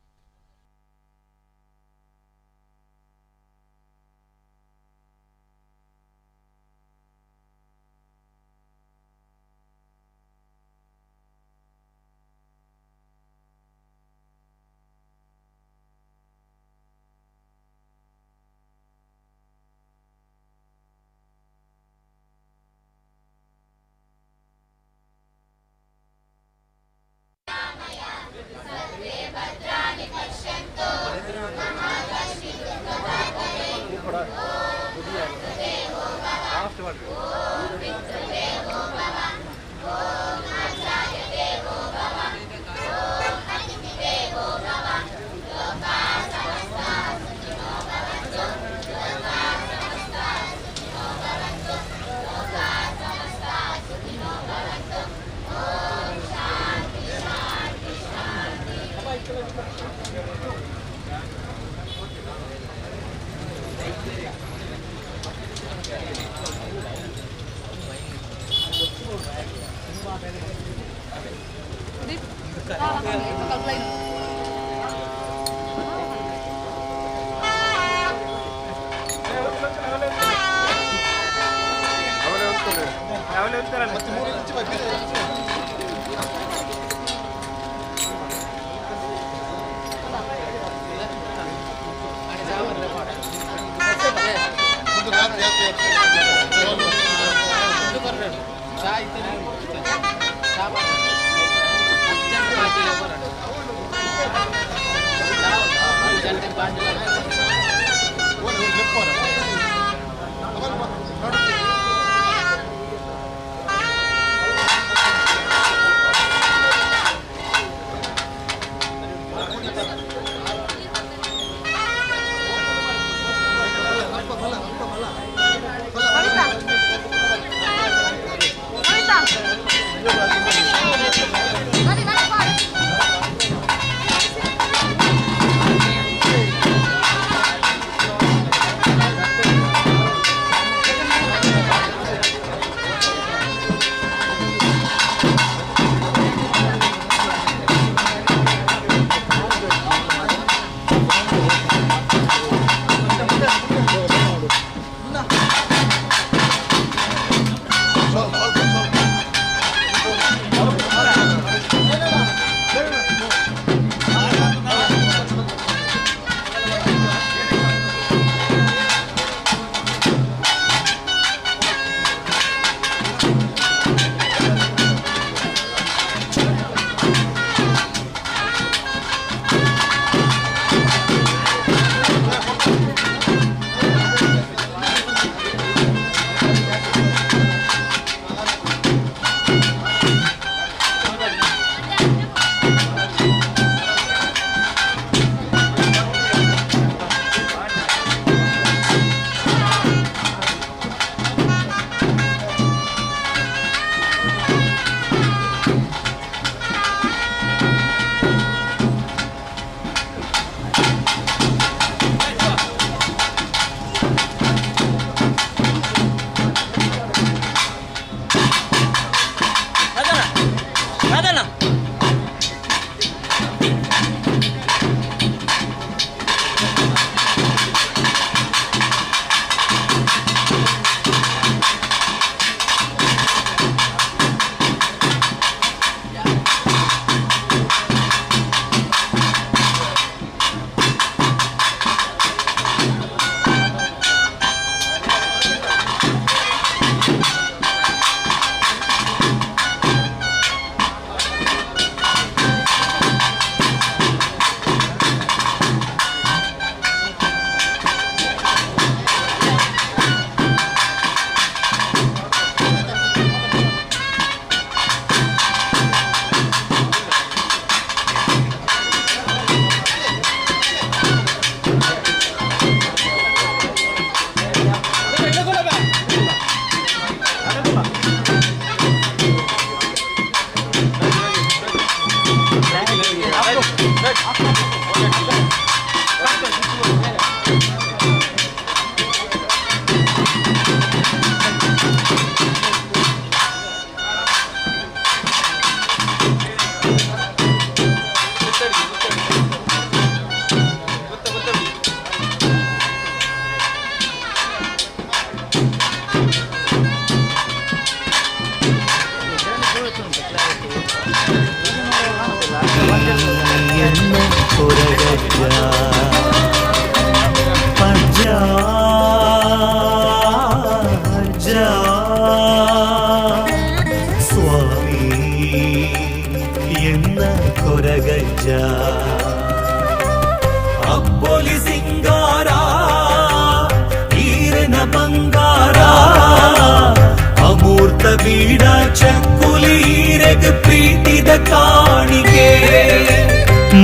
ಅಮೂರ್ತ ಬೀಡ ಚಕ್ಕುಲೀರೆಗ್ ಪ್ರೀತಿದ ಕಾಣಿಕೆ.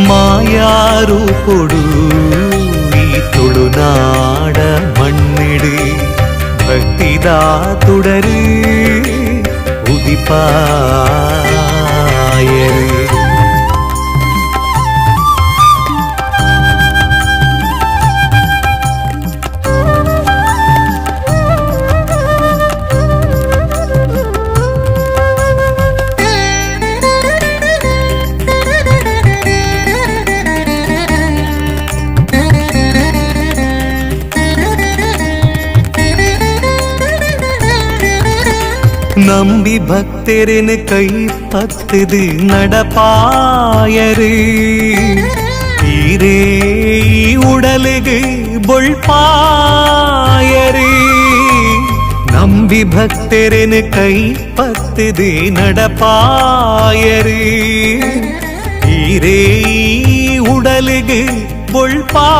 ಮಾಯಾರೂಪೊಡು ಈ ತುಳುನಾಡ ಮಣ್ಣಿಡು ಭಕ್ತಿದ ತುಡರು ಉದಿಪಾಯರು. ನಂಬಿ ಭಕ್ತರನ್ ಕೈ ಪತ್ತದು நடப்பாயரு ஈரே உடலுகு பொழ்பாயரு. ನಂಬಿ ಭಕ್ತರನ್ ಕೈ ಪತ್ತದು நடப்பாயரு ஈரೇ உடலுகு பொழ்பாயரு.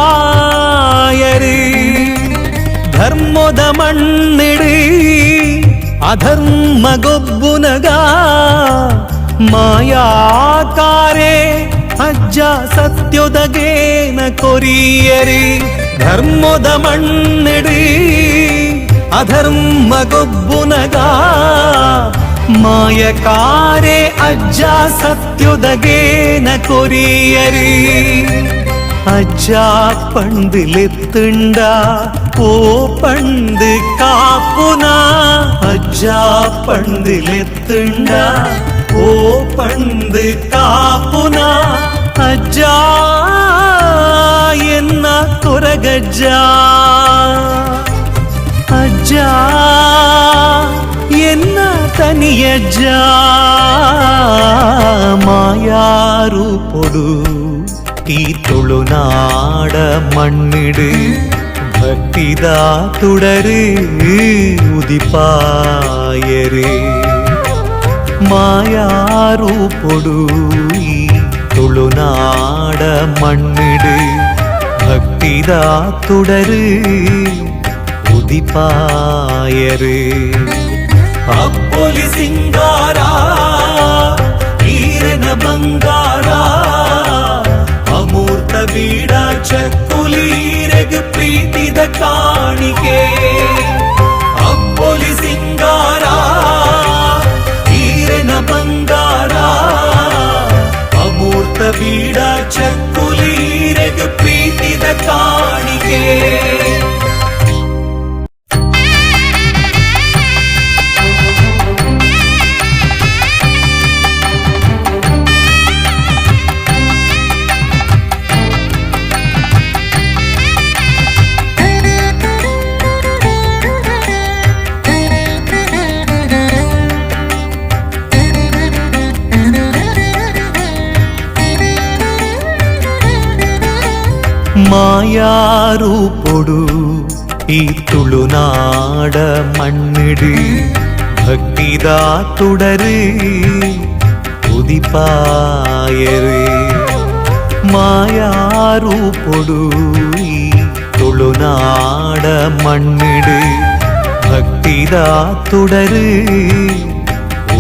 ಧರ್ಮದ ಮಣ್ಣಿಡು ಅಧರ್ಮ ಗೊಬ್ಬುನಗ ಮಾಯಾಕಾರೆ ಅಜ್ಜ ಸತ್ಯೊದಗೇನ ಕೊರಿಯರಿ. ಧರ್ಮದ ಮಣ್ಣಿಡು ಅಧರ್ಮ ಗೊಬ್ಬುನಗ ಮಾಯಕಾರೆ ಅಜ್ಜ ಸತ್ಯೊದಗೇನ ಕೊರಿಯರಿ. ಅಜ್ಜ ಪಂದಿಲೆತ್ತುಂಡ ಓ ಪಂದು ಕಾಪುನ. ಅಜ್ಜ ಪಂದಿಲೆತ್ತುಂಡ ಓ ಪಂದು ಕಾಪುನ. ಅಜ್ಜ ಎನ್ನ ಕೊರಗಜ್ಜ ಅಜ್ಜ ಎನ್ನ ತನಿಯಜ್ಜ. ಮಾಯಾರೂಪೊಡು ಈ ತುಳುನಾಡ ಮಣ್ಣಿಡು ಭಕ್ತಿದ ತುಡರು ಉದಿಪಾಯರು. ಮಾಯಾರೂಪೊಡು ಈ ತುಳುನಾಡ ಮಣ್ಣಿಡು ಭಕ್ತಿದ ತುಡರು ಉದಿಪಾಯರು. ಅಪ್ಪೊಲಿ ಸಿಂಗಾರ ಈರನ ಬಂಗಾರ ಅಮೂರ್ತ ಬೀಡ ಚಕ್ಕುಲೀರೆಗ್ ಪ್ರೀತಿದ ಕಾಣಿಕೆ. ಅಪ್ಪೊಲಿ ಸಿಂಗಾರ ಈರನ ಬಂಗಾರ ಅಮೂರ್ತ ಬೀಡ ಚಕ್ಕುಲೀರೆಗ್ ಪ್ರೀತಿದ ಕಾಣಿಕೆ. ಮಾಯಾರೂಪೊಡು ಈ ತುಳುನಾಡ ಮಣ್ಣಿಡು ಭಕ್ತಿದ ತುಡರು ಉದಿಪಾಯರು. ಮಾಯಾರೂಪೊಡು ಈ ತುಳುನಾಡ ಮಣ್ಣಿಡು ಭಕ್ತಿದ ತುಡರು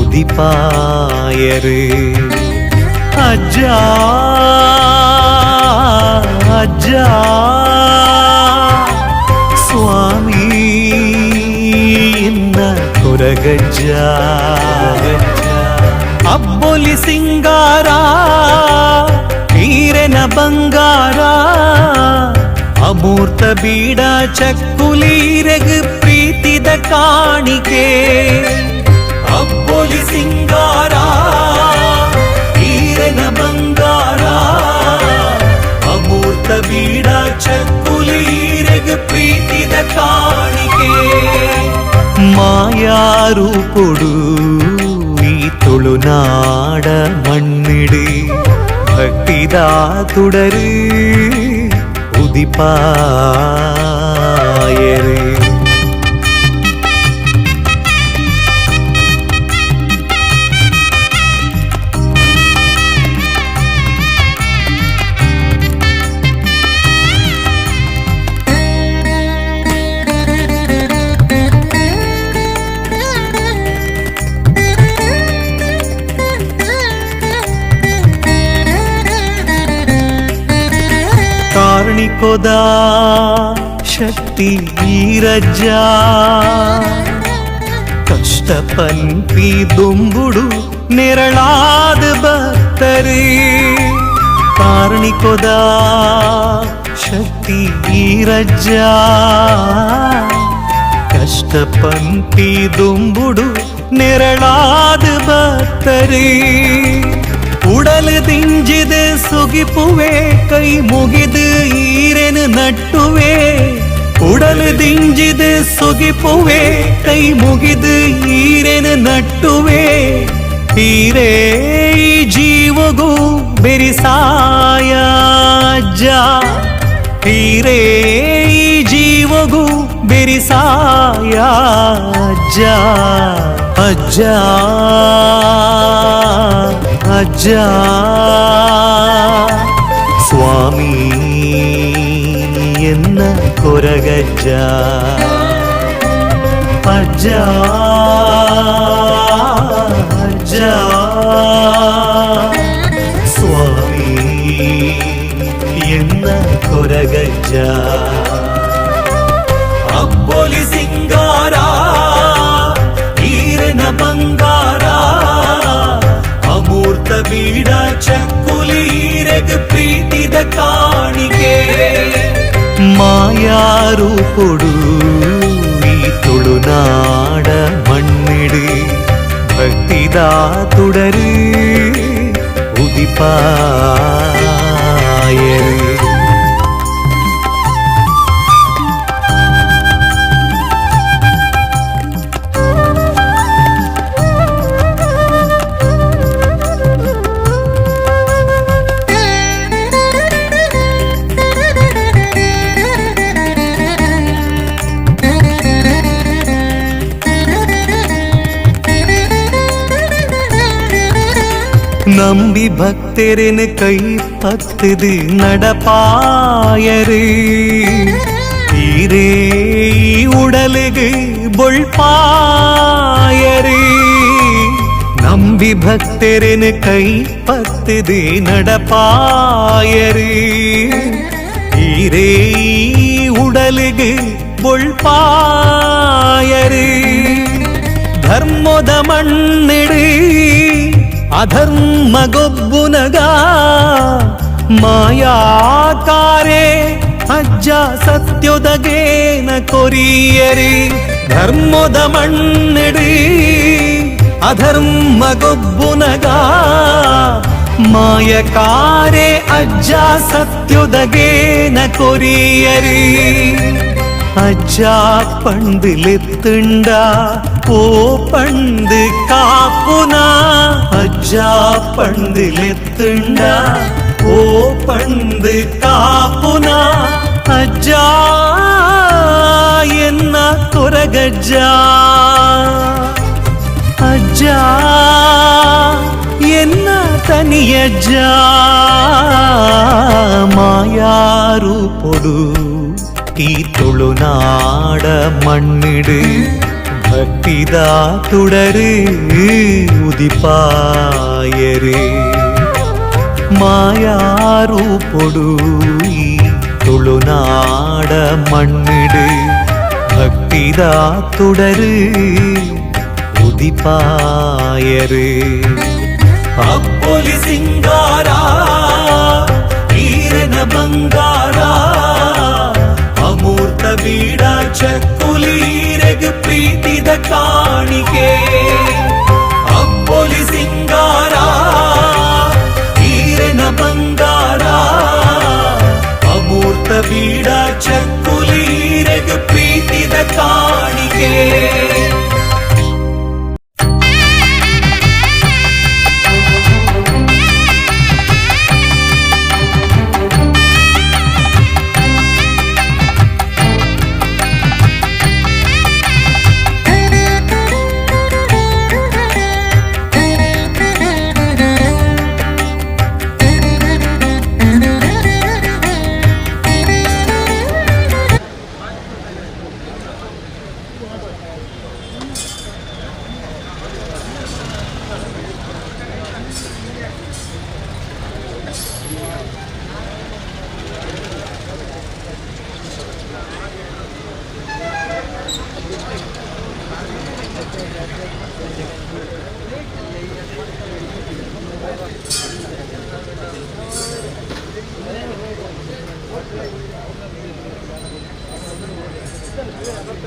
ಉದಿಪಾಯರು. ಅಜ್ಜ ಅಜ್ಜ ಸ್ವಾಮಿ ಎನ್ನ ಕೊರಗಜ್ಜ. ಅಬ್ಬೊಲಿ ಸಿಂಗಾರ ಈರೆನ ಬಂಗಾರ ಅಮೂರ್ತ ಬೀಡ ಚಕ್ಕುಲೀರೆಗ್ ಪ್ರೀತಿದ ಕಾಣಿಕೆ. ಅಬ್ಬೊಲಿ ಸಿಂಗಾರ ಈರೆನ ಬಂಗಾರ ಅಮೂರ್ತ ಬೀಡ ಚಕ್ಕುಲೀರೆಗ್ ಪ್ರೀತಿದ ಕಾಣಿಕೆ. ಮಾಯಾರೂಪೊಡು ಈ ತುಳುನಾಡ ಮಣ್ಣಿಡು ಭಕ್ತಿದ ತುಡರು ಉದಿಪಾಯರು. ಕಾರ್ಣಿಕೊದ ಶಕ್ತಿ ಈರಜ್ಜ ಕಷ್ಟ ಪನ್ಪಿ ದುಂಬುಡು ನೆರಳಾದ ಭಕ್ತರೇ ಕಾರ್ಣಿಕೊದ ಶಕ್ತಿ ಈರಜ್ಜ ಕಷ್ಟ ಪನ್ಪಿ ದುಂಬುಡು ನೆರಳಾದ ಭಕ್ತರೇ ಉಡಲು ದಿಂಜಿದ ಸುಗಿಪುವೆ ಕೈ ಮುಗಿದು ಈರೆನು ನಟ್ಟುವೆ ಉಡಲು ದಿಂಜಿದ ಸುಗಿಪುವೆ ಕೈ ಮುಗಿದು ಈರೆನು ನಟ್ಟುವೆ ಈರೇ ಜೀವಗೂ ಬೆರಿಸಾಯ ಅಜ್ಜ ಹೀರೇ ಜೀವಗೂ ಬೆರಿಸಾಯ ಅಜ್ಜ ಅಜ್ಜ ಅಜ್ಜ ಸ್ವಾಮಿ ಎನ್ನ ಕೊರಗಜ್ಜ ಅಜ್ಜ ಅಜ್ಜ ಸ್ವಾಮಿ ಎನ್ನ ಕೊರಗಜ್ಜ ಅಪ್ಪೊಲಿ ಸಿಂಗಾರ ಈರನ ಬಂಗಾರ ಅಮೂರ್ತ ಬೀಡ ಚಕ್ಕುಲಿ ಈರಗ ಪ್ರೀತಿದ ಕಾಣಿಕೆ ಮಾಯಾರೂಪೊಡು ಈ ತುಳುನಾಡ ಮಣ್ಣಿಡು ಭಕ್ತಿದ ತುಡರು ಉದಿಪಾಯರು. ನಂಬಿ ಭಕ್ತರನ್ನು ಕೈ ಪತ್ತದು நடப்பாயரு ஈரே உடலுகு ಬೊಳ್ಪಾಯರು ನಂಬಿ ಭಕ್ತರನ್ನು ಕೈ ಪತ್ತದು நடப்பாಯರು ಈರೇ ಉಡಲಿಗೆ ಬೊಳ್ಪಾಯರು ಧರ್ಮದ ಮಣ್ಣಿಡು ಅಧರ್ಮ ಗೊಬ್ಬುನಗ ಮಾಯಾಕಾರೆ ಅಜ್ಜ ಸತ್ಯೊದಗೇನ ಕೊರಿಯರಿ ಧರ್ಮದ ಮಣ್ಣಿಡು ಅಧರ್ಮ ಗೊಬ್ಬುನಗ ಮಾಯಕಾರೆ ಅಜ್ಜ ಸತ್ಯೊದಗೇನ ಕೊರಿಯರಿ ಅಜ್ಜ ಪಂದಿಲೆತ್ತುಂಡ ಓ ಪಂದು ಕಾಪುನ ಅಜ್ಜ ಪಂದಿಲೆತ್ತುಂಡ ಓ ಪಂದು ಕಾಪುನ ಅಜ್ಜ ಎನ್ನ ಕೊರಗಜ್ಜ ಅಜ್ಜ ಎನ್ನ ತನಿಯಜ್ಜ ಮಾಯಾರೂಪೊಡು ಈ ತುಳುನಾಡ ಮಣ್ಣಿಡು ಭಕ್ತಿದ ತುಡರು ಉದಿಪಾಯರು ಮಾಯಾರೂಪೊಡು ಈ ತುಳುನಾಡ ಮಣ್ಣಿಡು ಭಕ್ತಿದ ತುಡರು ಉದಿಪಾಯರು ಅಪ್ಪೊಲಿ ಸಿಂಗಾರ ಈರನ ಬಂಗಾರ ಅಮೂರ್ತ ಬೀಡ ಚಕ್ಕುಲೀರೆಗ್ ಪ್ರೀತಿದ ಕಾಣಿಕೆ ಅಪ್ಪೊಲಿ ಸಿಂಗಾರ ಈರನ ಬಂಗಾರ ಅಮೂರ್ತ ಬೀಡ ಚಕ್ಕುಲೀರೆಗ್ ಪ್ರೀತಿದ ಕಾಣಿಕೆ. Thank you.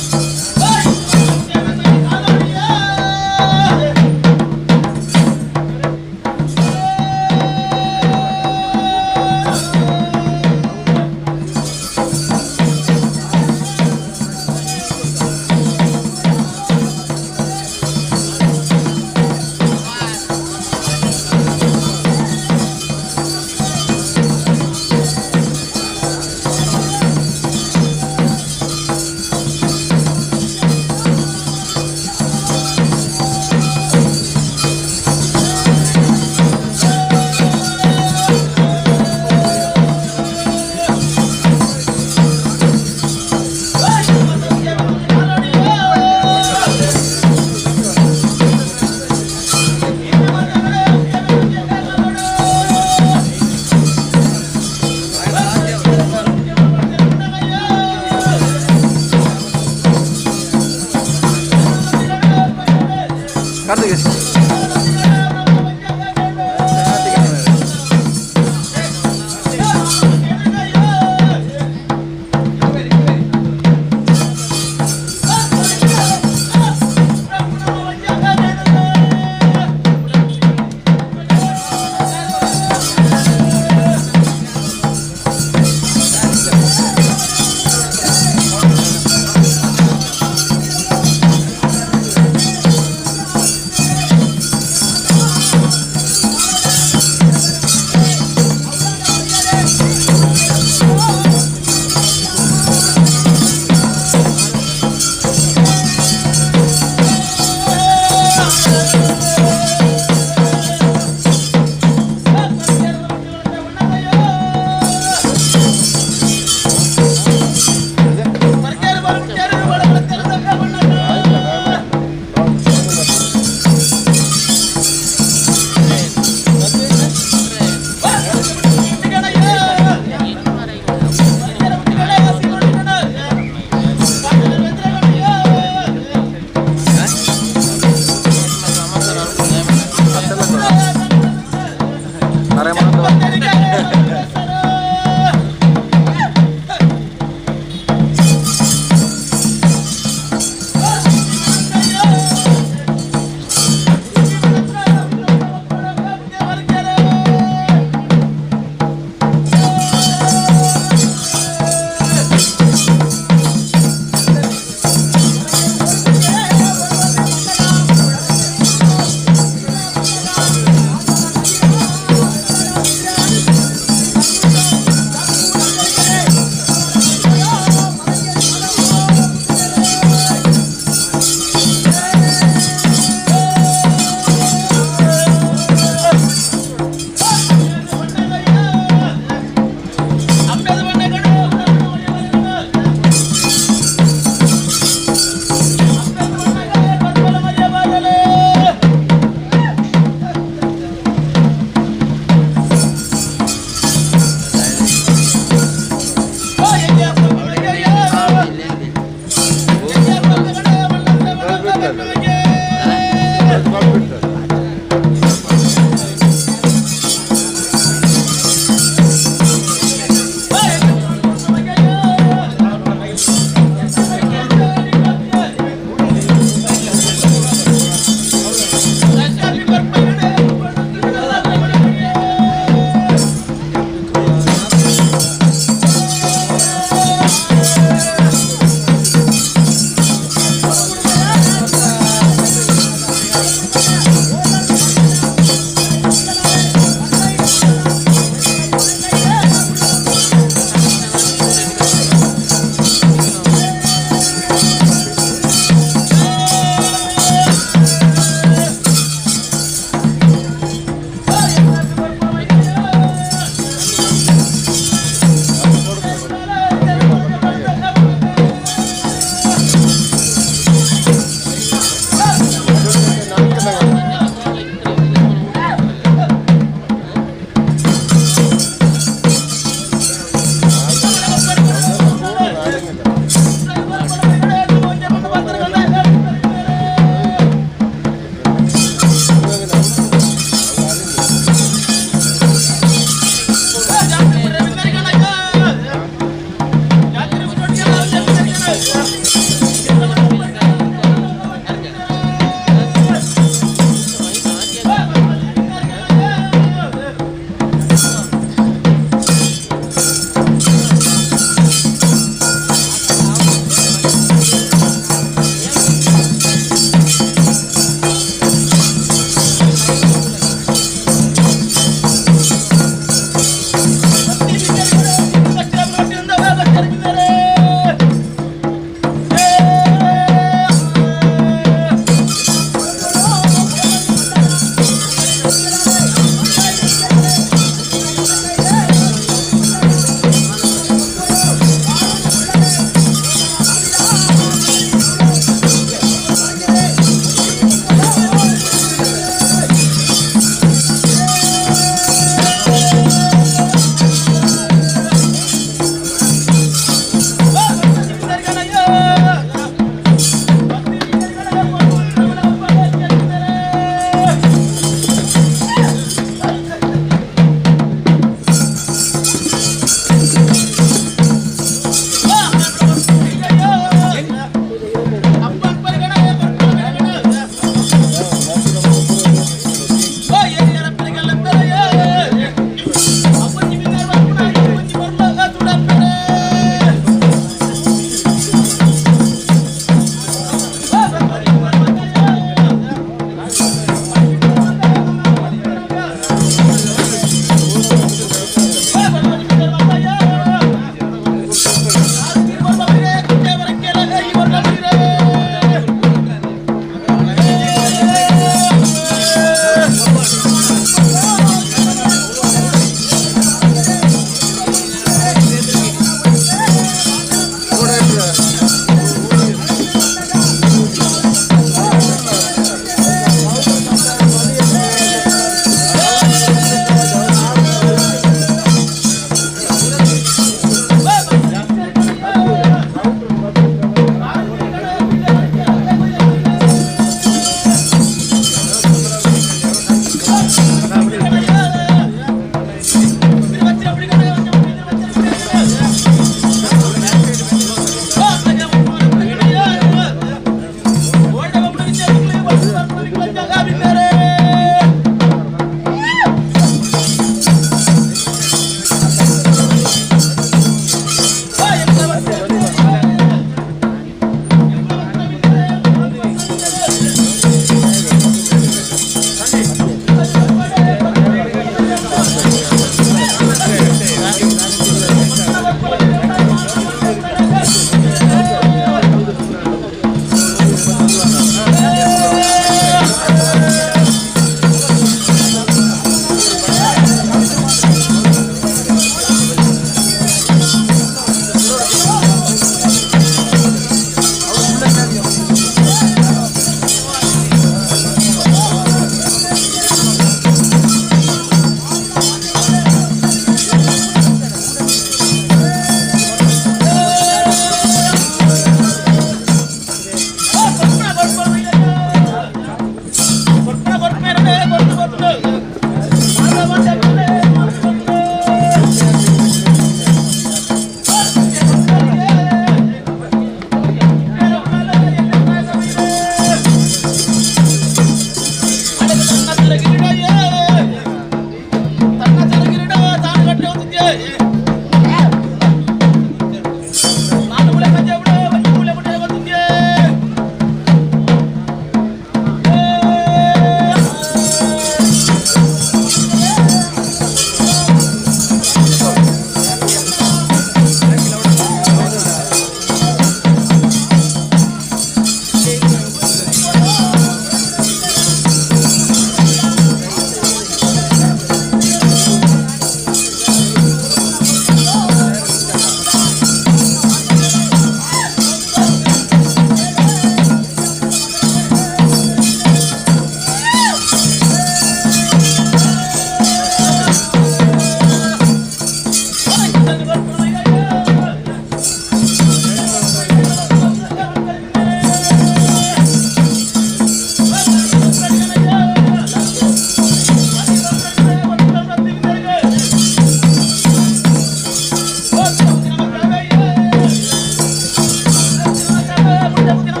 ಆ.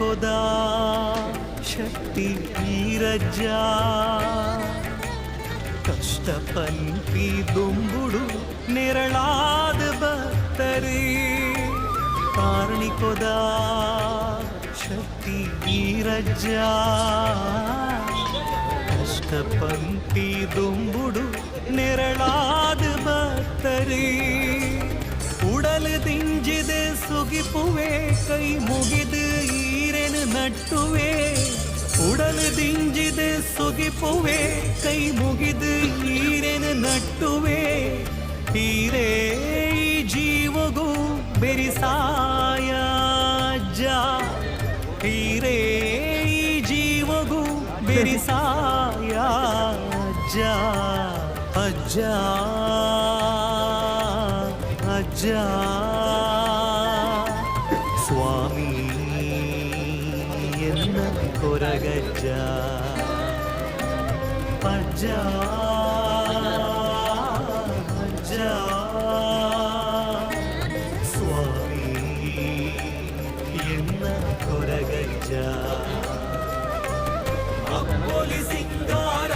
ಕಾರ್ಣಿಕೊದ ಶಕ್ತಿ ಈರಜ್ಜ ಕಷ್ಟ ಪನ್ಪಿ ದುಂಬುಡು ನೆರಳಾದ ಭಕ್ತರೇ ಕಾರ್ಣಿಕೊದ ಶಕ್ತಿ ಈರಜ್ಜ ಕಷ್ಟ ಪನ್ಪಿ ದುಂಬುಡು ನೆರಳಾದ ಭಕ್ತರೇ ಉಡಲು ದಿಂಜಿದ ಸುಗಿಪುವೆ ಕೈ ಮುಗಿದು ಈರೆನು ನಟ್ಟುವೆ ಉಡಲು ದಿಂಜಿದ ಸುಗಿಪುವೆ ಕೈ ಮುಗಿದು ಈರೆನು ನಟ್ಟುವೆ ಈರೇ ಜೀವಗೂ ಬೆರಿಸಾಯ ಅಜ್ಜ ಈರೇ ಜೀವಗೂ ಬೆರಿಸಾಯ ಅಜ್ಜ ಅಜ್ಜ ಅಜ್ಜ ಸ್ವಾಮಿ ಎನ್ನ ಕೊರಗಜ್ಜ ಅಜ್ಜ ಅಜ್ಜ ಸ್ವಾಮಿ ಎನ್ನ ಕೊರಗಜ್ಜ ಅಪ್ಪೊಲಿ ಸಿಂಗಾರ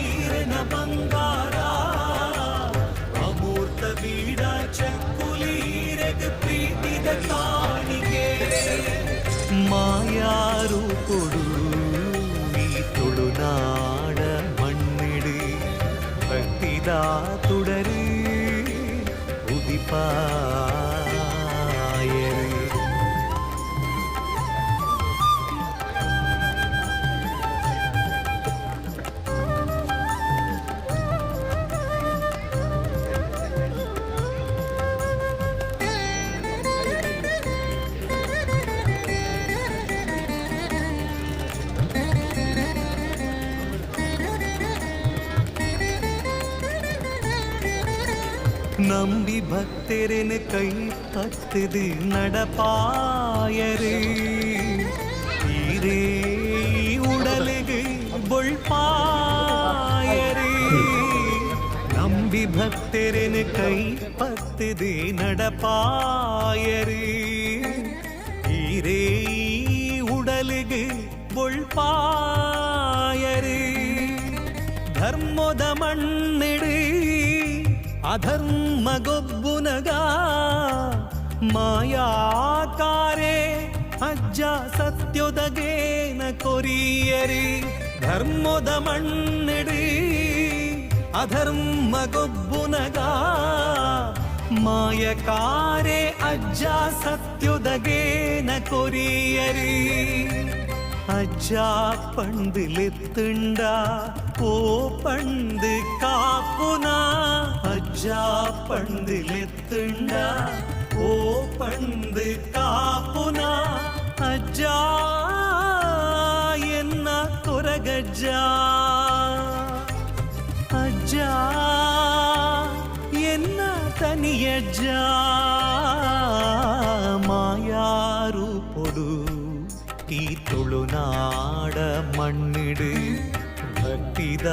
ಈರನ ಬಂಗಾರ ಅಮೂರ್ತ ಬೀಡ ಚಕ್ಕುಲೀರಗ ಪ್ರೀತಿದ ಕಾಣಿಕೆ ಮಾಯಾರು ಕೊಡು ಈ ತುಳುನಾಡ ಮಣ್ಣಿಡು ಭಕ್ತಿದ ತುಡರು ಉದಿಪಾಯರು. ನಂಬಿ ಭಕ್ತರನ ಕೈ ಪತ್ತದು நடப்பாயரு ಈರೇ ಉಡಲಿಗೆ ಬೊಳ್ಪಾಯರು ನಂಬಿ ಭಕ್ತರನ ಕೈ ಪತ್ತದು நடப்பாಯರು ಈರೇ ಉಡಲಿಗೆ ಬೊಳ್ಪಾಯರು ಧರ್ಮದ ಮಣ್ಣಿಡು ಅಧರ್ಮ ಗೊಬ್ಬುನಗ ಮಾಯಾಕಾರೆ ಅಜ್ಜ ಸತ್ಯೊದಗೇನ ಕೊರಿಯರಿ ಧರ್ಮದ ಮಣ್ಣಿಡು ಅಧರ್ಮ ಗೊಬ್ಬುನಗ ಮಾಯಕಾರೆ ಅಜ್ಜ ಸತ್ಯೊದಗೇನ ಕೊರಿಯರಿ ಅಜ್ಜ ಪಂದಿಲೆತ್ತುಂಡ ಓ ಪಂದು ಕಾಪುನ ಅಜ್ಜ ಪಂದಿಲೆತ್ತುಂಡ ಓ ಪಂದು ಕಾಪುನ ಅಜ್ಜ ಎನ್ನ ಕೊರಗಜ್ಜ ಅಜ್ಜ ಎನ್ನ ತನಿಯಜ್ಜ ಮಾಯಾರು ಪೊಡು ಈ ತುಳುನಾಡ ಮಣ್ಣಿಡು ಭಕ್ತಿದ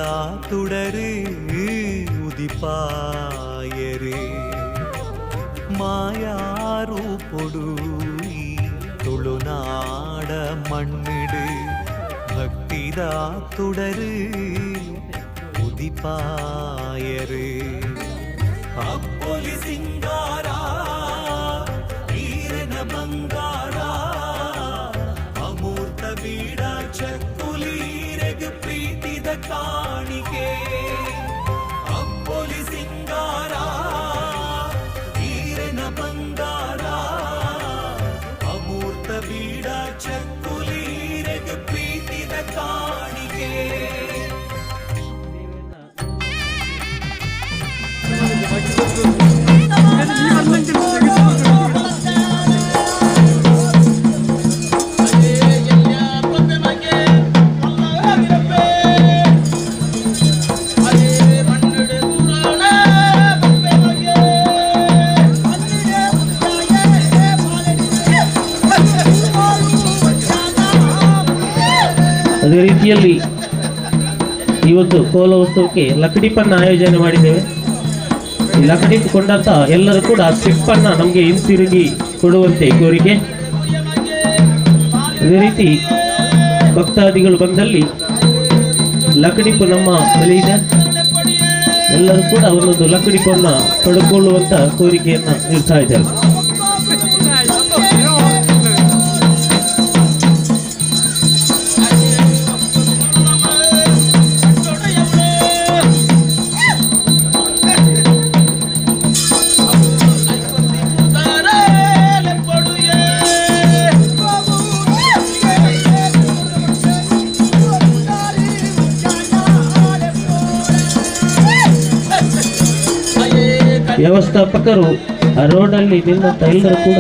ತುಡರು ಉದಿಪಾಯರು ಮಾಯಾರು ಪೊಡು ಈ ತುಳುನಾಡ ಮಣ್ಣಿಡು ಭಕ್ತಿದ ತುಡರು ಉದಿಪಾಯರು ಅಪ್ಪೊಲಿ ಸಿಂಗಾರ ಈರನ ಬಂಗಾರ ಅಮೂರ್ತ ಬೀಡ ಚಕ್ಕುಲೀರಗ ಪ್ರೀತಿದ ಕಾಣಿಕೆ ಅಪ್ಪೊಲಿ ಸಿಂಗಾರ ಈರನ ಬಂಗಾರ ಅಮೂರ್ತ ಬೀಡ ಚಕ್ಕುಲೀರಗ ಪ್ರೀತಿದ ಕಾಣಿಕೆ. ಅದೇ ರೀತಿಯಲ್ಲಿ ಈ ಒಂದು ಕೋಲ ಉತ್ಸವಕ್ಕೆ ಲಕಡಿಪನ್ನು ಆಯೋಜನೆ ಮಾಡಿದ್ದೇವೆ. ಈ ಲಕಡಿಪ್ ಕೊಂಡಂತ ಎಲ್ಲರೂ ಕೂಡ ಸಿಪ್ಪನ್ನು ನಮಗೆ ಹಿಂತಿರುಗಿ ಕೊಡುವಂತೆ ಕೋರಿಕೆ. ಅದೇ ರೀತಿ ಭಕ್ತಾದಿಗಳು ಬಂದಲ್ಲಿ ಲಕಡಿಪು ನಮ್ಮ ಬಳಿ ಇದೆ. ಎಲ್ಲರೂ ಕೂಡ ಒಂದೊಂದು ಲಕಡಿಪನ್ನು ಪಡ್ಕೊಳ್ಳುವಂತ ಕೋರಿಕೆಯನ್ನು ಇಡ್ತಾ ಇದ್ದಾರೆ. ವ್ಯವಸ್ಥಾಪಕರು ಆ ರೋಡಲ್ಲಿ ನಿನ್ನಂತ ಎಲ್ಲರೂ ಕೂಡ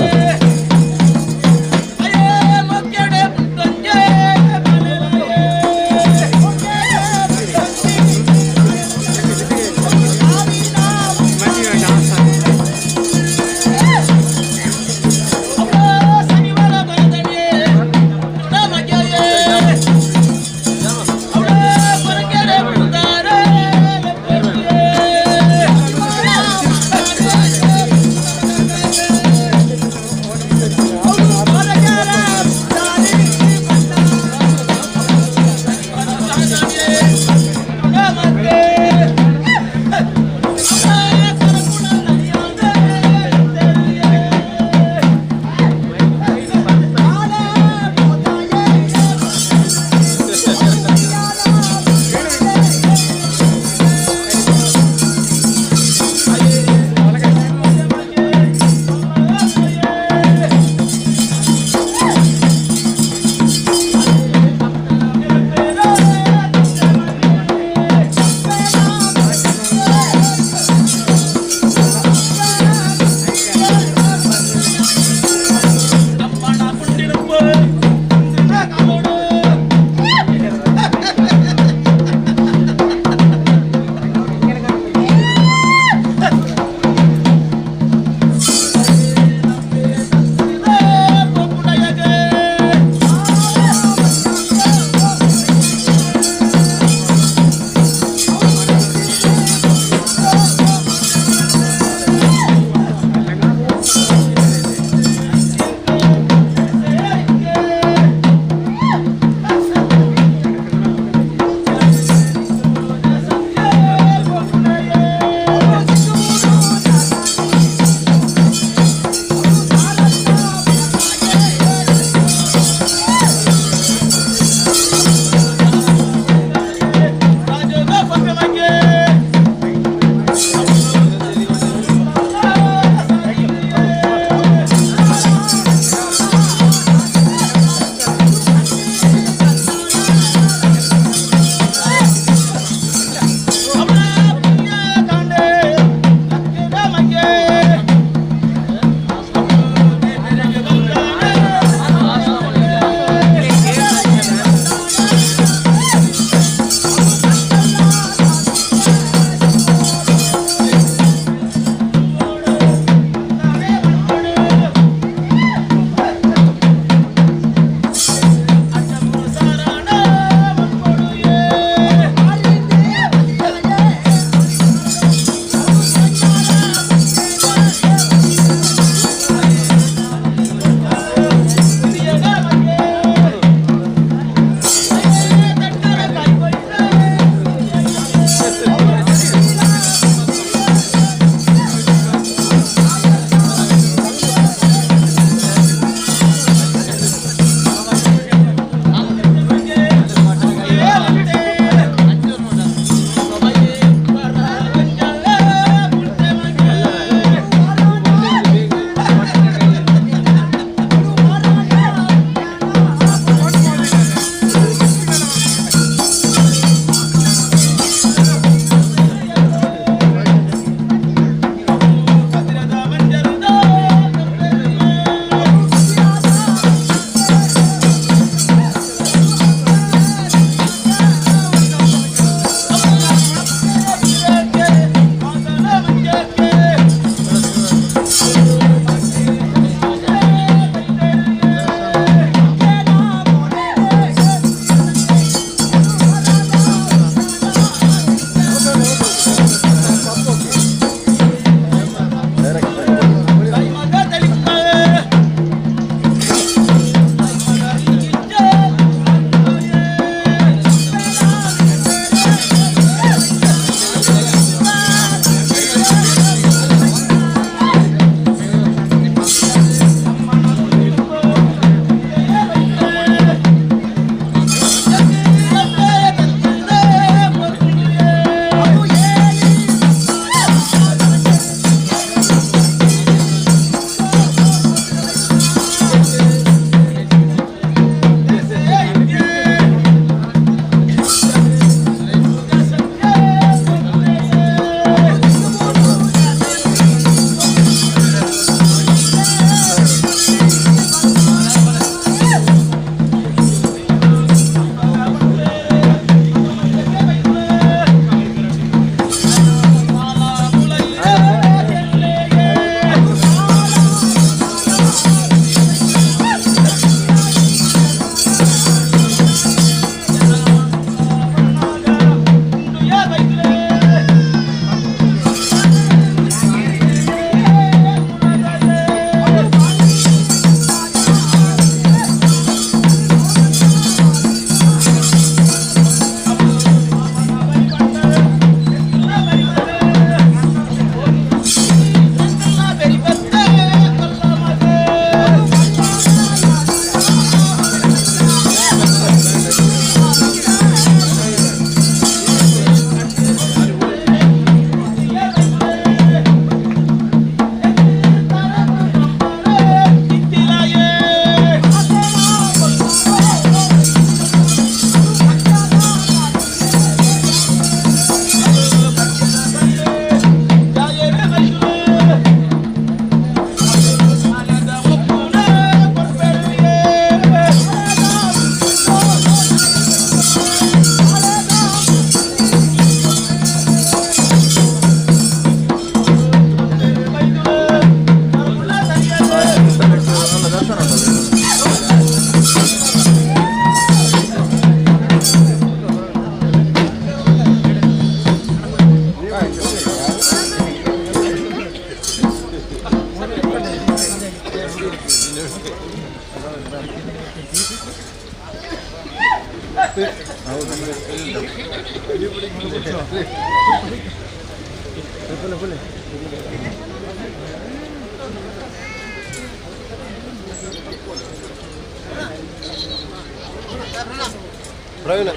ಪ್ರವೀಣ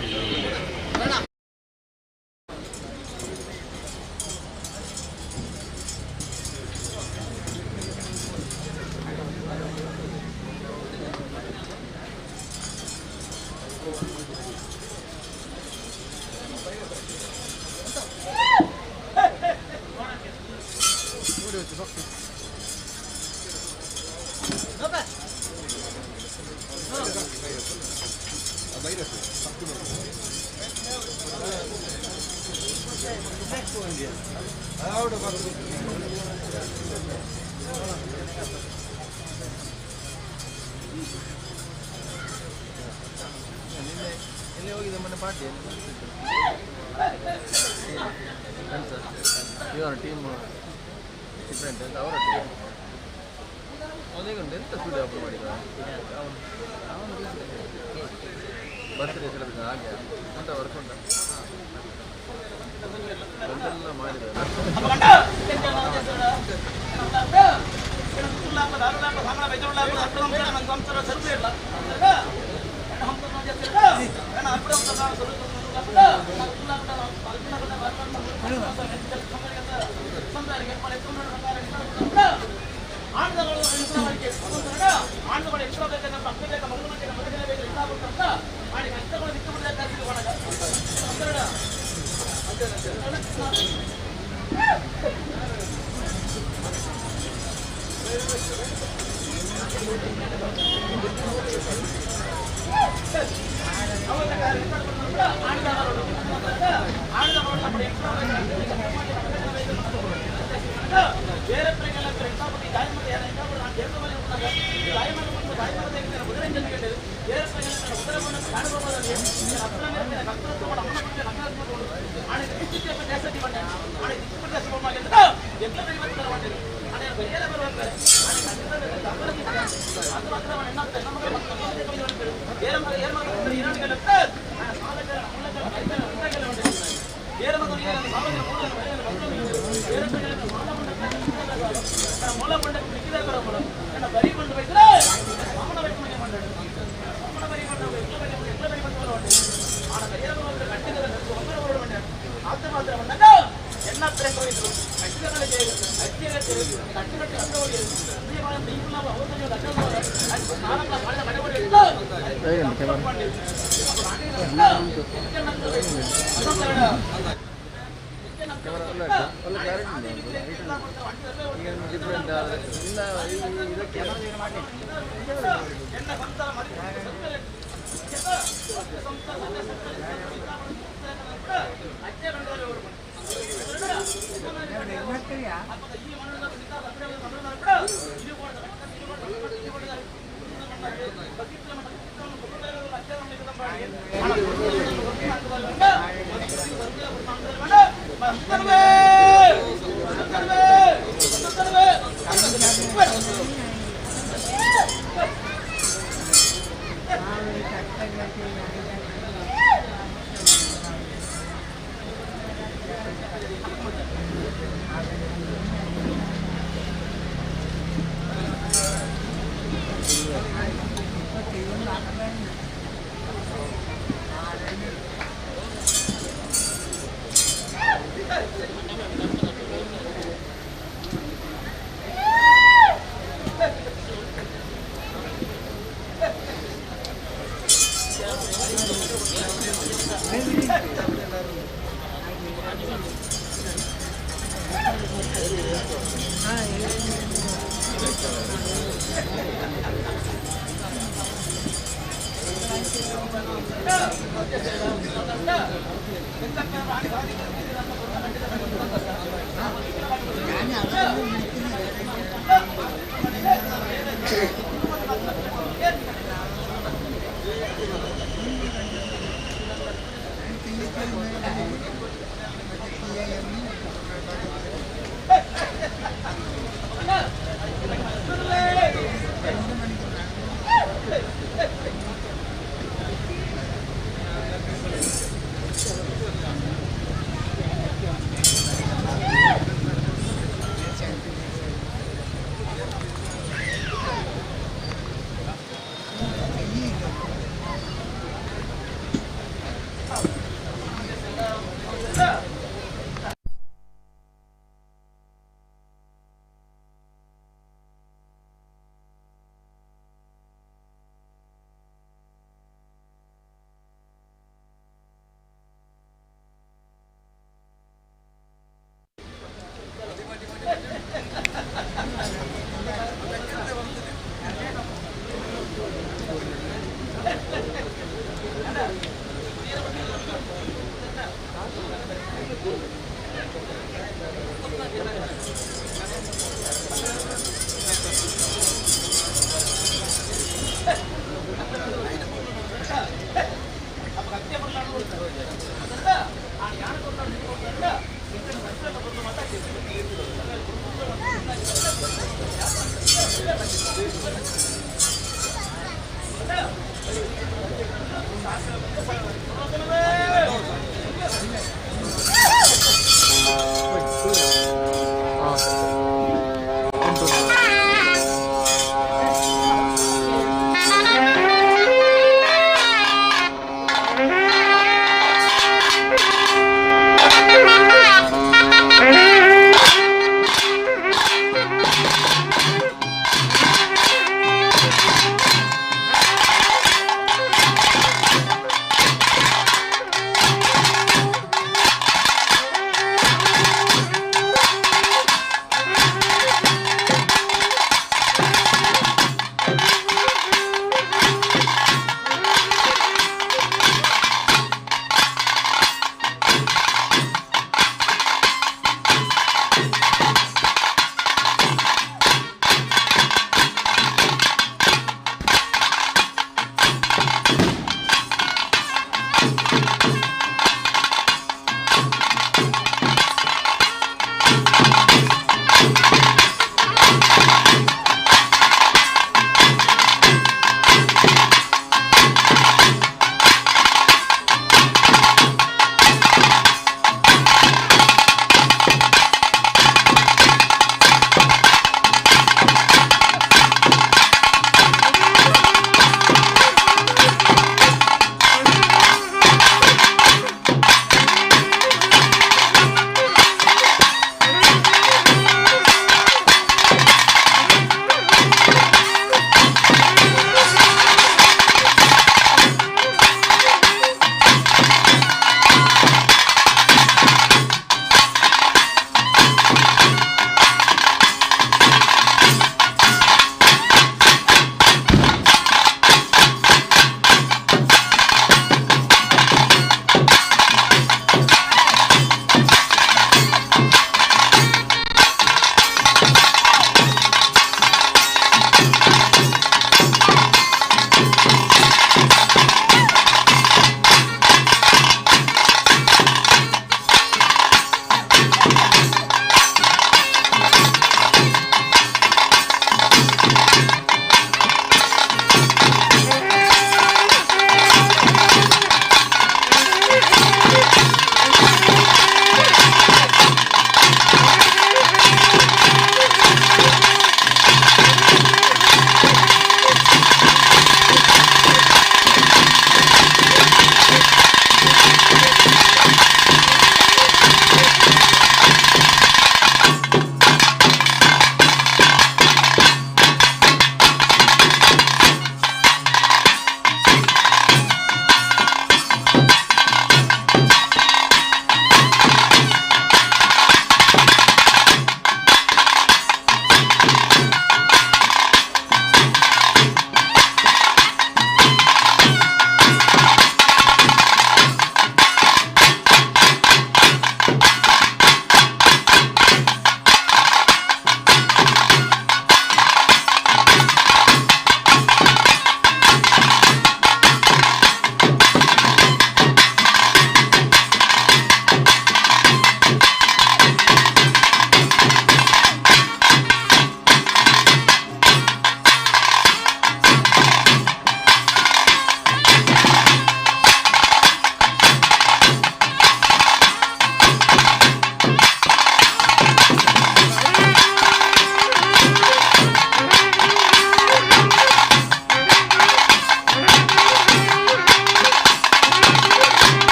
ಎಲ್ಲಿ ಹೋಗಿದೆ ಮೊನ್ನೆ ಪಾರ್ಟಿ ಇವರ ಟೀಮ್ ಡಿಫ್ರೆಂಟ್ ಅಂತ ಅವರ ಟೀಮ್ ಅವನಿಗೆ ಎಂತ ಸ್ಟುಡಿಯೋ ಓಪನ್ ಮಾಡಿದ ಅವನು ಅವನು ಬರ್ತ್ಡೇ ಸೆಲೆಬ್ರೇಷನ್ ಹಾಗೆ ಉಂಟ ವರ್ಕ್ ಉಂಟ ಎಂತೆಲ್ಲ ಮಾಡಿದ. Thank you.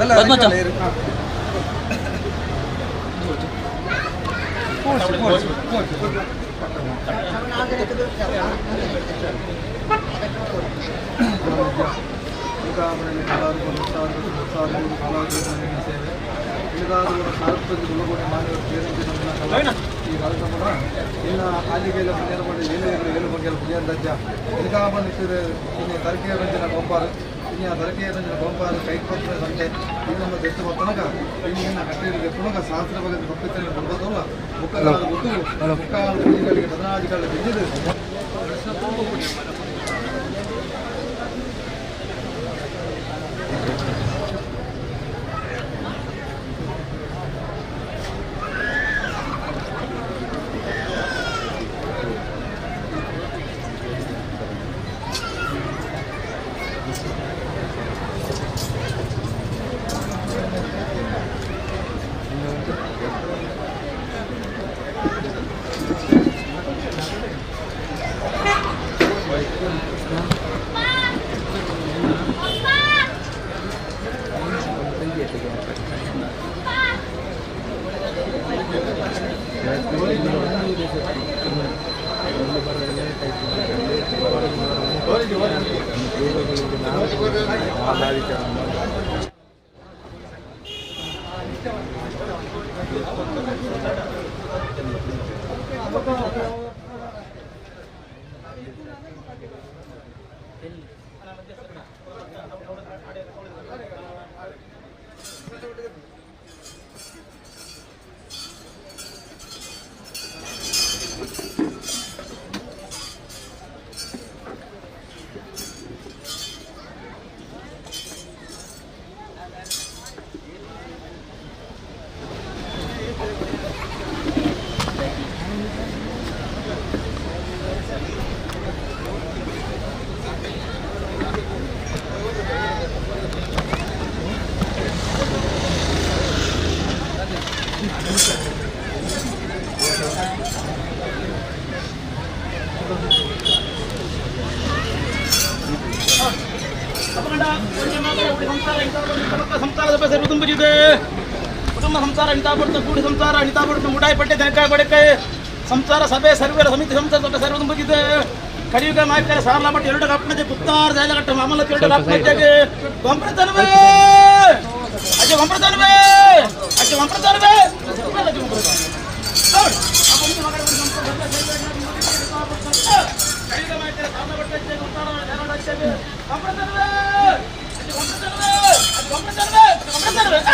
ಪದ್ಮಜ ಕುಟುಂಬ ಸಂಸಾರ ಇಂತಾಪಡ್ತು ಕೂಡಿ ಸಂಸಾರ ಅನಿತಾಪಡ್ತು ಮುಡಾಯಿ ಪಟ್ಟೆ ದನಕಾಯ ಬಡಕೆ ಸಂಸಾರ ಸಭೆ ಸರ್ವರ ಸಮಿತಿ ಸಂಸಾರ ದೊಡ್ಡ ಸರ್ವ ತುಂಬಿದೆ ಕಲಿಯುಗ ನಾಯಕರ ಸಾರಲ ಮಟ್ಟ ಎರಡು ಅಪ್ಪನದೆ ಪುತ್ತಾರ ಜಾಯಲಗಟ್ಟ ಮಾಮಲ ಎರಡು ಅಪ್ಪನದೆಗೆ ಗೊಂಪ್ರತನವೇ ಅಜ್ಜ ಗೊಂಪ್ರತನವೇ ಅಜ್ಜ ಗೊಂಪ್ರತನವೇ ಕಲಿಯುಗ ನಾಯಕರ ಸಾರಲ ಮಟ್ಟ ಗುಪ್ತಾರ ಜಾಯಲಗಟ್ಟ ಗೊಂಪ್ರತನವೇ ಅಜ್ಜ ಗೊಂಪ್ರತನವೇ ಅಜ್ಜ ಗೊಂಪ್ರತನವೇ ಗೊಂಪ್ರತನವೇ.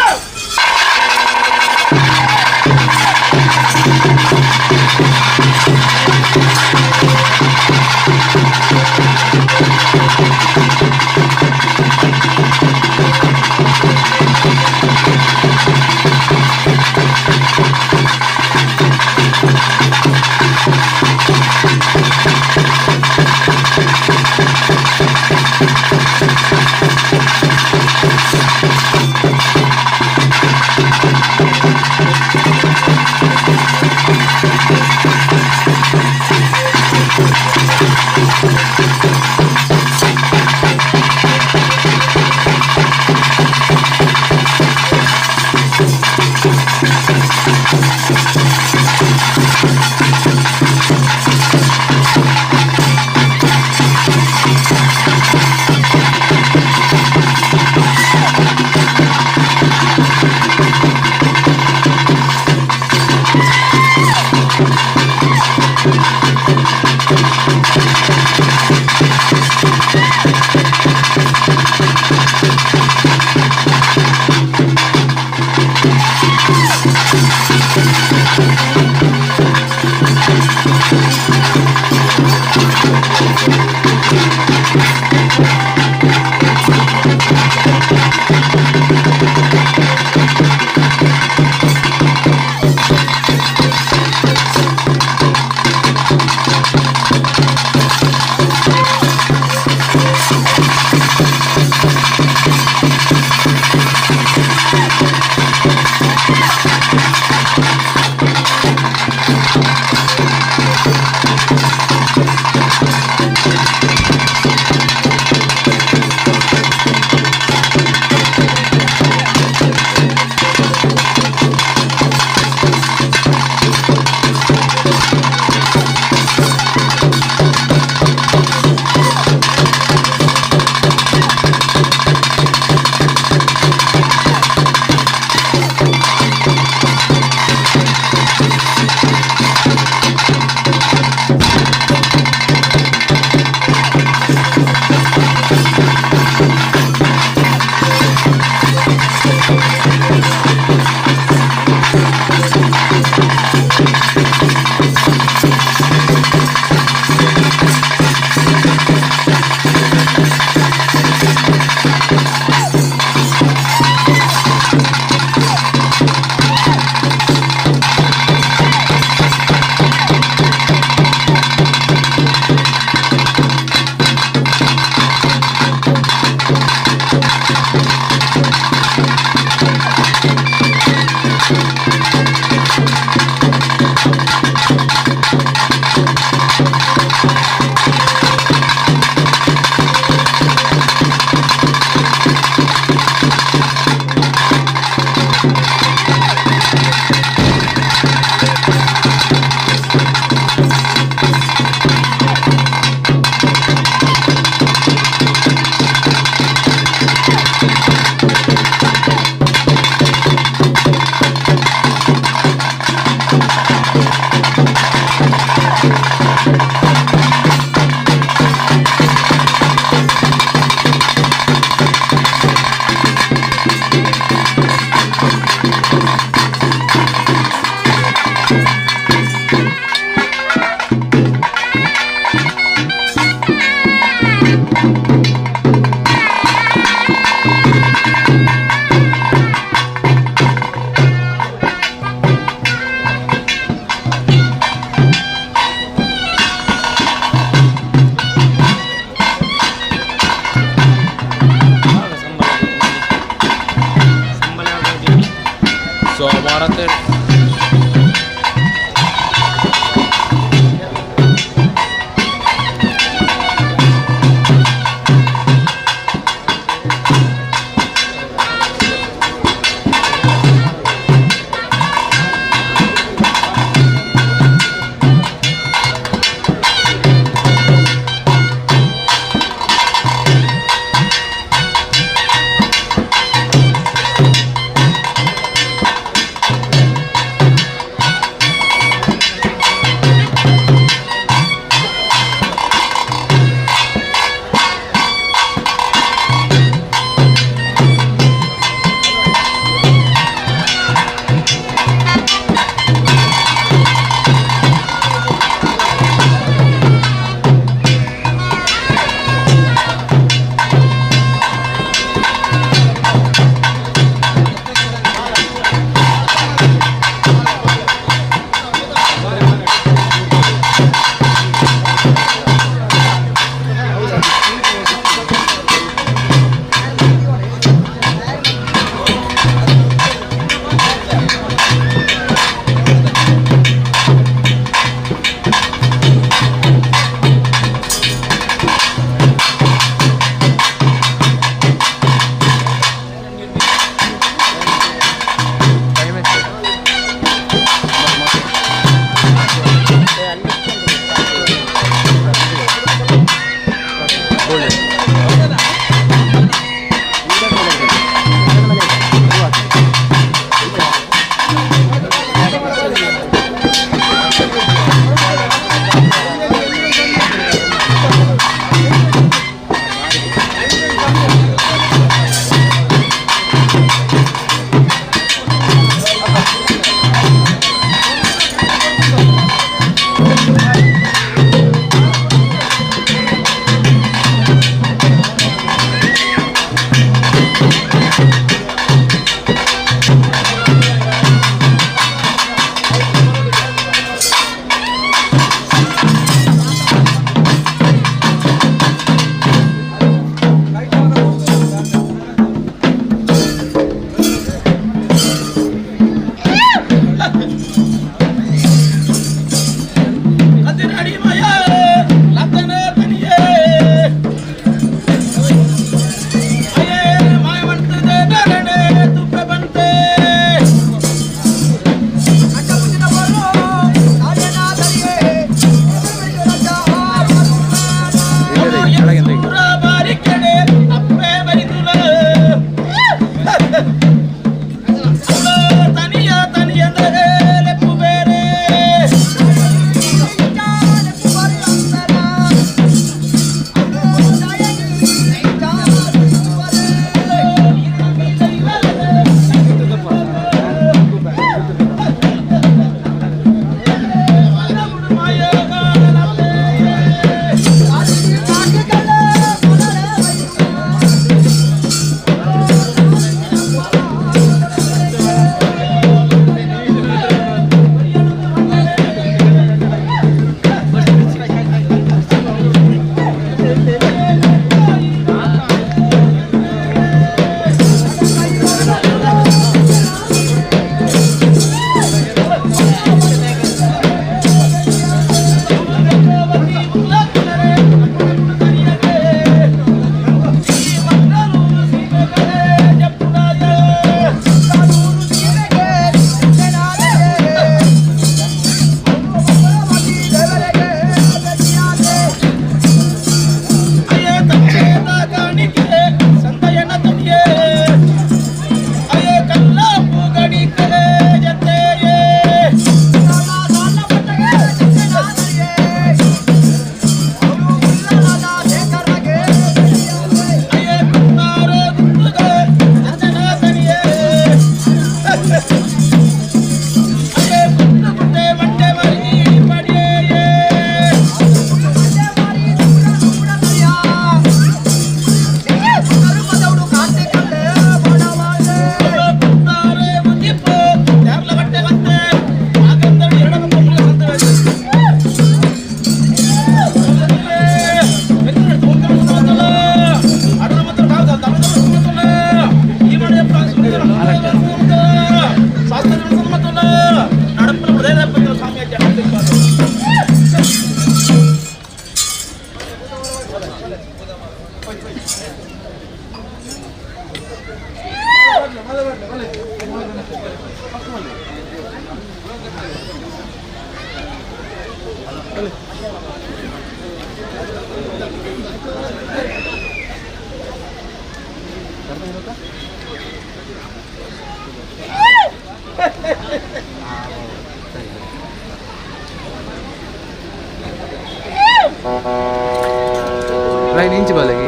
ಲೈನ್ ಇಂಚು ಬಲೆಗೆ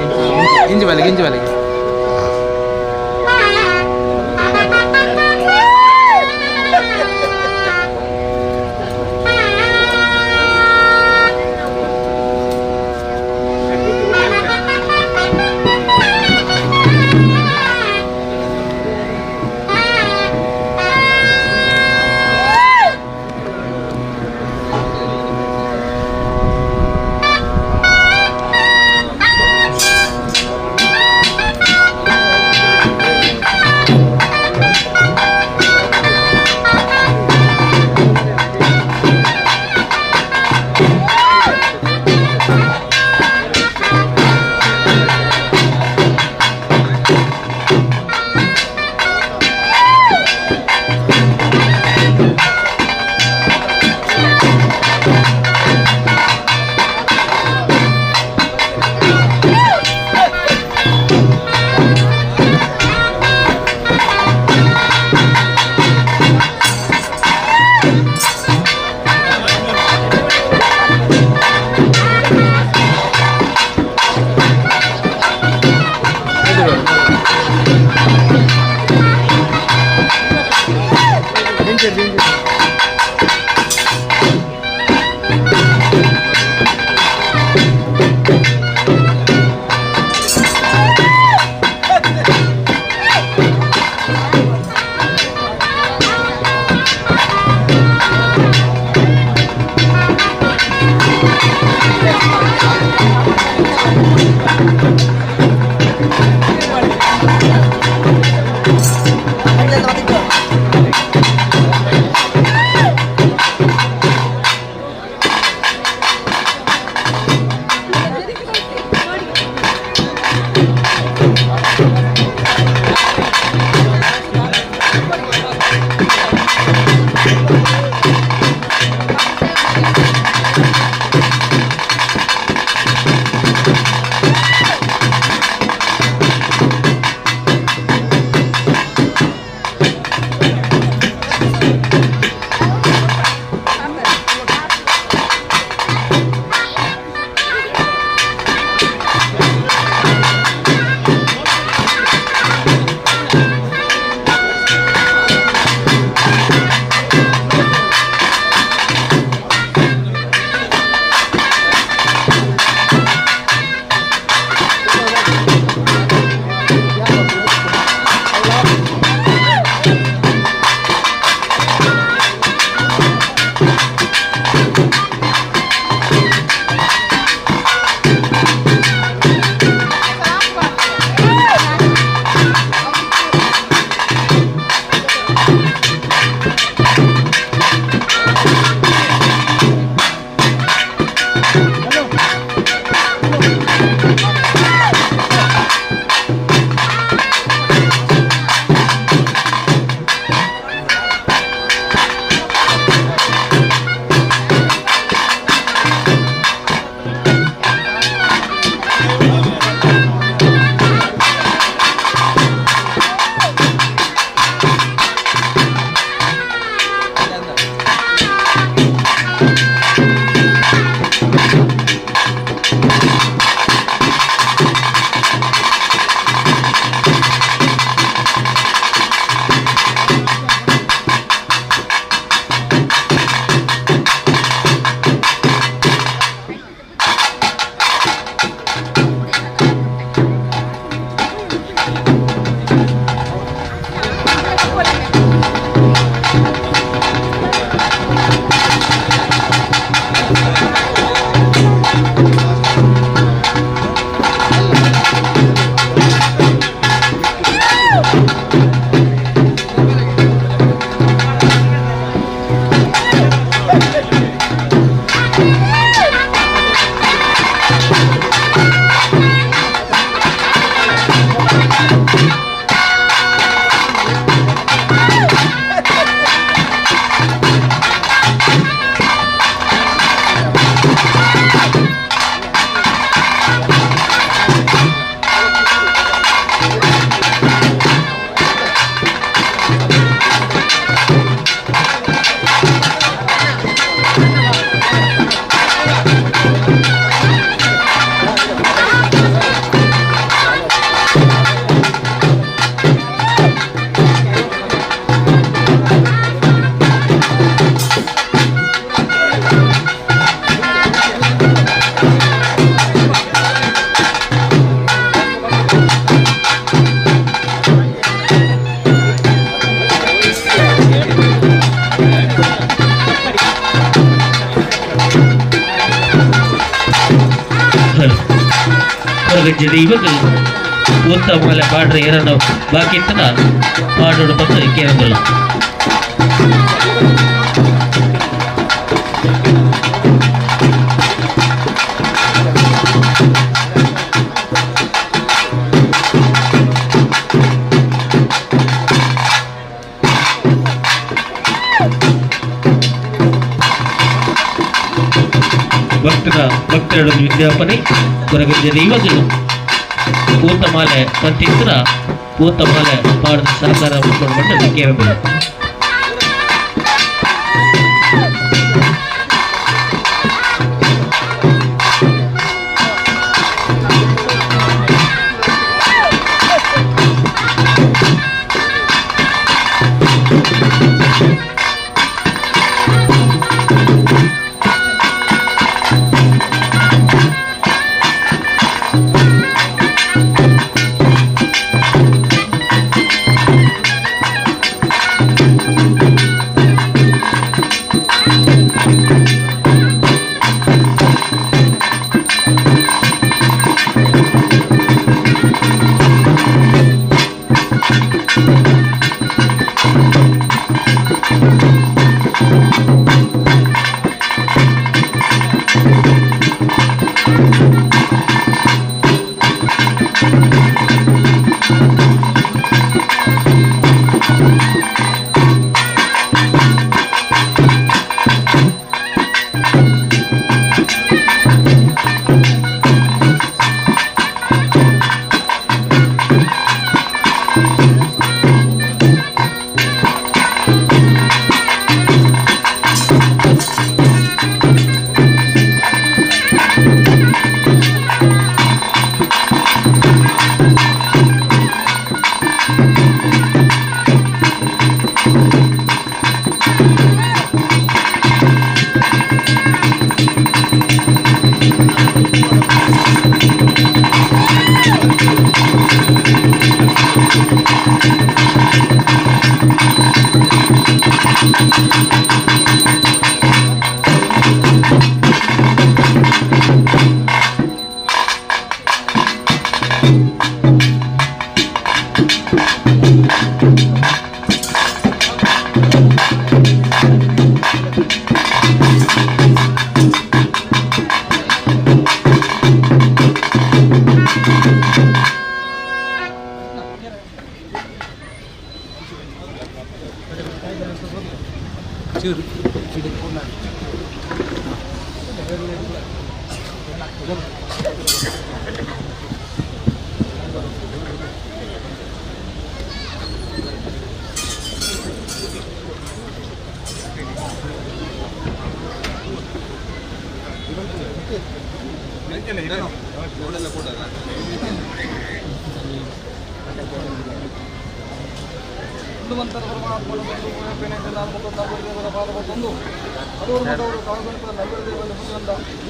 ಇಂಚು ಬಲೆಗೆ ಇಂಚು ಬಲೆಗೆ. Thank you. ಕೊರಗಜ್ಜೆ ದೈವಗ್ ಪೂತ ಮಾಲೆ ಪಾಡ್ರೆ ಏರನ ಬಾಕಿ ಇತ್ತನ ಪಾಡೋಡು ಬಂದು ಕೇಳೋದಿಲ್ಲ. ಭಕ್ತರ ವಿಜ್ಞಾಪನೆ ಕೊರಗಜ್ಜೆ ದೈವಗ್ ಪೂತ ಮಾಲೆ ಪಂತಿತ್ರ ಪೂತ ಮಾಲೆ ಪಾಡದ ಸಹಕಾರ ಮಾಡಿಕೊಂಡು ಕೇಳಬೇಕು.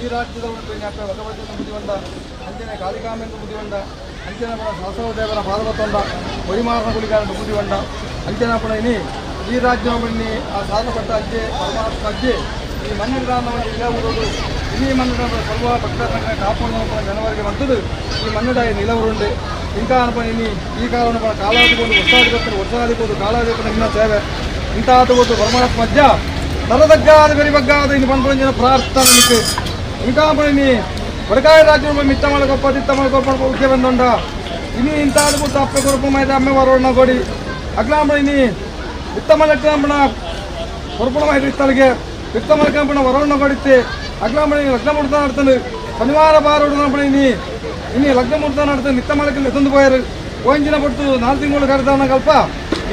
ಈ ರಾಜ್ಯದ ಬುದ್ಧಿವಂತ ಅಂಜನೆ ಕಾಳಿಕಾಮೆಂದು ಬುದ್ಧಿವಂತ ಅಂಜನಪುರ ಶಾಸವದೇವರ ಪಾದವತ್ತೊಂದ ಹೊಯ್ಮಾರನ ಗುಳಿಗಾರನ ಬುದ್ಧಿವಂಡ ಅಂಜನಪುರ ಇನಿ ಈ ರಾಜ್ಯವನ್ನು ಆ ಸಾಧಪಟ್ಟ ಅಜ್ಜೆ ಪರಮಾತ್ಮ ಅಜ್ಜೆ ಈ ಮಣ್ಣಿನ ನಿಲವುರುಡು ಇನಿ ಮಣ್ಣಿನ ಸರ್ವ ಭಕ್ತರ ಕಾಪುಣ ಜನವರಿಗೆ ಬಂತದ್ದು ಈ ಮಣ್ಣಿಡ ನಿಲವುರುಂಡೆ ఇంకా అనుకుని ఇని ఈ కాలంలో కాలాధిపోదు ವರ್ಷಾಧಿಪತಿ ವರ್ಷಾಧಿಪೋದು ಕಾಲಾಧಿಪತಿ ಇನ್ನ ಸೇವೆ ಇಂತಾದ ಪರಮಾತ್ಮ ಅಜ್ಜ ತರದಗ್ಗಾದ ಬೆರಿಬಗ್ಗಾದ ಇನ್ನು ಪನ್ಪುರಂಜನ ಪ್ರಾರ್ಥನೆ ನಿಕ್ಕು ఇంకా నీ వడకాయ రాజ్యం మిత్తమల గొప్ప తిత్తమల గొప్ప ముఖ్య ಬಂದೊಂಡ ಇನಿ ಇಂತಾದ ಪುತ್ತ ಅಪ್ಪೆ ಕೊರಪು ಅಮ್ಮೆ ವರೋಣ ಕೊಡಿ ಅಗ್ಲಾಂಬಣ ಇನಿ ಇತ್ತಮಲ ಕೊರಪುಣ ಇತ್ತಲಿಗೆ ಇತ್ತಮಲ ಕಂಪಣ ವರೋಣ ಕೊಡಿತ್ತೆ ಅಗ್ಲಾಂಬಣ ಲಗ್ನ ಮುಹೂರ್ತ ನಡ್ತಂದು ಶನಿವಾರ ಬಾರೋಡು ಇನಿ ಇನಿ ಲಗ್ನ ಮುಹೂರ್ತ ನಡ್ತಂದು ನಿತ್ತಮಲಕ್ಕೆ ಎತ್ತಂದು ಪೋಯರು ಓಂಜಿನ ಪೊಟ್ಟು 4 ತಿಂಗಳು ಕರೆದಾನ ಕಲ್ಪ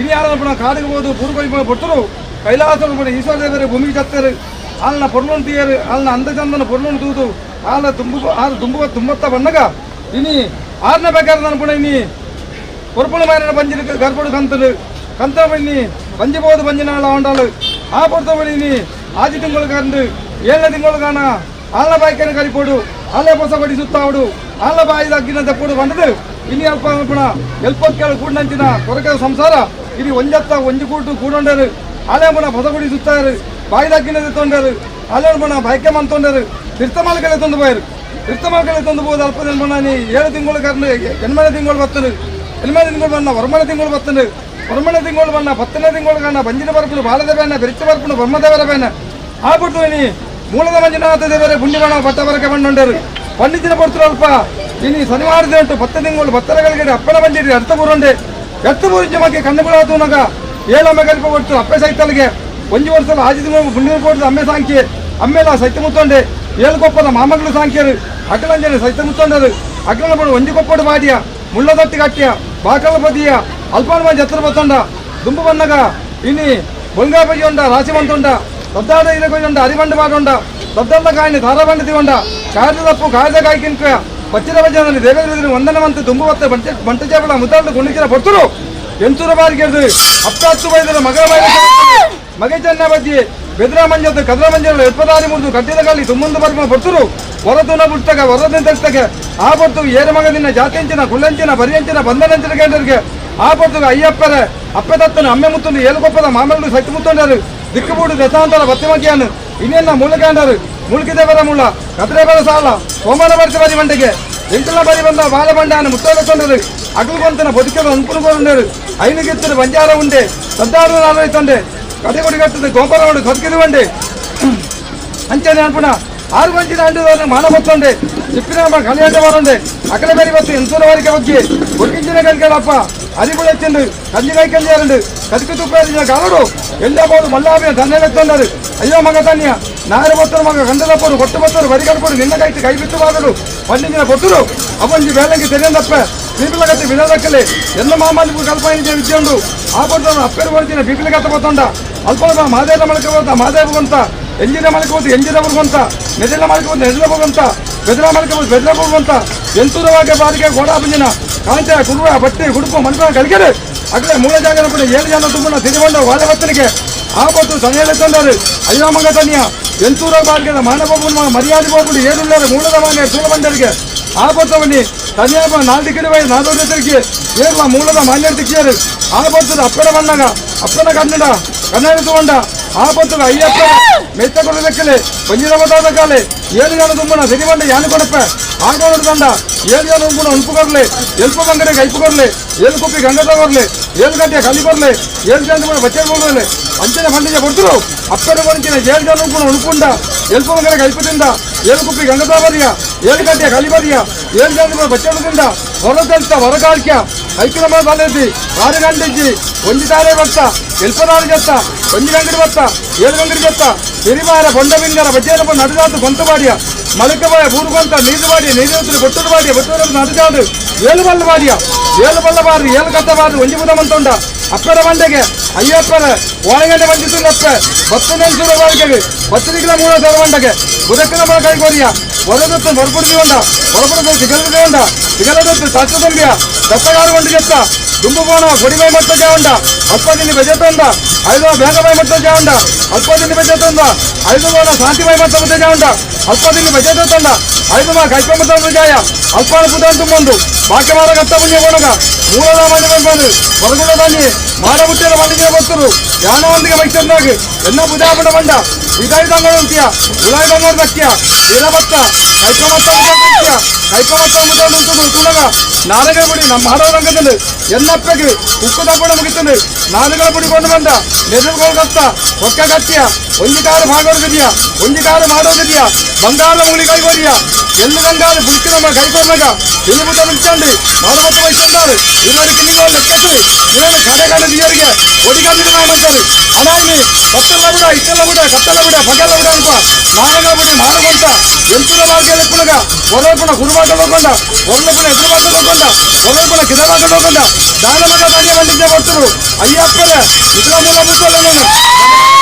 ಇನಿ ಯಾರನ್ನ ಕಾಡಿಗೆ ಹೋದು ಪೂರ್ವ ಪೊಟ್ಟರು ಕೈಲಾಸ ಈಶ್ವರ ದೇವರು ಭೂಮಿಗೆ ಚತ್ತರು ಆಲ್ನ ಪೊರ್ಲುನ್ ತೀಯರು ಆಲ್ನ ಅಂದ ಚಂದನ ಪೊರ್ಲುನ್ ತೂದು ಆಲ ತುಂಬು ಆರು ತುಂಬುವ ತುಂಬತ್ತ ಬಣ್ಣಗ ಇನಿ ಆರನ ಬೇಕಾದ್ರೆ ಅನ್ಪುಣ ಇನಿ ಕೊರ್ಪುಣ ಮಾರಿನ ಬಂಜಿನ ಗರ್ಭಡು ಕಂತಲು ಕಂತ ಬಣ್ಣಿ ಬಂಜಿ ಬೋದು ಬಂಜಿನಾಳ ಆಂಡಾಳು ಆ பொறுத்த ಬಣ್ಣಿ ಆಜಿ ತಿಂಗಳು ಕಂಡು 7ನೇ ತಿಂಗಳು ಕಾಣ ಆಲ್ನ ಬಾಯ್ಕನ ಕರಿಪೋಡು ಆಲೆ ಹೊಸ ಕೊಡಿ ಸುತ್ತಾವಡು ಆಲ್ನ ಬಾಯಿ ತಗ್ಗಿನ ತೆಪ್ಪೋಡು ಬಂದದು ಇನಿ ಅಲ್ಪ ಅನ್ಪುಣ ಎಲ್ಪೊಕ್ಕೇಳು ಕೂಡಂಚಿನ ಕೊರಕ ಸಂಸಾರ ಇನಿ ಒಂಜತ್ತ ಒಂಜಿ ಕೂಟು ಕೂಡೊಂಡರು ಆಲೆ ಪುಣ ಹೊಸ ಕೊಡಿ ಸುತ್ತಾರು ಬಾಯಿ ತಗ್ಗಿನ ತೊಂಡರು ಆಲೆ ಪುಣ ಬೈಕೆ ಮಂತೊಂಡರು ತೀರ್ಥಮಾಲಿಕೆಲ್ಲ ತೊಂದು ಪೋಯರು. ಇರ್ತಮಕ್ಕಳ ತಂದು ಬೋದು ಅಲ್ಪ ನೆನ್ಪಣ್ಣಿ 7 ತಿಂಗಳು ಕರ್ನು ಎಣ್ಮನೆ ತಿಂಗಳು ಬತ್ತನು ಎಣ್ಮನೆ ತಿಂಗಳು ಬಣ್ಣ ಹೊರಮನೆ ತಿಂಗಳು ಬತ್ತನು ಹೊರಮನೆ ತಿಂಗಳು ಬಣ್ಣ 10ನೇ ತಿಂಗಳು ಕಣ್ಣ ಬಂಜಿನ ಬರ್ಪುನು ಬಾಲದೇವನ ಬೆರಿಚ ಬರ್ಪುನು ಬ್ರಹ್ಮದೇವರ ಬೇನ ಆಗ್ಬಿಡ್ತು ನೀ ಮೂಲದ ಮಂಜುನಾಥ ದೇವರೇ ಪುಣ್ಯಬಣ ಪಟ್ಟವರಕ್ಕೆ ಬಣ್ಣುಂಡರು ಪಂಡಿತಿನ ಪಡ್ತರು ಅಲ್ಪ ಇನಿ ಶನಿವಾರ ಉಂಟು 10 ತಿಂಗಳು ಭತ್ತರಗಳಿಗೆ ಅಪ್ಪನ ಬಂಜಿರಿ ಅರ್ಥ ಬೂರುಂಡೆ ಎತ್ತು ಬೂರಿಂಚ ಮಕ್ಕೆ ಕಣ್ಣು ಬಿಡಾತೂನಗ ಏಳಮ್ಮ ಕಲ್ಪ ಕೊಡ್ತು ಅಪ್ಪೆ ಸೈತಲ್ಗೆ ಒಂಜಿ ವರ್ಷ ಆಜಿ ತಿಂಗಳು ಪುಣ್ಯ ಕೊಡ್ತು ಅಮ್ಮೆ ಸಾಂಕಿ ಅಮ್ಮೇಲ ಸೈತ ಮುತ್ತೊಂಡೆ ಏಳು ಕೊಪ್ಪದ ಮಾಮಗಳು ಸಾಂಕಿಯರು ಅಕಲಂಜನೆ ಸೈತ ಮುತ್ತೊಂಡರು ಅಕಲನ ಬಡು ಒಂಜಿ ಕೊಪ್ಪಡು ಬಾಡಿಯ ಮುಳ್ಳದಟ್ಟಿ ಕಟ್ಟಿಯ ಬಾಕಲ ಬದಿಯ ಅಲ್ಪಾನ ಮಂಜಿ ಹತ್ರ ಬತ್ತೊಂಡ ದುಂಬು ಬನ್ನಗ ಇನಿ ಬೊಂಗಾ ಬಜಿಯೊಂಡ ರಾಶಿ ಬಂತೊಂಡ ದದ್ದಾಡ ಇರకొంಡ ಅರಿబండ ಬಾಡೊಂಡ ದದ್ದಲ್ಲ ಕಾಯಿని ಧಾರబండ ತಿಗೊಂಡ ಕಾಯದಪ್ಪು ಕಾಯದ ಕಾಯ್ಕಿನ್ಕ ಪಚ್ಚಿನ ಬಜಾನಲ್ಲಿ ದೇವೇಂದ್ರ ವಂದನವಂತ ದುಂಬು ಬತ್ತ ಬಂಟ చేపల ಮುದ್ದಾಡು ಗುಂಡಿచిన ಪಡ್ತರು ಎಂತೂರ ಬಾರಿಗೆ ಅಪ್ಪ ಬೈದರ ಮಗಳ ಬಾಯಿ ಮಗೆ ಚೆನ್ನ ಬಜ್ಜಿ ಬೆದ್ರ ಮಂಜದ ಕದ್ರ ಮಂಜ ಎಪ್ಪದಾರಿ ಮುರಿದು ಕಟ್ಟಿದ ಗಾಳಿ ತುಮ್ಮಂದು ಬರ್ಮ ಪಡ್ತರು ಹೊರತುನ ಬುಡ್ತಗ ಹೊರದಿನ ತಗ್ತಗೆ ಆ ಪಡ್ತು ಏರ ಮಗದಿನ ಜಾತಿ ಅಂಚಿನ ಕುಳ್ಳಂಚಿನ ಬರಿಯಂಚಿನ ಬಂಧನಂಚಿನ ಕೇಂದ್ರಗೆ ಆ ಪಡ್ತು ಅಯ್ಯಪ್ಪರ ಅಪ್ಪೆ ತತ್ತನ ಅಮ್ಮೆ ಮುತ್ತುಂಡು ಏಳುಕೊಪ್ಪದ ಮಾಮಲ್ಲು ಸೈತು ಮುತ್ತೊಂಡರು ದಿಕ್ಕುಬೂಡು ದಶಾಂತರ ಬತ್ತಿಮಕಿಯಾನು ಇನ್ನೆನ್ನ ಮೂಲಕಾಂಡರು ಮುಳುಕಿದೇವರ ಮುಳ್ಳ ಕದ್ರೇಬರ ಸಾಲ ಸೋಮನ ಬರಿತ ಬರಿ ಮಂಟೆಗೆ ಎಂಟಲ ಬರಿ ಬಂದ ಬಾಲಬಂಡಾನ ಮುತ್ತೊಂಡರು ಅಗಲುಗೊಂತನ ಬದುಕಲು ಅನುಕೂಲಗೊಂಡರು ಐನುಗೆತ್ತರು ಬಂಜಾರ ಉಂಡೆ ಸದ್ದಾರು ನಾಲ್ವೈತೊಂಡೆ ಕಡೆಗೊಡಿ ಕಟ್ಟದ ಗೋಪುರ ಸದ್ಕಿದು ಬಂಡೆ ಅಂಚನೆ ಅನ್ಪುಣ 6 ಗಂಟಿನ ಅಂಡು ಮಾನ ಬತ್ತೊಂಡೆ ಚಿಪ್ಪಿನ ಕಲಿಯಾಟ ಬರಂಡೆ ಅಕಲ ಬೇರಿ ಬತ್ತು ಎಂತೂರ ವಾರಿಕೆ ಬಗ್ಗೆ ಒಕ್ಕಿಂಚಿನ ಕಲ್ಕಲಪ್ಪ ಅರಿಬುಳೆತ್ತಿಂಡು ಕಂಜಿ ಕೈಕಂಜಿಯಾರಂಡು ಕದಿಕು ತುಪ್ಪ ಕಾಲಡು ಎಲ್ಲಬೋದು ಮಲ್ಲಾಬಿನ ತನ್ನೆಲೆತ್ತೊಂಡರು ಅಯ್ಯೋ ಮಗ ತನ್ಯ ನಾರು ಬತ್ತರು ಮಗ ಗಂಡದಪ್ಪರು ಕೊಟ್ಟು ಬತ್ತರು ಬರಿ ಕಡ್ಪರು ನಿನ್ನ ಕೈತು ಕೈ ಬಿತ್ತು ಬಾರಡು ಪಂಡಿಂಜಿನ ಕೊಟ್ಟರು ಅಪ್ಪಂಜಿ ಬೇಲಂಗಿ ತೆರೆಯಂದಪ್ಪ ಬೀಪಿಲ ಕತ್ತಿ ಬಿಡದಕ್ಕಲೆ ಎಲ್ಲ ಮಾಮಾಲಿಗೂ ಕಲ್ಪಾಯಿನ ವಿದ್ಯೆ ಉಂಡು ಆ ಪಡ್ತವನು ಅಪ್ಪರು ಕೊಡ್ತೀನಿ ಬೀಪಿಲ ಕತ್ತ ಬತ್ತೊಂಡ ಅಲ್ಪ ಮಾದೇವ ಮಳಕ ಹೋದ ಮಾದೇವ ಗೊಂತ ಎಂಜಿನ ಮಳಕ ಎಂಜಿನ ಬುರ್ಗೊಂತ ನೆದೆಲ್ಲ ಮಳಕ ನೆದೆಲ್ಲ ಬೋಗಂತ ಬೆದ್ರ ಮಳಕ ಬೆದ್ರ ಬೋಗಂತ ಎಂತೂರವಾಗಿ ಬಾರಿಗೆ ಗೋಡಾಪಂಜಿನ ಕಾಂಚ ಕುರುವ ಬಟ್ಟೆ ಗುಡುಪು ಮನ್ಪ ಕಲಿಕೆರೆ ಅಗಲೇ ಮೂಲ ಜಾಗನ ಕೂಡ 7 ಜನ ತುಂಬನ ತಿರುಗೊಂಡ ವಾಲಬತ್ತನಿಗೆ ಆ ಪತ್ತು ಸನ್ನೆಲೆ ತಂದರು ಅಯ್ಯೋ ಮಗ ತನ್ಯ ಎಂತೂರ ಬಾರಿಗೆ ಮಾನವ ಮರ್ಯಾದೆ ಹೋಗ್ಬಿಟ್ಟು ಏನುಳ್ಳಾರೆ ಮೂಲದ ಮಾನ್ಯ ತೂಲ ಬಂದರಿಗೆ ಆ ಪತ್ತವನಿ ತನ್ಯಾಪ ನಾಲ್ಕು ಕಿಡುವೈ ನಾದೋಡ ತಿರುಗಿ ಏರ್ಲ ಮೂಲದ ಮಾನ್ಯ ತಿಕ್ಕಿಯರು ಆ ಪತ್ತದ ಅಪ್ಪನ ಬಣ್ಣಗ ಅಪ್ಪನ ಕನ್ನಡ ಕನ್ನಡ ತಗೊಂಡ ಆ ಪತ್ತದ ಅಯ್ಯಪ್ಪ ಮೆತ್ತ ಕೊಡದಕ್ಕಲೆ ಪಂಜಿನ ಬದಾದ ಕಾಲೆ 7 ಜನ ತುಂಬನ ಸಿರಿಬಂಡ ಯಾನು ಕೊಡಪ್ಪ ಆಗೋಣ ತಂಡ 7 ಜನ ತುಂಬನ ಉಂಪು ಕೊರ್ಲೆ ಎಲ್ಪ ಬಂಗಡೆ ಕೈಪು ಕೊರ್ಲೆ 7 ಕುಪ್ಪಿ ಗಂಗ ತಗೊರ್ಲೆ 7 ಗಂಟೆ ಕಲಿ ಕೊರ್ಲೆ 7 ಜನ ತುಂಬನ ಬಚ್ಚೆ ಕೊಡಲೆ ಅಂಚನೆ ಬಂಡಿಗೆ ಕೊಡ್ತರು ಅಪ್ಪನ ಬಂಚಿನ 7 ಜನ ಉಂಪುನ ಉಣುಪುಂಡ ಎಲ್ಪ ಬಂಗಡೆ ಕೈಪು ತಿಂದ 7 ಕುಪ್ಪಿ ಗಂಗ ತಗೋರಿಯ 7 ಗಂಟೆ ಕಲಿ ಬರಿಯ 7 ಜನ ತುಂಬನ ಬಚ್ಚೆ ತಿಂದ ಹೊರ ತಲ್ತ ಹೊರಗಾಲ್ಕ್ಯ ಐಕ್ಯಮ ತಲೆತಿ ಆರು ಗಂಟೆಜ್ಜಿ ಒಂಜಿ ತಾರೆ ಬತ್ತ ಎಲ್ಪನಾರು ಜತ್ತ ಒಂಜಿ ಗಂಗಡಿ ಬತ್ತ 7 ಗಂಗಡಿ ಜತ್ತ ತಿರಿಮಾರ ಬೊಂಡಬಿಂಗರ ಬಜ್ಜೇನಪ್ಪ ನಡುಜಾತು ಗೊಂತುಬಾಡಿಯ ಮಲಕಬಾಯ ಬೂರುಗೊಂತ ನೀರುಬಾಡಿಯ ನೀರು ಬೊಟ್ಟುರು ಬಾಡಿಯ ಬೊಟ್ಟೂರು ನಡುಜಾದು 7 ಬಲ್ಲ ಬಾಡಿಯ 7 ಬಲ್ಲ ಬಾರಿ 7 ಕತ್ತ ಬಾರಿ ಒಂಜಿ ಬುದ ಮಂತೊಂಡ ಅಪ್ಪರ ಬಂಡೆಗೆ ಅಯ್ಯಪ್ಪರ ಒಳಗಂಡೆ ಬಂದಿತ್ತು ಬತ್ತು ನೆನ್ಸೂರ ಬಾಳಿಕೆಗೆ ಬತ್ತನಿಗಿನ ಮೂಲ ಸರವಂಡಗೆ ಬುದಕ್ಕನ ಮಳ ಕೈಗೋರಿಯ ಹೊರದತ್ತು ಹೊರಪುಡಿದ ಹೊರಪುಡಿದ ಸಿಗಲದ ಸಿಗಲದತ್ತು ಸಾಚು ತುಂಬಿಯ ದತ್ತಗಾರು ಒಂದು ಜತ್ತ ದುಂಬು ಬೋಣ ಕೊಡಿಮೈ ಮಟ್ಟ ಜಾವಂಡ ಅಲ್ಪದಿನಿ ಬೆಜತೊಂದ ಐದು ಬೇಗಮೈ ಮಟ್ಟ ಜಾವಂಡ ಅಲ್ಪದಿನಿ ಬೆಜತೊಂದ ಐದು ಬೋಣ ಶಾಂತಿಮೈ ಮಟ್ಟ ಮುದ್ದೆ ಜಾವಂಡ ಅಲ್ಪದಿನಿ ಬೆಜತೊಂದ ಐದು ಮಾ ಕೈಪ ಮಟ್ಟ ಜಾಯ ಅಲ್ಪಾನ ಪುದಾನ್ ತುಂಬೊಂದು ಬಾಕ್ಯಮಾರ ಕತ್ತ ಪುಣ್ಯ ಬೋಣಗ ಮೂಲದ ಮನೆ ಬಂದು ಹೊರಗುಣದಾನಿ ಮಾಡಬುಟ್ಟಿರ ಮಲ್ಲಿಗೆ ಬರ್ತರು ಯಾನವಂದಿಗೆ ಮೈಸೂರಿನಾಗ ಎನ್ನ ಬುಧಾಪಡ ಬಂಡ ವಿದಾಯಿ ದಂಗೋಡು ಅಂತೀಯ ಗುಲಾಯಿ ದಂಗೋಡು ದಕ್ಕಿಯ ವೀರಭತ್ತ ಕೈಕಮತ್ತ ಕೈಕಮತ್ತ ಮುದ್ದಾಡು ತುಣಗ ನಾರಗಳ ಪುಡಿ ನಮ್ಮ ಹಾಡೋ ರಂಗದಲ್ಲಿ ಎನ್ನಪ್ಪಗೆ ಉಕ್ಕು ದಪ್ಪಣ ಮುಗಿತಂದು ನಾರಗಳ ಪುಡಿ ಕೊಂಡು ಬಂದ ನೆದುರುಗಳು ಕತ್ತ ಹೊಕ್ಕ ಕತ್ತಿಯ ಒಂಜಿ ಕಾರು ಭಾಗೋದಿದೆಯಾ ಒಂಜಿ ಕಾರು ಮಾಡೋದಿದೆಯಾ ಬಂಗಾರ ಮುಳಿ ಕೈಗೋರಿಯ ಎಲ್ಲಿ ಬಂಗಾರ ಬುಡಿಸಿ ನಮ್ಮ ಕೈಗೋರ್ನಾಗ ಇಲ್ಲಿ ಮುದ್ದ ಬಿಡ್ಚಂಡಿ ಮಾರುಮತ್ತ ವಹಿಸ್ಕೊಂಡಾರು ಇವರಿಗೆ ನೀವು ಲೆಕ್ಕಿಸಿ ಇವನು ಕಡೆ ಕಡೆ ದಿಯರಿಗೆ ಒಡಿಗಂದಿನ ಅಂತಾರೆ ಅನಾಯಿನಿ ಕತ್ತಲ ಬಿಡ ಇತ್ತಲ ಬಿಡ ಕತ್ತಲ ಬಿಡ ಪಗಲ ಬಿಡ ಅನ್ಪ ನಾರಗಳ ಬಿಡಿ ಮಾರುಗೊಂತ ಎಂತುರ ಬಾರ್ಗೆ ಲೆಪ್ಪುನಗ ಹೊರಪುಣ ಗುರುಬಾಟ ಹೋಗೊಂಡ ಹೊರಪುಣ ಎದುರುಬಾಟ ಹೋಗೊಂಡ ಹೊರಪುಣ ಕಿದಬಾಟ ಹೋಗೊಂಡ ದಾನ ಮಗ ಧಾನ್ಯ ಬಂದಿದ್ದೆ ಬರ್ತರು ಅಯ್ಯಪ್ಪರ ಇತರ ಮೂಲ ಮುತ್ತಲ್ಲ ನಾನು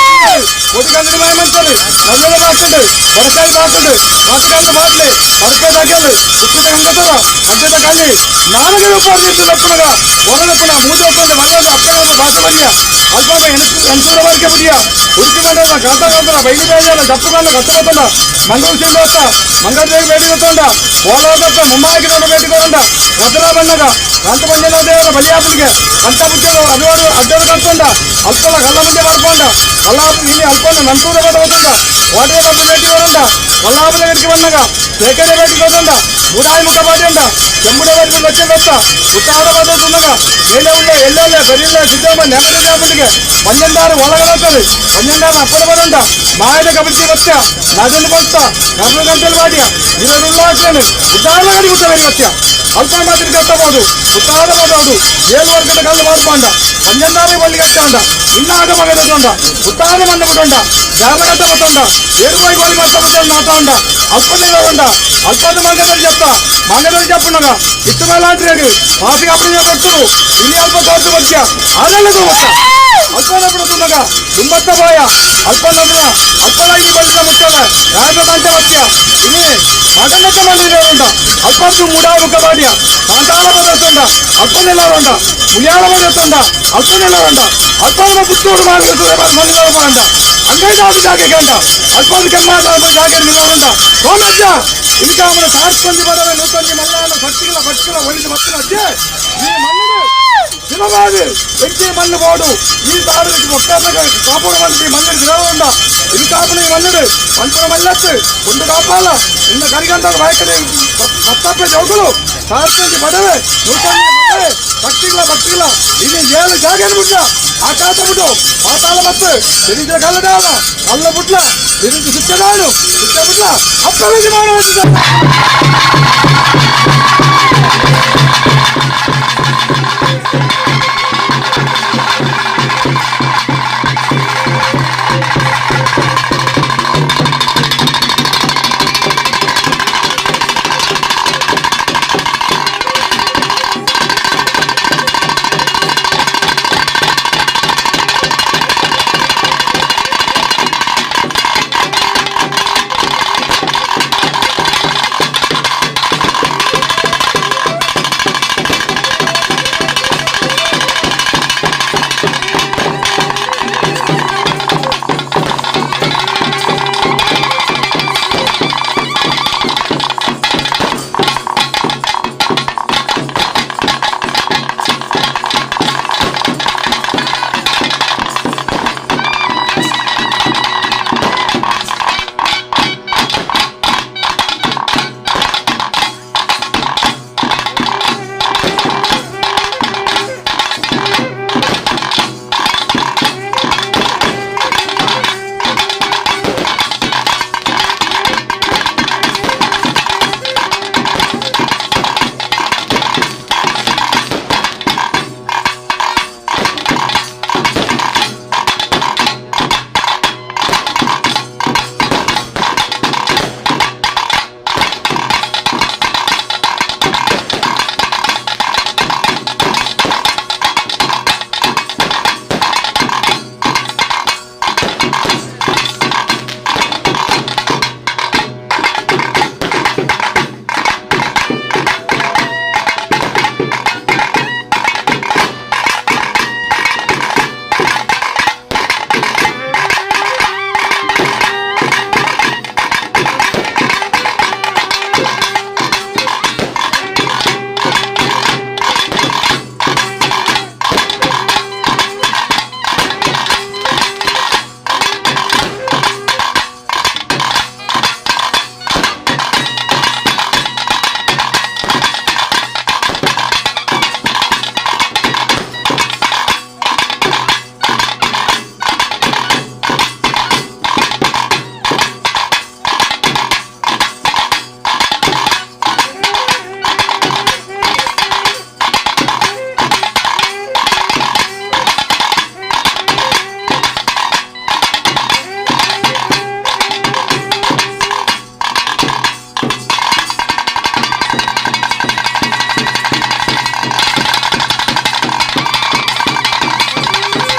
ಒಡಿಗಂದಿನ ಮಾಯಮಂತಾರೆ ನಲ್ಲೆಲ್ಲ ಬಾಕಂಡು ಬಡಕಾಯಿ ಬಾಕಂಡು ಮಾತುಕಂಡು ಬಾಟ್ಲಿ ಬಡಕಾಯಿ ದಾಗ್ಯಲು ಉಪ್ಪಿದ ಗಂಗತರ ಅಂತ್ಯದ ಕಲ್ಲಿ ನಾನಗೆ ಉಪಾರ್ಜಿತ ಲಪ್ಪಣಗ ಒರಲಪ್ಪಣ ಮೂಜೋಕೊಂಡ ಮಲ್ಲದ ಅಪ್ಪನ ಭಾಷವನ್ಯ ಅಲ್ಪ ಎನ್ಸೂರವರ್ಗೆ ಬುಡಿಯ ಉಡುಪಿ ಮಂಡಲ ಕಾಂತಕಾಂತನ ಬೈಲಿ ಬೇಜಾನ ದಪ್ಪುಗಂಡ ಕತ್ತಬತ್ತಂಡ ಮಂಗಳೂರು ಸಿಂಧೋತ್ತ ಮಂಗಳದೇವಿ ಬೇಟಿ ಗೊತ್ತೊಂಡ ಓಲಾದತ್ತ ಮುಂಬಾಯಿಗೆ ಬೇಟಿ ಕೊರಂಡ ರತ್ನ ಬಣ್ಣಗ ಕಾಂತಮಂಜನ ದೇವರ ಬಲಿಯಾಪುಲಿಗೆ ಕಂತ ಬುಚ್ಚದ ಅದುವಾಡು ಅಡ್ಡರು ಕಂತೊಂಡ ಅಲ್ಪಲ ಕಲ್ಲ ಮುಂದೆ ಮಾಡ್ಕೊಂಡ ಕಲ್ಲಾಪು ಇಲ್ಲಿ ಅಲ್ಪನ ನಂತೂರ ಬತ್ತೊಂಡ ವಾಟೆ ಬಂದು ಬೇಟಿ ಕೊರಂಡ ಕಲ್ಲಾಪುಲ ಗಡಿಗೆ ಬಣ್ಣಗ ಸೇಕರೆ ಬೇಟಿ ಗೊತ್ತೊಂಡ ಮೂಡಾಯಿ ಮುಖ ಬಾಟಿಂಡ చెంబుడ వరకు వచ్చేదొత్త ఉత్తాడ పడుతుండగా ఏలే ఉండే ఎల్లెల్లే పెరిల్లే సిద్ధమ్మ నెమ్మది జాపుడిಗೆ ಪಂಜಂದಾರು ಒಳಗಡತ್ತದೆ ಪಂಜಂದಾರು ಅಪ್ಪನ ಬರಂಡ ಮಾಯದ ಕಬಿಸಿ ಬತ್ತ ನದನ್ನು ಬತ್ತ ಕರ್ಣ ಗಂಟೆಲ್ ವಾಡಿಯ ಇರೋರುಳ್ಳಾಕ್ಲೇನು ಉದ್ದಾರ ಗಡಿ ಉತ್ತ ಬೇರೆ ಬತ್ಯ ಅಲ್ಪ ಮಾತ್ರ ಕಟ್ಟಬಹುದು ಉತ್ತಾರ ಬರೋದು ಏಳು ವರ್ಗದ ಕಲ್ಲು ಮಾರ್ಪಂಡ ಪಂಜಂದಾರಿ ಬಳ್ಳಿ ಕಟ್ಟಂಡ ಇನ್ನಾಗ ಮಗದೊಂಡ ಉತ್ತಾರ ಮಣ್ಣು ಬಿಡೊಂಡ ಜಾರಗಟ್ಟ ಬತ್ತೊಂಡ ಏರುವಾಯಿ ಗೋಲಿ ಮತ್ತ ಬತ್ತೊಂಡ ನಾಟೊಂಡ ಅಲ್ಪನಿರೋಂಡ ಅಲ್ಪದ ಮಂಗದಲ್ಲಿ చెప్తా మంగళ చెప్పుండగా ఇష్టమలాంటి పాసిగా అప్పుడు పెట్టుడు ఇన్ని అల్ప తోట వచ్చా ఆడలేదు వచ్చా అల్పనప్పుడు దుమ్మత్త పోయ అల్పనప్పుడు అల్పలాగి బలిత ముట్టాల రాజదంటే వచ్చా ఇది మగన్నత మండలి అల్పర్దు మూడారు కబాడియ కాంతాల పడుతుండ అల్ప నిలవండ ముయాల పడుతుండ అల్ప నిలవండ అల్పన పుత్తూరు మాట్లాడుతుండ అంగైదాసు జాగే గంట అల్పది ಕೆಮ್ಮಾದ ಜಾಗೆ ನಿಲವಂಡ ಸೋಮಜ್ಜ ఇంకా మన సార్కొంది పడవే నూతొంది మల్లాన భక్తిల భక్తుల ఒలిది భక్తుల అజ్జే ఈ మన్నుడు శివబాబు వెంకీ మన్ను పోడు ఈ దారుడికి ఒక్కరిన కాపుడు మంది మన్నుడు తిరగకుండా ఇది కాపున ఈ మన్నుడు పంపున మల్లెత్తు గుండు కాపాల ఇన్న కరిగంట వాయకడి మత్తప్ప జోకులు సార్కొంది పడవే నూతొంది మల్లే భక్తిల భక్తిల ఇది ఏಳು జాగను బుడ్ల ఆకాశ బుడ్డు పాతాల మత్తు తిరిగి కళ్ళడాల కళ్ళ బుడ్ల తిరిగి శిక్షడాడు శిక్ష బుడ్ల అప్పవిధి మానవ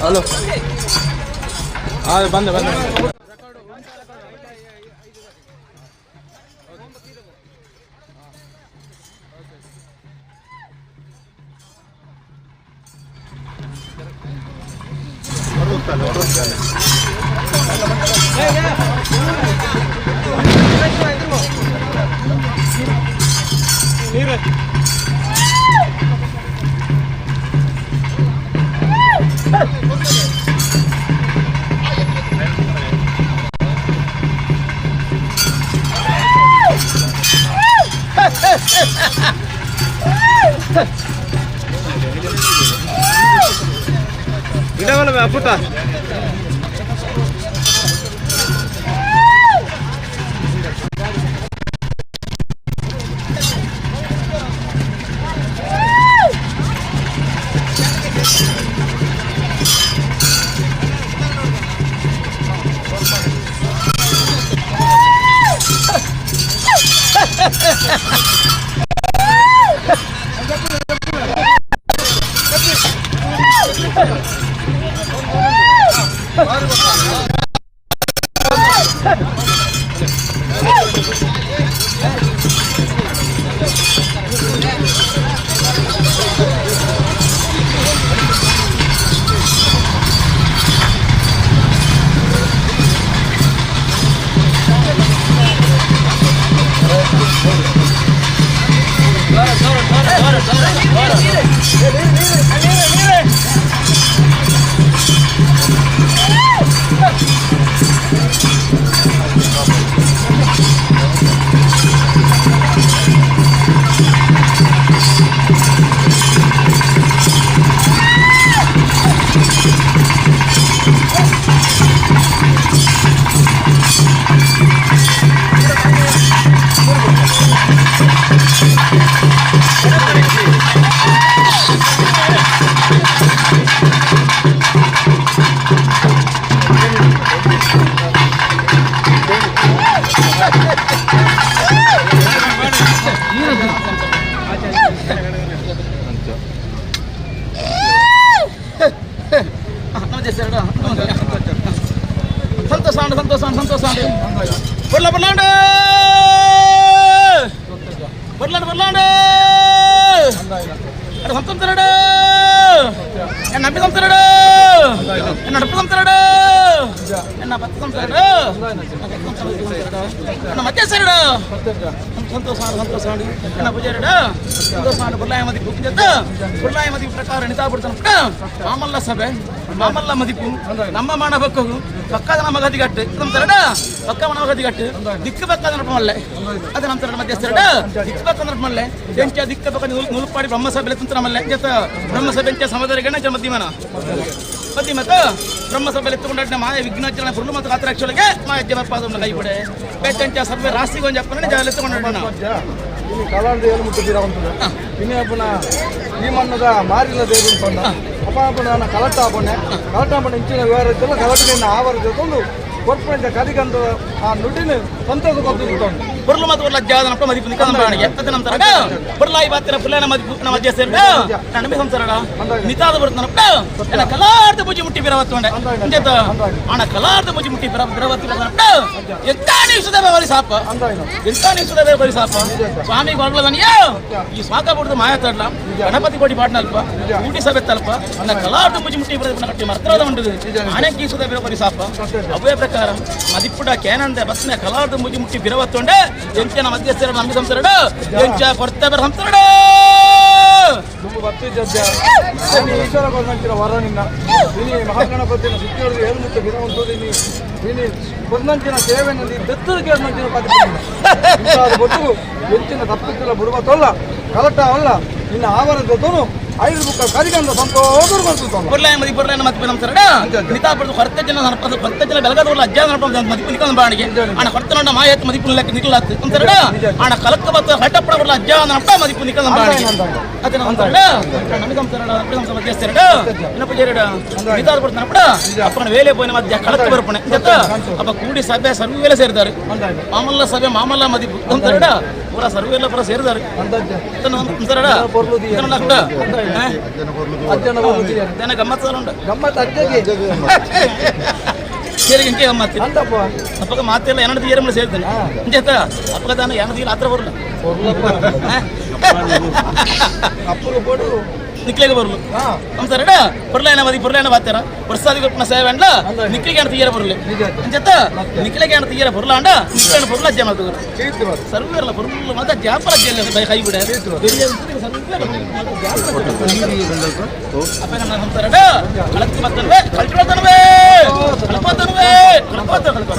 ಹಲೋ ಹಾಂ ಬಂದೆ ಬಂದೆ. ಪುಟ್ಟ ಸಂತೋಷ ಸಂತೋಷ ಸಂತೋಷ. ಬರ್ಲ ಬರ್ಲಾಂಡ ಬರ್ಲಾಂಡ ಬರ್ಲಾಂಡ ಅರೆ ಸಂತಂತರಡು ನಂಬಿ ಸಂತರಡು ಎನ್ನ ಸಂಸಾರಡು ಎನ್ನ ಪತ್ತು ಸಂಸಾರಡು ಎನ್ನ ಮಧ್ಯಸ್ಥರಡು ಸಂತೋಷ ಸಂತೋಷ ಎನ್ನ ಪೂಜಾರಿಡು ಸಂತೋಷ ಬುರ್ಲಾಯ ಮದಿಪು ಬುರ್ಲಾಯ ಮದಿಪು ಪ್ರಕಾರ ನಿತಾಬಿಡ್ತಾನ ಮಾಮಲ್ಲ ಸಭೆ ಮಾಮಲ್ಲ ಮದಿಪು ನಮ್ಮ ಮಾಣ ಬಕ್ಕಗು ಪಕ್ಕದ ನಮ್ಮ ಗತಿಗಟ್ಟು ಸಂಸಾರಡು ಪಕ್ಕ ಮನ ಗತಿಗಟ್ಟು ದಿಕ್ಕು ಪಕ್ಕದ ನಡಪಮಲ್ಲೆ ಅದೇ ನಮ್ಮ ತರ ಮಧ್ಯಸ್ಥರಡು ದಿಕ್ಕು ಪಕ್ಕ ನಡಪಮಲ್ಲೆ ಎಂಚ ದಿಕ್ಕು ಪಕ್ಕ ನುಲ್ಪಾಡಿ ಬ್ರಹ್ಮಸಭೆ ತುಂತರಮಲ್ಲೆ ಜೊತೆ ಬ್ರಹ್ಮಸಭೆ ಎಂಚ ಸಮುದ್ರ ಗಣೇಶ ಮಧ್ಯಮನ ಮಧ್ಯಮತ ಬ್ರಹ್ಮಸಭೆಯಲ್ಲಿ ಎತ್ತುಕೊಂಡ ಮಾಯ ವಿಘ್ನಾಚರಣ ಪುರ್ಲು ಮತ್ತು ಕಾತರಾಕ್ಷೊಳಗೆ ಮಾಯ ಜಮರ್ಪಾದವನ್ನು ಕೈಬಿಡೆ ಬೇಟಂಚ ಸಭೆ ರಾಶಿಗೆ ಒಂದು ಜಪ್ಪನೆ ಜಾಲ ಎತ್ತುಕೊಂಡ ಇಲ್ಲಿ ಕಲಾಂಡ ಏನು ಮುಟ್ಟುತ್ತೀರ ಅಂತ ಇನ್ನೇ ಅಪ್ಪನ ಈ ಮಣ್ಣದ ಮಾರಿಲ್ಲ ದೇವರು ಅಂತಂದ ಅಪ್ಪ ಅಪ್ಪನ ನಾನು ಕಲಟ ಹಾಕೊಂಡೆ ಕಲಟ ಹಾಕೊಂಡೆ ಇಂಚಿನ ವ್ಯವಹಾರ ಇತ್ತಲ್ಲ ಕಲಟದಿಂದ ಆವರ ಜೊತೊಂದು ಕೊರ್ಪಂಚ ಕದಿಗಂತ ಆ ನುಡಿನ ಸಂತೋಷ ಕೊಟ್ಟು ಬುರ್ಲು ಮತ್ತು ಬುರ್ಲ ಜಾದ ನಪ್ಪ ಮದಿಪು ನಿಕಂದ ಬಾಣಿಗೆ ಅದ ನಂತರ ಬುರ್ಲಾಯಿ ಬಾತಿರ ಪುಲ್ಲನ ಮದಿಪು ನಮ್ಮ ಮಧ್ಯಸ್ಥರಡ ನನ್ನಬೆ ಸಂಸಾರಡ ನಿತಾದ ಬರುತ್ತನಪ್ಪ ಎನ್ನ ಕಲಾರ್ದ ಪೂಜೆ ಮುಟ್ಟಿ ಬಿರವತ್ತೊಂಡೆ ಅಂಜತ ಅಣ ಕಲಾರ್ದ ಪೂಜೆ ಮುಟ್ಟಿ ಬಿರವತ್ತಿ ಬರನಪ್ಪ ಎಂತ ನಿಮಿಷದ ಬರಿ ಸಾಪ ಎಂತ ನಿಮಿಷದ ಬರಿ ಸಾಪ ಸ್ವಾಮಿ ಕೊಡ್ಲದನಿಯ ಈ ಸ್ವಾಕ ಬುಡ್ದು ಮಾಯ ತಡ್ಲ ಗಣಪತಿ ಕೋಟಿ ಪಾಟ್ನಲ್ಪ ಊಟಿ ಸಭೆ ತಲ್ಪ ನನ್ನ ಕಲಾರ್ದ ಪೂಜೆ ಮುಟ್ಟಿ ಬಿರವತ್ತ ಕಟ್ಟಿ ಮರ್ತ್ರದ ಉಂಟು ಆಣೆ ಸುದ ಬಿರವರಿ ಸಾಪ ಅವೇ ಪ್ರಕಾರ ಮದಿಪುಡ ಕೇನಂದೆ ಬಸ್ನ ಕಲಾರ್ದ ಮುಜಿ ಮುಟ್ಟಿ ಬಿರವತ್ತೊಂಡೆ ಎಂಚನ ಮಧ್ಯಸ್ಥರ ನಂಬಿ ಸಂಸರಡು ಎಂಚ ಕೊರ್ತಬರ ಸಂಸರಡು ತುಂಬ ಭಕ್ತಿ ಜಜ್ಜ ಈಶ್ವರ ಕೊರ್ನಂಚಿನ ವರ ನಿನ್ನ ಇನಿ ಮಹಾಗಣಪತಿನ ಸುತ್ತಿಯೊಳಗೆ ಏಳು ಮುಟ್ಟು ಬಿರವಂತದ್ದು ಇನಿ ಇನಿ ಕೊರ್ನಂಚಿನ ಸೇವೆನಲ್ಲಿ ದತ್ತದ ಕೇರ್ನಂಚಿನ ಪದ ಒಟ್ಟು ಎಂಚಿನ ತಪ್ಪಿತ್ತಿಲ್ಲ ಬುಡುವ ತೊಲ್ಲ ಕಲಟ ಅಲ್ಲ ನಿನ್ನ ಆವರದ ತೋನು ಐದು ಬುಕ್ಕ ಕರಿಗಂಧ ಸಂತೋಷ ಬರ್ತದೆ ಬುರ್ಲಾಯ ಮದಿ ಬುರ್ಲಾಯ ಮದಿಪು ನಮ್ಸರಡ ನಿತಾ ಬುಡ್ದು ಹೊರತ ಜನ ಹೊರತ ಜನ ಬೆಳಗಾದ ಅಜ್ಜ ಮದಿಪು ನಿಕಲ ಬಾಣಿಗೆ ಅಣ ಹೊರತ ನೋಡ ಮಾಯತ್ ಮದಿಪು ಲೆಕ್ಕ ನಿಕಲಾತ್ ನಮ್ಸರಡ ಅಣ ಕಲಕ್ಕ ಬತ್ತ ಹಟಪ್ಪಡ ಬುರ್ಲ ಅಜ್ಜ ನಪ್ಪ ಮದಿಪು ನಿಕಲ ಬಾಣಿಗೆ ಅದೇ ನಮ್ಸರಡ ನಮಗೆ ನಮ್ಸರಡ ನಮ್ಸ ಮಧ್ಯಸ್ಥರಡ ಇನ್ನ ಪೂಜಾರಿಡ ನಿತಾ ಬುಡ್ದು ನಪ್ಪಡ ಅಪ್ಪನ ವೇಲೆ ಪೋಯಿನ ಮಧ್ಯ ಕಲಕ್ಕ ಬರ್ಪಣೆ ಜತ್ತ ಅಪ್ಪ ಕೂಡಿ ಸಭೆ ಸರ್ವೇಲೆ ಸೇರಿದ್ದಾರೆ ಮಾಮಲ್ಲ ಸಭೆ ಮಾಮಲ್ಲ ಮದಿಪು ನಮ್ಸರಡ ಪೂರ ಸರ್ವೇಲ ಪೂರ ಸೇರಿದ್ದಾರೆ ನಮ್ಸರಡ ಅಪ್ಪಗ ಮಾತಿಲ್ಲ ಎರಡು ತೀರ ಸೇರ್ತೇನೆ ಅಂಚೇತ ಅಪ್ಪಗ ತಾನು ಎರಡು ತೀರ ಹತ್ರ ಬರಲ್ಲ ನಿಕ್ಲೆಗೆ ಬರಲು ನಮ್ಸರಡ ಪೊರ್ಲೇನ ಮದಿ ಪೊರ್ಲೇನ ಬಾತಾರ ವರ್ಷಾದಿ ಕೊಪ್ಪನ ಸೇವೆ ಅಂಡ್ಲ ನಿಕ್ಲಿಗೆ ಅಣ್ಣ ತೀರ ಬರಲಿ ಅಂಚತ್ತ ನಿಕ್ಲಿಗೆ ಅಣ್ಣ ತೀರ ಬರಲ ಅಂಡ ನಿಕ್ಲೇನ ಬರಲ ಅಜ್ಜ ಮಾತು ಸರ್ವೇರ್ಲ ಬರಲು ಮಾತ ಜಾಪರ ಅಜ್ಜ ಕೈ ಬಿಡ ಅಪ್ಪ ಕಳಕ್ಕೆ ಬರ್ತನ್ವೆ ಕಳ್ಕೊಳ್ತಾನವೆ ಕಳ್ಕೊತಾನವೆ ಕಳ್ಕೊತ ಕಳ್ಕೊ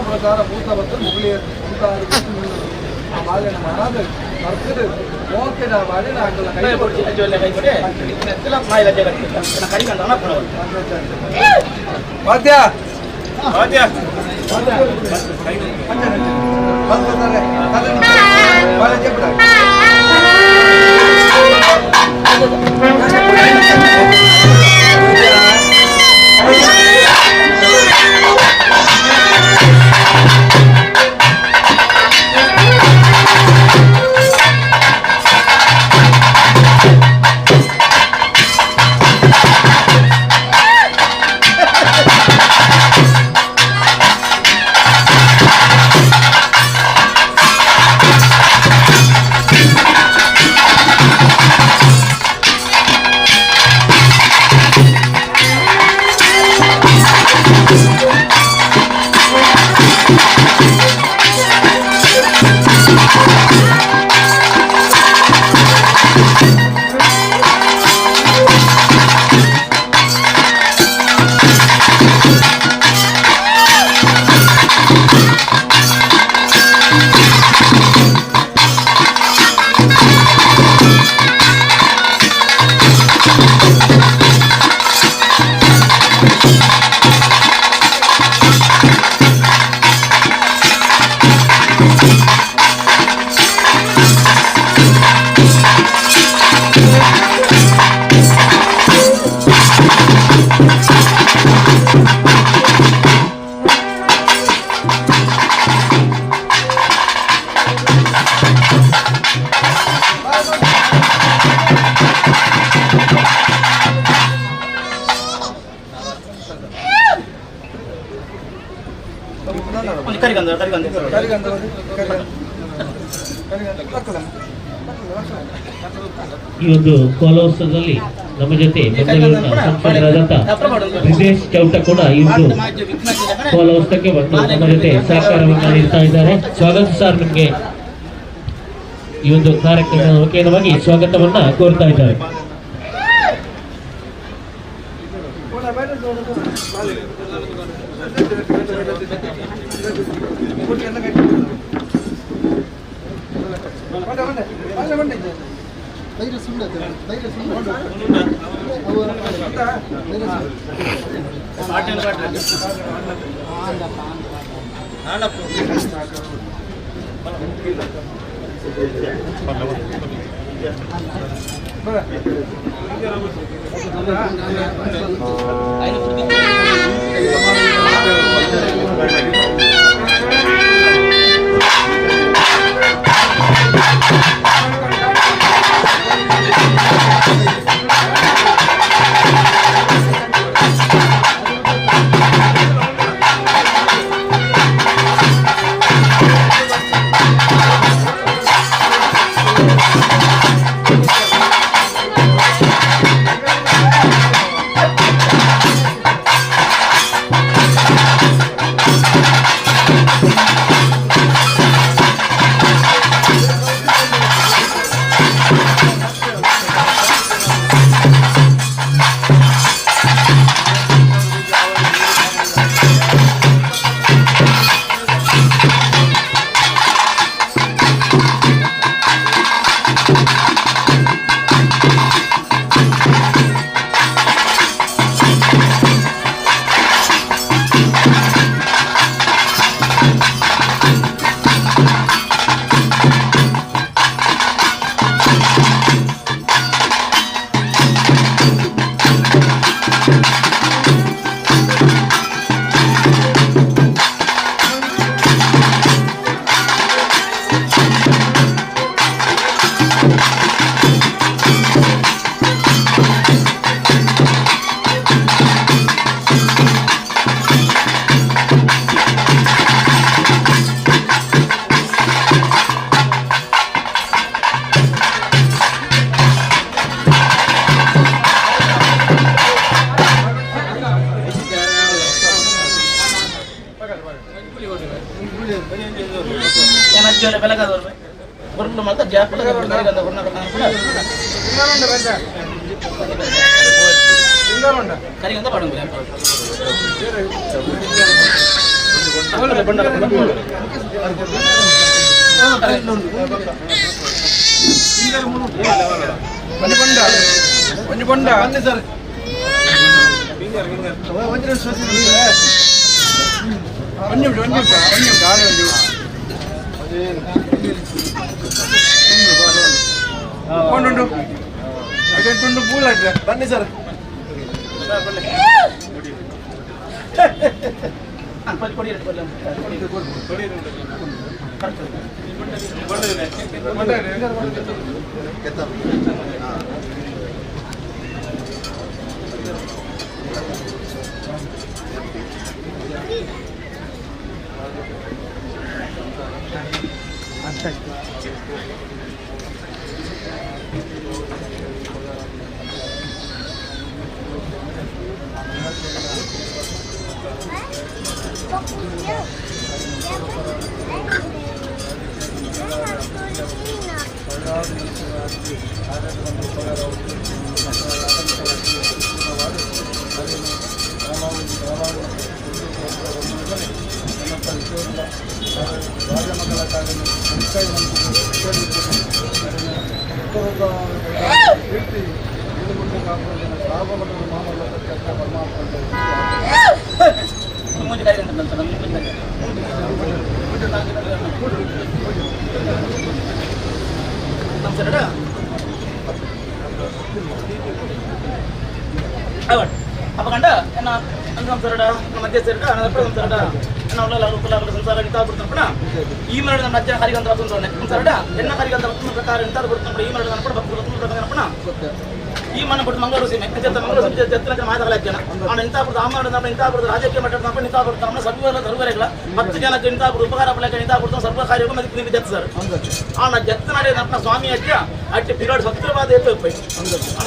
ಪ್ರಕಾರ ಭೂತ ಮತ್ತು ಮುಗುಳಿಯ ಆ ಬಾಳೆನ ಮಹಾರಾಜ ಬರ್ತದೆ ಓಕೆ ನಾ ಬಾಳೆನ ಹಾಕಲ್ಲ ವಾದ್ಯ ವಾದ್ಯ ಈ ಒಂದು ಕೋಲೋತ್ಸವದಲ್ಲಿ ನಮ್ಮ ಜೊತೆ ಬೆಂಗಳೂರಿನ ಸಂಸದರಾದಂಥ ಬ್ರಿಜೇಶ್ ಚೌಟ ಕೂಡ ಈ ಒಂದು ಕೋಲೋತ್ಸವಕ್ಕೆ ಬಂದು ನಮ್ಮ ಜೊತೆ ಸಹಕಾರವನ್ನು ನೀಡ್ತಾ ಇದ್ದಾರೆ. ಸ್ವಾಗತ ಸರ್, ನಿಮಗೆ ಈ ಒಂದು ಕಾರ್ಯಕ್ರಮದ ಮುಖೇನವಾಗಿ ಸ್ವಾಗತವನ್ನ ಕೋರ್ತಾ ಇದ್ದಾರೆ. ಬನ್ನಿ ಸರ್. ಈ ಮರಣ ನಮ್ಮ ಅಜ್ಜನ ಹರಿಗಂತ ಸಂಸಾರ ಎನ್ನ ಹರಿಗಂತ ಪ್ರಕಾರ ಎಂತಾದ್ರು ಬಿಡ್ತಾನೆ. ಈ ಮರಣ ಕೂಡ ಭಕ್ತರು ಪ್ರಕಾರ ಈ ಮಣ್ಣು ಬಿಟ್ಟು ಮಂಗಳೂರು ಸೀಮೆ ಮಂಗಳೂರು ಸೀಮೆ ಜತ್ತಿನ ಮಾತಾಡಲಾಗ್ತಾನೆ ಅವನು ಇಂಥ ಬಿಡ್ದು ಆಮಾಡ ನಮ್ಮ ಇಂಥ ಬಿಡ್ದು ರಾಜಕೀಯ ಮಟ್ಟ ನಮ್ಮ ಇಂಥ ಬಿಡ್ದು ನಮ್ಮ ಸರ್ವ ಸರ್ವರೆಗಳ 10 ಜನಕ್ಕೆ ಇಂಥ ಬಿಡ್ದು ಉಪಕಾರ ಪಡಕ್ಕೆ ಇಂಥ ಬಿಡ್ದು ಸರ್ವ ಕಾರ್ಯಗಳು ಮತ್ತೆ ನಿಮಗೆ ಜತ್ತ ಸರ್ ಅವನ ಜತ್ತನಾಡಿ ನಮ್ಮ ಸ್ವಾಮಿ ಅಜ್ಜ ಅಟ್ಟಿ ಪಿರಾಡ್ ಸತ್ರವಾದ ಏತು ಅವನ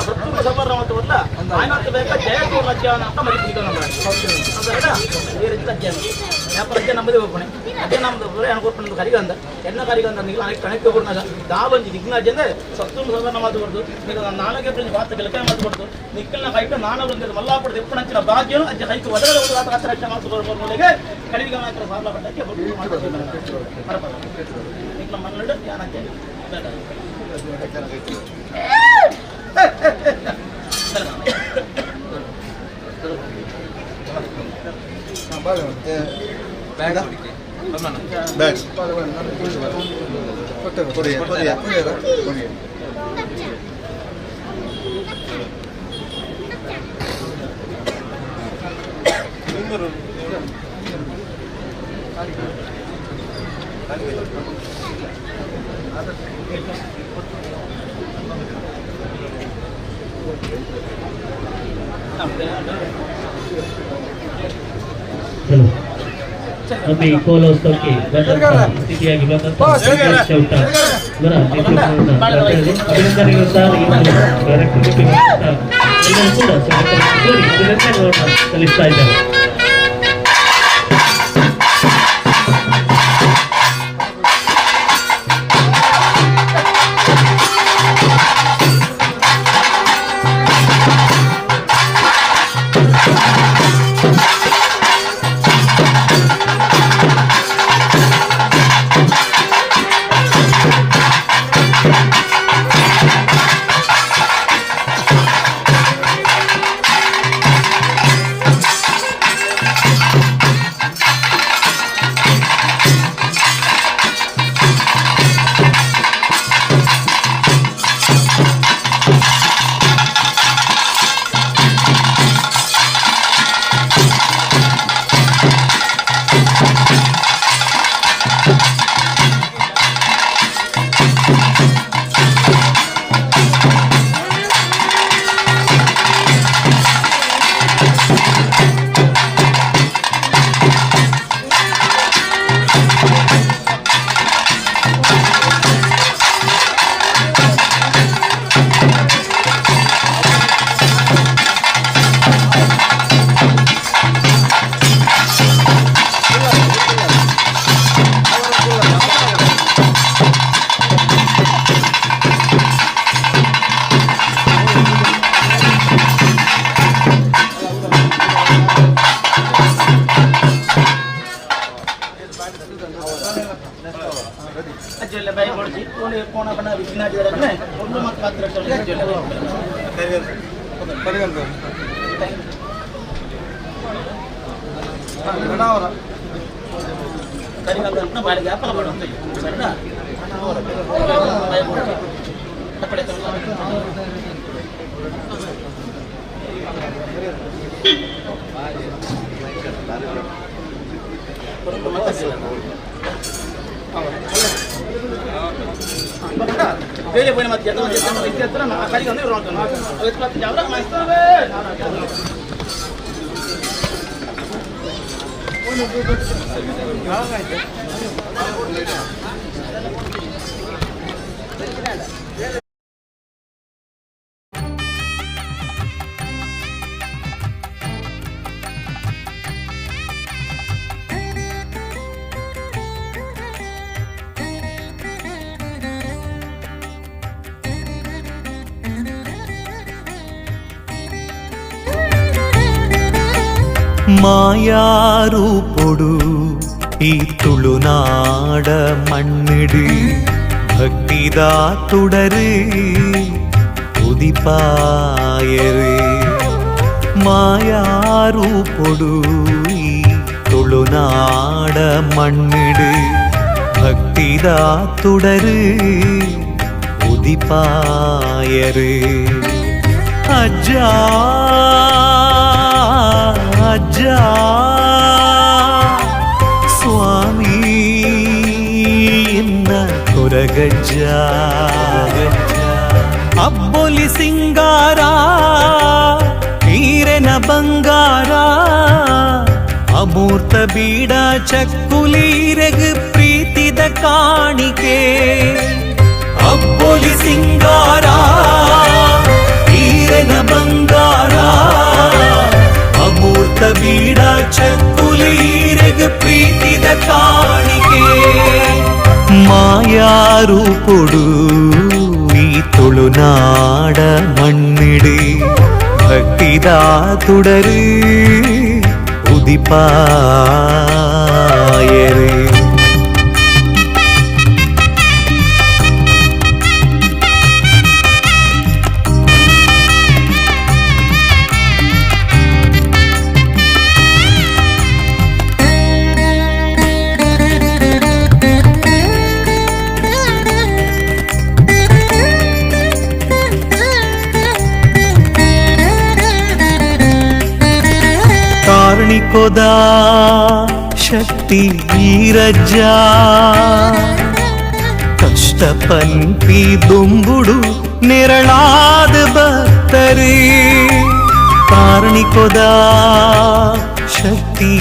ಸತ್ವ ಸವರ್ಣ ಮತ್ತು ಬದಲ ಆಯ್ನಂತ ಬೇಕಾ ಜಯ ಅಜ್ಜ ಅಂತ ಮರಿ ವ್ಯಾಪಾರಕ್ಕೆ ನಮ್ಮದೇ ಹೋಗ್ಬಣೆ ಅದೇ ನಮ್ದು ಅನ್ಕೊಡ್ಕೊಂಡು ಕರಿಗಂದ ಎಣ್ಣ ಕರಿಗಂದ ನೀವು ಅನೇಕ ಕಣಕ್ಕೆ ಕೊಡ್ನಾಗ ದಾಲೊಂಜಿ ವಿಘ್ನಾಜಿ ಅಂದ್ರೆ ಸತ್ವ ಸವರ್ಣ ಮಾತು ಕೊಡ್ದು ನೀವು ನಾಲ್ಗೆ ಪ್ರಜೆ ಮಾತು ಕೆಲಸ ಮಾತು ಕೊಡ್ದು ನಿಕ್ಕಲ್ನ ಕೈಟ ನಾನು ಒಂದು ಮಲ್ಲಾಪುರದ ಎಪ್ಪಣಂಚಿನ ಭಾಗ್ಯನು ಅಜ್ಜ ಕೈக்கு ಒದಗದ ಒಂದು ಆತ ಹತ್ರ ರಕ್ಷಣೆ ಮಾತು ಕೊಡ್ಬೋದಿಗೆ ಕಡಿಗೆ ಮಾತ್ರ ಸಾಲ ಪಟ್ಟಕ್ಕೆ ನಿಕ್ಕಲ ಮನ್ನಡ ಯಾನಕ್ಕೆ ಬ್ಯಾಗ್ ಕೊಡಿ ಕೊಡಿ ಕೊಡಿ. ನಮ್ಮ ಈ ಕೋಲೋತ್ಸವಕ್ಕೆ ಬಂದಂತಹ ಅತಿಥಿಯಾಗಿ ಬಂದಂತಹ ಚೌಟ ಇವರ ಅಭಿನಂದನೆಗಳು ಸಹ ಈ ಒಂದು ಕಾರ್ಯಕ್ರಮಕ್ಕೆ ಬಂದಂತಹ ಎಲ್ಲರೂ ಕೂಡ ಸ್ವಾಗತ ಕೋರಿ ಅಭಿನಂದನೆಗಳನ್ನು ಸಲ್ಲಿಸ್ತಾ ಇದ್ದಾರೆ. ಬೇರೆ పోయిన మధ్య ಮಾಯಾರೂಪೊಡು ಈ ತುಳುನಾಡ ಮಣ್ಣಿಡು ಭಕ್ತಿದ ತುಡರು ಉದಿಪಾಯರು. ಮಾಯಾರೂಪೊಡು ಈ ತುಳುನಾಡ ಮಣ್ಣಿಡು ಭಕ್ತಿದ ತುಡರು ಉದಿಪಾಯರು. ಅಜ್ಜ ಅಜ್ಜ ಸ್ವಾಮಿ ಎನ್ನ ಕೊರಗಜ್ಜ. ಅಬ್ಬೊಲಿ ಸಿಂಗಾರ ಈರೆನ ಬಂಗಾರ ಅಮೂರ್ತ ಬೀಡ ಚಕ್ಕುಲೀರೆಗ್ ಪ್ರೀತಿದ ಕಾಣಿಕೆ ಅಬ್ಬೊಲಿ ಸಿಂಗಾರ ಈರೆನ ಬಂಗಾರ ಅಮೂರ್ತ ಬೀಡ ಚಕ್ಕುಲೀರೆಗ್ ಪ್ರೀತಿದ ಕಾಣಿಕೆ ಮಾಯಾರೂಪೊಡು ಈ ತುಳುನಾಡ ಮಣ್ಣಿಡು ಭಕ್ತಿದ ತುಡರು ಉದಿಪಾಯರು. ಕಾರ್ಣಿಕೊದ ಶಕ್ತಿ ಈರಜ್ಜ ಕಷ್ಟ ಪನ್ಪಿ ದುಂಬುಡು ನೆರಳಾದ ಭಕ್ತರೇ ಕಾರ್ಣಿಕೊದ ಶಕ್ತಿ.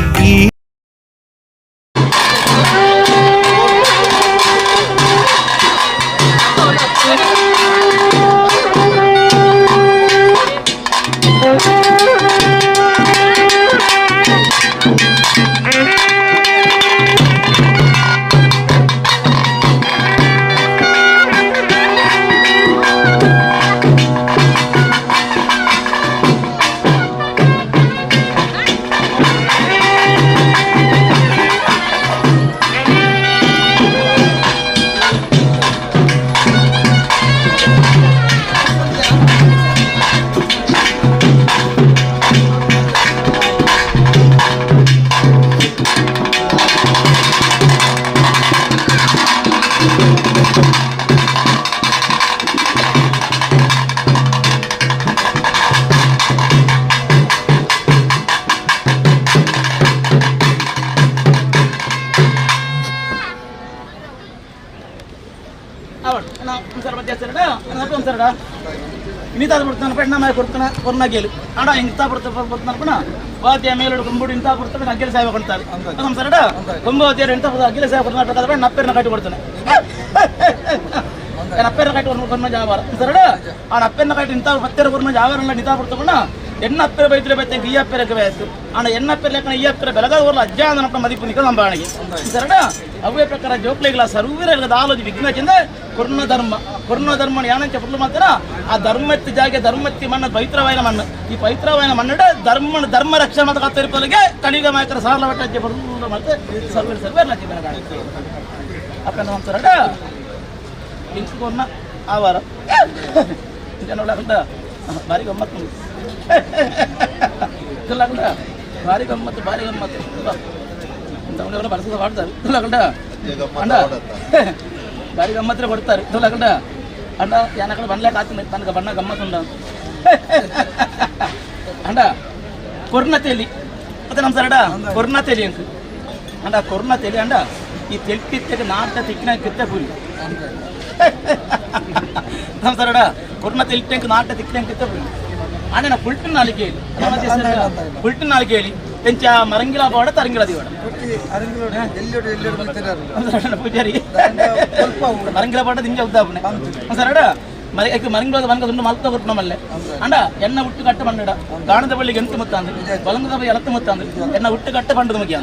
ಅವೇ ಪ್ರಕಾರ ಜೋಕ್ಲೆಗಳ ಸರ್ವೀರ ಆಲೋಚನೆ ವಿಘ್ನ ಚೆಂದ ಕೊರ್ಣ ಧರ್ಮ ಕೊರ್ಣ ಧರ್ಮ ಯಾನಂಚ ಪುರ್ಲು ಮಾತ್ರ ಆ ಧರ್ಮತ್ತಿ ಜಾಗೆ ಧರ್ಮತ್ತಿ ಮಣ್ಣ ಪವಿತ್ರವಾಯಿನ ಮಣ್ಣು ಈ ಪವಿತ್ರವಾಯಿನ ಮಣ್ಣಡ ಧರ್ಮ ಧರ್ಮ ರಕ್ಷಣೆ ಮಾತ್ರ ಕಾತರಿಪಲಿಗೆ ಕಲಿಯುಗ ಮಾತ್ರ ಸಾಲ ವಟ್ಟಜ್ಜೆ ಪುರ್ಲು ಮತ್ತೆ ಸರ್ವೀರ ಸರ್ವೀರ ಲಚ್ಚಿ ಅಪ್ಪನ ನಮಸ್ಕಾರ ಇಂచుಕೊನ್ನ ಆವಾರ ಜನ ಭಾರಿ ಗಮ್ಮತ್ತು ಭಾರಿ ಗಮ್ಮತ್ತು ಭಾರಿ ಗಮ್ಮತ್ತು ಭಾರಿ ಗಮ್ಮತ್ರ ಕೊಡ್ತಾರೆ ತುಲಕಂಡ ಅಂಡ ಯಾನಕಡೆ ಬಣ್ಣಕ್ಕೆ ಆತು ತನಕ ಬಣ್ಣ ಗಮ್ಮತ್ತುಂಡ ಅಂಡ ಕೊರ್ನ ತೆಲಿ ಮತ್ತೆ ನಮ್ಮ ಸರಡ ಕೊರ್ನ ತೆಲಿ ಅಂಕ ಅಂಡ ಕೊರ್ನ ತೆಲಿ ಅಂಡ ಈ ತೆಲ್ಪಿತ್ತೆ ನಾಟ ತಿಕ್ಕಿನ ಕಿತ್ತ ಪುಲಿ ನಮ್ಮ ಸರಡ ಕೊರ್ನ ತೆಲಿಟ್ಟಂಕ ನಾಟ ತಿಕ್ಕಿನ ಕಿತ್ತ ಪುಲಿ ಅಣ್ಣ ಪುಲ್ಟು ನಾಲಿಗೆ ಹೇಳಿ ಪುಲ್ಟು ನಾಲಿಗೆ ಹೇಳಿ ಎಂಚ ಮರಂಗಿಲ ಬೋಡ ತರಂಗಿಲ ದಿವಡ ಪೂಜಾರಿ ಮರಂಗಿಲ ಬೋಡ ದಿಂಜ ಉದ್ದಾಪನೆ ಸರಡ ಮರಂಗಿಲ ಮನಗ ದುಂಡು ಮಲ್ತ ಕೊಟ್ಟು ನಮ್ಮಲ್ಲೇ ಅಂಡ ಎನ್ನ ಹುಟ್ಟು ಕಟ್ಟ ಬಂಡ ಗಾಣದ ಬಳ್ಳಿಗೆ ಎಂಟು ಮುತ್ತಾಂದು ಬಲಂಗದ ಬಳ್ಳಿ ಎಳತ್ತು ಮುತ್ತಾಂದು ಎನ್ನ ಹುಟ್ಟು ಕಟ್ಟ ಬಂಡದ ಮುಗಿಯ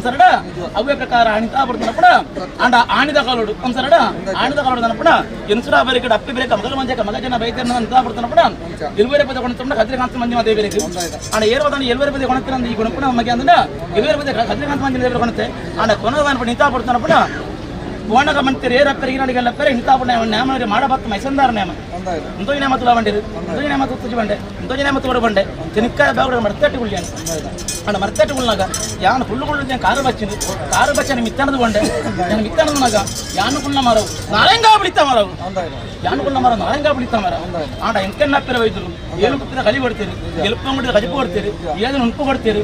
ಸರಡ ಅವೇ ಪ್ರಕಾರ ಅಣಿತಾ ಬರ್ತನಪ್ಪಡ ಅಂಡ ಆಣಿದ ಕಾಲೋಡು ಸರಡ ಆಣಿದ ಕಾಲೋಡು ನನ್ನಪ್ಪಡ ಎನ್ಸುರಾ ಬೇರೆ ಅಪ್ಪಿ ಬೇರೆ ಮಗಲ ಮಂಜಕ ಮಗ ಜನ ಬೈತೇನ ಅಂತ ಬರ್ತನಪ್ಪಡ ಎಲ್ವೇರೆ ಪದ ಕೊಣತಂಡ ಕದ್ರಿಕಾಂತ ಮಂಜು ದೇವರಿಗೆ ಅಂಡ ಏರ್ವದಾನ ಎಲ್ವೇರೆ ಪದ ಕೊಣತಿನ ಈ ಗುಣಪಣ ಮಗೆ ಅಂದ ಎಲ್ವೇರೆ ಪದ ಕದ್ರಿಕಾಂತ ಮಂಜು ದೇವರ ಕೊಣತೆ ಅಂಡ ಕೊನದಾನ ನಿಂತಾ ಬರ್ತನಪ್ಪಡ ಬೋಣಗ ಮಂತಿರಿ ಏರಪ್ಪರಿಗೆ ನಾಡಿಗೆಲ್ಲ ಪೆರೆ ಇಂತಾಪುಣ ನೇಮ ಮಾಡಬತ್ತ ಮೈಸಂದಾರ ನೇಮ ಇಂತೋಜಿ ನೇಮ ತುಲ ಬಂಡಿರು ಇಂತೋಜಿ ನೇಮ ತುತ್ತುಜಿ ಬಂಡೆ ಇಂತೋಜಿ ನೇಮ ತೋಡು ಬಂಡೆ ತಿನ್ಕ ಬಾಗುಡ ಮರ್ತಟ್ಟು ಗುಳ್ಯಾನ ಅಂಡ ಮರ್ತಟ್ಟು ಗುಳ್ನಾಗ ಯಾನು ಪುಳ್ಳು ಗುಳ್ಳು ಕಾರು ಬಚ್ಚಿನ ಕಾರು ಬಚ್ಚನ ಮಿತ್ತನದು ಬಂಡೆ ನಾನು ಮಿತ್ತನದನಾಗ ಯಾನು ಕುಳ್ಳ ಮಾರವು ನಾರಂಗ ಬಿಳಿತ ಮಾರವು ಯಾನು ಕುಳ್ಳ ಮಾರ ನಾರಂಗ ಬಿಳಿತ ಮಾರ ಆಂಡ ಎಂಕನ್ನ ಪೆರೆ ವೈದ್ಯರು ಏಳು ಕುಪ್ಪಿನ ಕಲಿ ಕೊಡ್ತೀರಿ ಎಲ್ಪಂಗುಡಿದ ಕಜಿಪು ಕೊಡ್ತೀರಿ ಏದನ್ನು ಉಂಪು ಕೊಡ್ತೀರಿ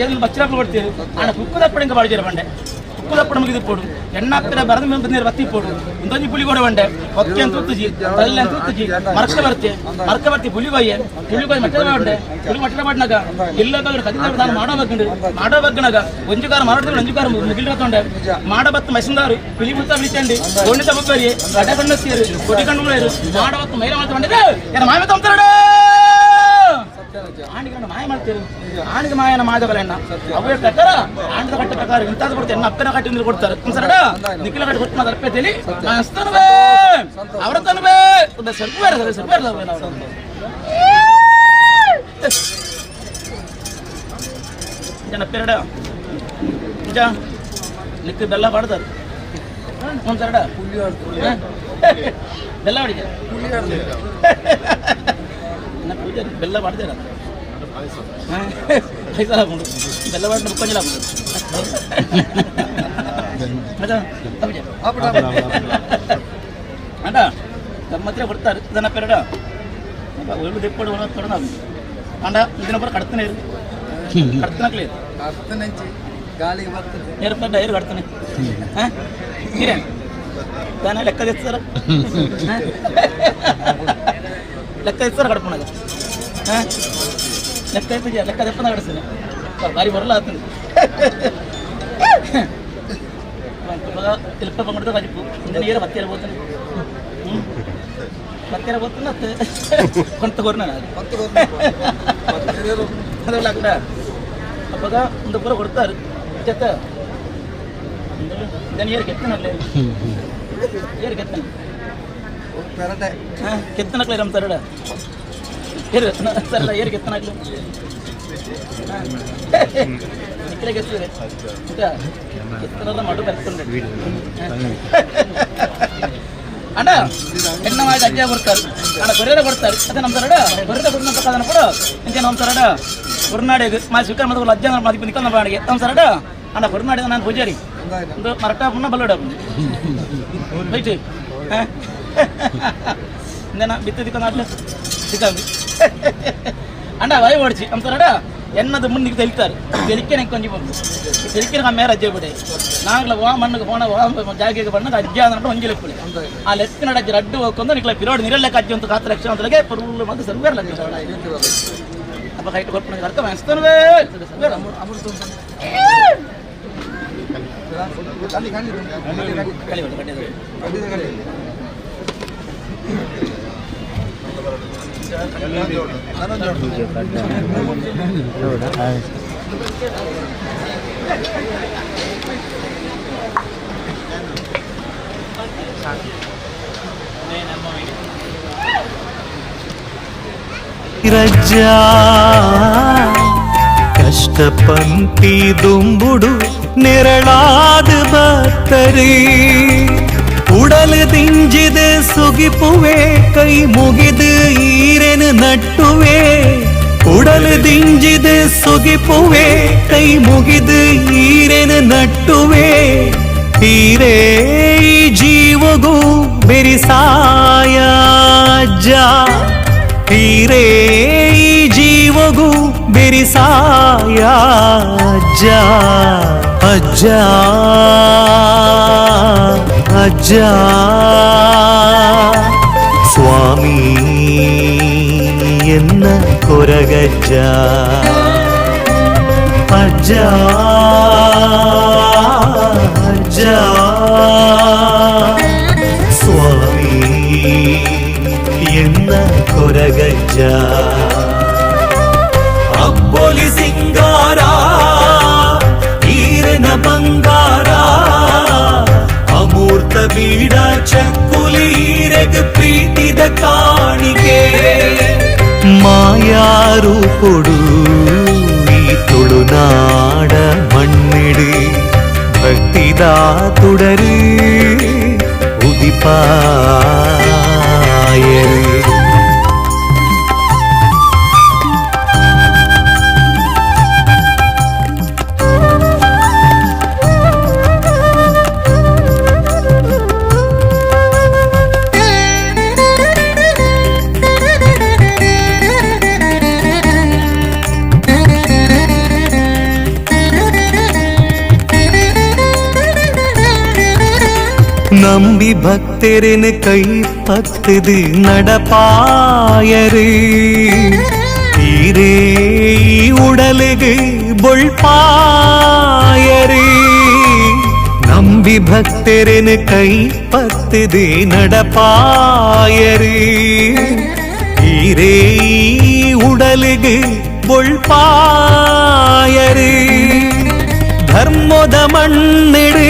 ಏದನ್ನು ಬಚ್ಚರಾಪು ಕೊಡ್ತೀರಿ ಆಂಡ ಕುಕ್ಕುದಪ್ಪಡಿಂಗ ಬಾಡಿಜಿರ ಬಂಡೆ ಮುಕ್ಕುದಪ್ಪಡ ಮುಗಿದಿಪ್ಪೋಡು ಎಣ್ಣಾಪ್ಪಿನ ಬರದ ಮೇಲೆ ಬತ್ತಿಪ್ಪೋಡು ಇಂದೊಂಜಿ ಪುಲಿ ಕೊಡ ಬಂಡೆ ಹೊಕ್ಕೆ ಅಂತ ತುಜ್ಜಿ ತಲ್ಲೆ ಅಂತ ತುಜ್ಜಿ ಮರ್ಕ ಬರ್ತೆ ಮರ್ಕ ಬರ್ತಿ ಪುಲಿಗೊಯ್ಯೆ ಪುಲಿಗೊಯ್ ಮಟ್ಟದ ಬಂಡೆ ಪುಲಿ ಮಟ್ಟದ ಬಣ್ಣಗ ಇಲ್ಲ ಕದಿದ ನಾನು ಮಾಡೋ ಬಗ್ಗಂಡು ಮಾಡೋ ಬಗ್ಗಣಗ ಒಂಜುಕಾರ ಮಾರಾಟದ ಒಂಜುಕಾರ ಮುಗಿಲ್ರತೊಂಡೆ ಮಾಡ ಬತ್ತು ಮೈಸಂದಾರು ಪಿಲಿ ಮುತ್ತ ಬಿಳಿಚಂಡಿ ಒಣ್ಣಿತ ಬಬ್ಬರಿ ಗಡ ಕಣ್ಣು ಸೇರು ಕೊಡಿ ಕಣ್ಣು ಮಾಡ ಬತ್ತು ಮೈಲ ಮಾಡ್ತಾ ಬಂಡಿದ್ರೆ ಏನ ಮಾಯ ತಂತಾಡ ಆಣಿಗೆ ಮಾಯ ಮಾಡ್ತೀರಿ ಆಣಿಗೆ ಮಾಯನ ಮಾದಬಲಣ್ಣ ಅವೇ ಪ್ರಕಾರ ಆಂಡದ ಕಟ್ಟ ಪ್ರಕಾರ ಇಂತಾದ ಕೊಡ್ತಾರೆ ಎನ್ನ ಅಪ್ಪನ ಕಟ್ಟಿ ಅಂದ್ರೆ ಕೊಡ್ತಾರೆ ಸರಡ ನಿಖಿಲ ಕಟ್ಟಿ ಕೊಟ್ಟು ಮಾತ್ರ ತೇಲಿ ಅವರ ತನವೇ ಸರ್ವೇರ ಸರ್ವೇರ ಜನ ಪೆರಡ ನಿಜ ನಿಕ್ಕ ಬೆಲ್ಲ ಬಾಡ್ದಾರ ಒಂದ್ಸರಡ ಬೆಲ್ಲ ಹೊಡಿದ ಪೂಜೆ ಬೆಲ್ಲ ಬಾಡ್ದಾರ ಪೈಸಾ ಹಾಕೊಂಡು ಬೆಲ್ಲ ಬಾಡಿನ ಮುಕ್ಕೊಂಜಲ ಹಾಕೊಂಡು ಅಣ್ಣ ಗಮ್ಮತ್ತಿರ ಕೊಡ್ತಾರೆ ಜನ ಪೆರಡ ಒಳ್ಳೆ ದೆಪ್ಪಡು ತೊಡನ ಅಂಡ ಇದನ್ನ ಬರ ಕಡ್ತಾನೆ ಕಡ್ತನಕ್ಲಿ ಗಾಳಿಗೆ ಬರ್ತದೆ ಏರ್ಪಡ್ಡ ಏರು ಕಡ್ತಾನೆ ಹಿರೇ ದಾನ ಲೆಕ್ಕ తెస్తాರ ಲೆಕ್ಕ తెస్తాರ ಕಡ್ಪಣಗ ಲೆಕ್ಕ ಎತ್ತಿದ್ಯಾ ಲೆಕ್ಕ ತೆಪ್ಪನ ಕಡಿಸ್ತೀನಿ ಭಾರಿ ಬರಲ್ಲ ಆತಂದು ತಿಲ್ಪ ಬಂಗಡ್ದ ಕಜಿಪು ಇಂದ ನೀರು ಬತ್ತೆರ పోతుంది ಬತ್ತೆರ పోతుంది ಅತ್ತ కొంత ಕೊರ್ನ ಅದೆಲ್ಲ ಅక్కడ ಅಪ್ಪಗ ಒಂದು ಪೂರ ಕೊಡ್ತಾರೆ ಜೊತೆ ಇದನ್ನ ಏರು ಕೆತ್ತನಲ್ಲೇ ಏರು ಕೆತ್ತನ ಕೆತ್ತನಕ್ಲೆ ನಮ್ಮ ತರಡ ಏರು ಸರಳ ಏರು ಕೆತ್ತನಕ್ಲೆ ನಿಕ್ಕಲೆ ಕೆತ್ತಿದ್ರೆ ಕೆತ್ತನೆಲ್ಲ ಮಡು ಬೆರ್ಕೊಂಡೆ ಅಣ್ಣ ಹೆಣ್ಣ ಮಾಡಿ ಅಜ್ಜ ಕೊಡ್ತಾರೆ ಅಣ್ಣ ಕೊರಿಯರ ಕೊಡ್ತಾರೆ ಅದೇ ನಮ್ಮ ತರಡ ಕೊರಿಯರ ಕೊಡ್ನ ಪ್ರಕಾರ ಕೂಡ ಇಂಚೆ ನಮ್ಮ ತರಡ ಹೊರನಾಡಿಗೆ ಮಾ ಸ್ವೀಕಾರ ಮಾಡಿದ ಅಜ್ಜ ಮದಿப்பு ನಿಕ್ಕ ಬಾಡಿಗೆ ನಮ್ಮ ಸರಡ ಅಣ್ಣ ಹೊರನಾಡಿದ ನಾನು ಪೂಜಾರಿ ಒಂದು ಮರಟ ಪುಣ್ಣ ಬಲ್ಲೋಡ ರೈಟ್ ಇಂದೇನ ಬಿತ್ತು ದಿಕ್ಕ ನಾಟ್ಲೆ ದಿಕ್ಕಂಬಿ ಅಣ್ಣ ವಾಯು ಓಡಿಸಿ ನಮ್ಮ ಸರಡ ಎನ್ನದು ಮುಂದಿಗೆ ತೆಲಿತಾರೆ ತೆಲಿಕೆ ಕೊಂಚ ಬಂದು ತೆಲಿಕೆ ಮೇರ ಅಜ್ಜೆ ಬಿಡೆ ನಾಂಗ್ಲ ವಾ ಮಣ್ಣು ಹೋಣ ವಾ ಜಾಗೆಗೆ ಬಣ್ಣ ಅಜ್ಜ ಅಂದ್ರೆ ಒಂಜಿ ಲೆಪ್ಪುಲೆ ಆ ಲೆತ್ತಿನ ಅಜ್ಜಿ ರಡ್ಡು ಹೋಗ್ಕೊಂಡು ನಿಕ್ಲ ಪಿರೋಡ್ ನಿರಲ್ಲಕ್ಕೆ ಅಜ್ಜಿ ಅಂತ ಕಾತ್ರ ಲಕ್ಷ ಅಂತಲಗೆ ಪುರುಳು ಮತ್ತು ಸರ್ವೇರ್ ಲಕ್ಷ ಅಪ್ಪ ಕೈಟ್ ಕೊಟ್ಟು ಅರ್ಥ ಮಾಡಿಸ್ತಾನೆ ರಜ್ಜಾ ಕಷ್ಟಪಂತಿ ದುಂಬುಡು ನೆರಳಾದ ಬತ್ತರಿ ಉಡಲು ದಿಂಜಿದ ಸುಗಿಪುವೆ ಕೈ ಮುಗಿದು ಈರೆನು ನಟ್ಟುವೆ ಉಡಲು ದಿಂಜಿದ ಸುಗಿಪುವೆ ಕೈ ಮುಗಿದು ಈರೆನು ನಟ್ಟುವೆ ಈರೇ ಜೀವಗೂ ಬೆರಿಸಾಯ ಅಜ್ಜ ಹೀರೇ ಜೀವಗೂ ಬೆರಿಸಾಯ ಅಜ್ಜ ಅಜ್ಜ ಅಜ್ಜ ಸ್ವಾಮಿ ಎನ್ನ ಕೊರಗಜ್ಜ ಅಜ್ಜ ಅಜ್ಜ ಸ್ವಾಮಿ ಎನ್ನ ಕೊರಗಜ್ಜ ಅಬ್ಬೊಲಿ ಸಿಂಗಾರ ಈರನ ಬಂಗಾರ ಅಮೂರ್ತ ಬೀಡ ಚಕ್ಕುಲಿ ಈರಗ ಪ್ರೀತಿದ ಕಾಣಿಕೆ ಮಾಯಾರೂಪೊಡು ಈ ತುಳುನಾಡ ಮಣ್ಣಿಡು ಭಕ್ತಿದ ತುಡರು ಉದಿಪಾಯರು. ನಂಬಿ ಭಕ್ತರೆನ ಕೈ ಪತ್ತದು நடப்பாயரு ஈரே உடலுகு பொள்பாயரு ನಂಬಿ ಭಕ್ತರೆನ ಕೈ ಪತ್ತದು நடப்பாயரு ஈரே உடலுகு பொள்பாயரு ಧರ್ಮದ ಮಣ್ಣಿಡು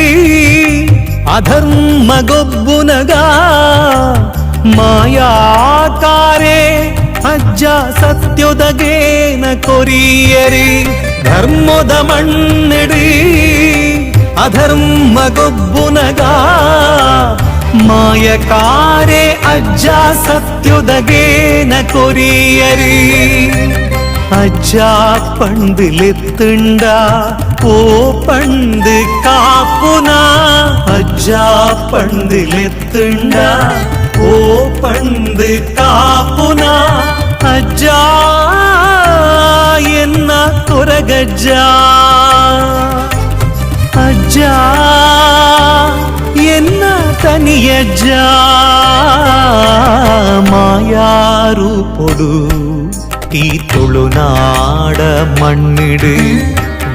ಅಧರ್ಮ ಗೊಬ್ಬುನಗ ಮಾಯಾಕಾರೆ ಅಜ್ಜ ಸತ್ಯೊದಗೇನ ಕೊರಿಯರಿ ಧರ್ಮದ ಮಣ್ಣಿಡು ಅಧರ್ಮ ಗೊಬ್ಬುನಗ ಮಾಯಕಾರೆ ಅಜ್ಜ ಸತ್ಯೊದಗೇನ ಕೊರಿಯರಿ ಅಜ್ಜ ಪಂದಿಲೆತ್ತುಂಡ ಓ ಪಂದು ಕಾಪುನ ಅಜ್ಜ ಪಂದಿಲೆತ್ತುಂಡ ಓ ಪಂದು ಕಾಪುನ ಅಜ್ಜ ಎನ್ನ ಕೊರಗಜ್ಜ ಅಜ್ಜ ಎನ್ನ ತನಿಯಜ್ಜ ಮಾಯಾರೂಪೊಡು ಈ ತುಳುನಾಡ ಮಣ್ಣಿಡು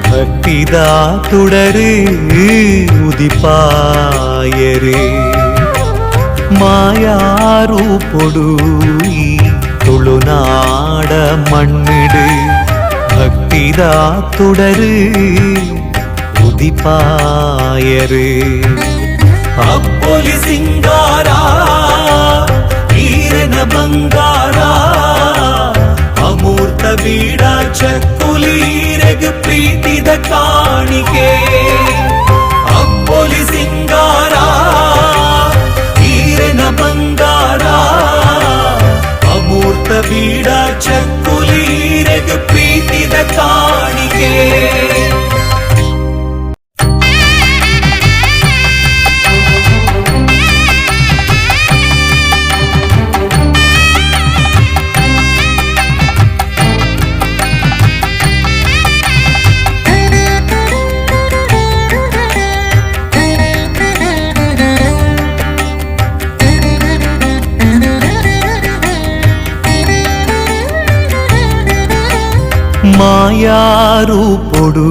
ಭಕ್ತಿದ ತುಡರು ಉದಿಪಾಯರು ಮಾಯಾರೂಪೊಡು ಈ ತುಳುನಾಡ ಮಣ್ಣಿಡು ಭಕ್ತಿದ ತುಡರು ಉದಿಪಾಯರು ಅಪ್ಪೊಲಿ ಸಿಂಗಾರ ಈರನ ಬಂಗಾರ ಅಮೂರ್ತ ಬೀಡ ಚಕ್ಕುಲೀರಗ ಪ್ರೀತಿದ ಕಾಣಿಕೆ ಅಪ್ಪೊಲಿ ಸಿಂಗಾರ ಈರನ ಬಂಗಾರ ಅಮೂರ್ತ ಬೀಡ ಚಕ್ಕುಲೀರಗ ಪ್ರೀತಿದ ಕಾಣಿಕೆ. ಮಾಯಾರೂಪೊಡು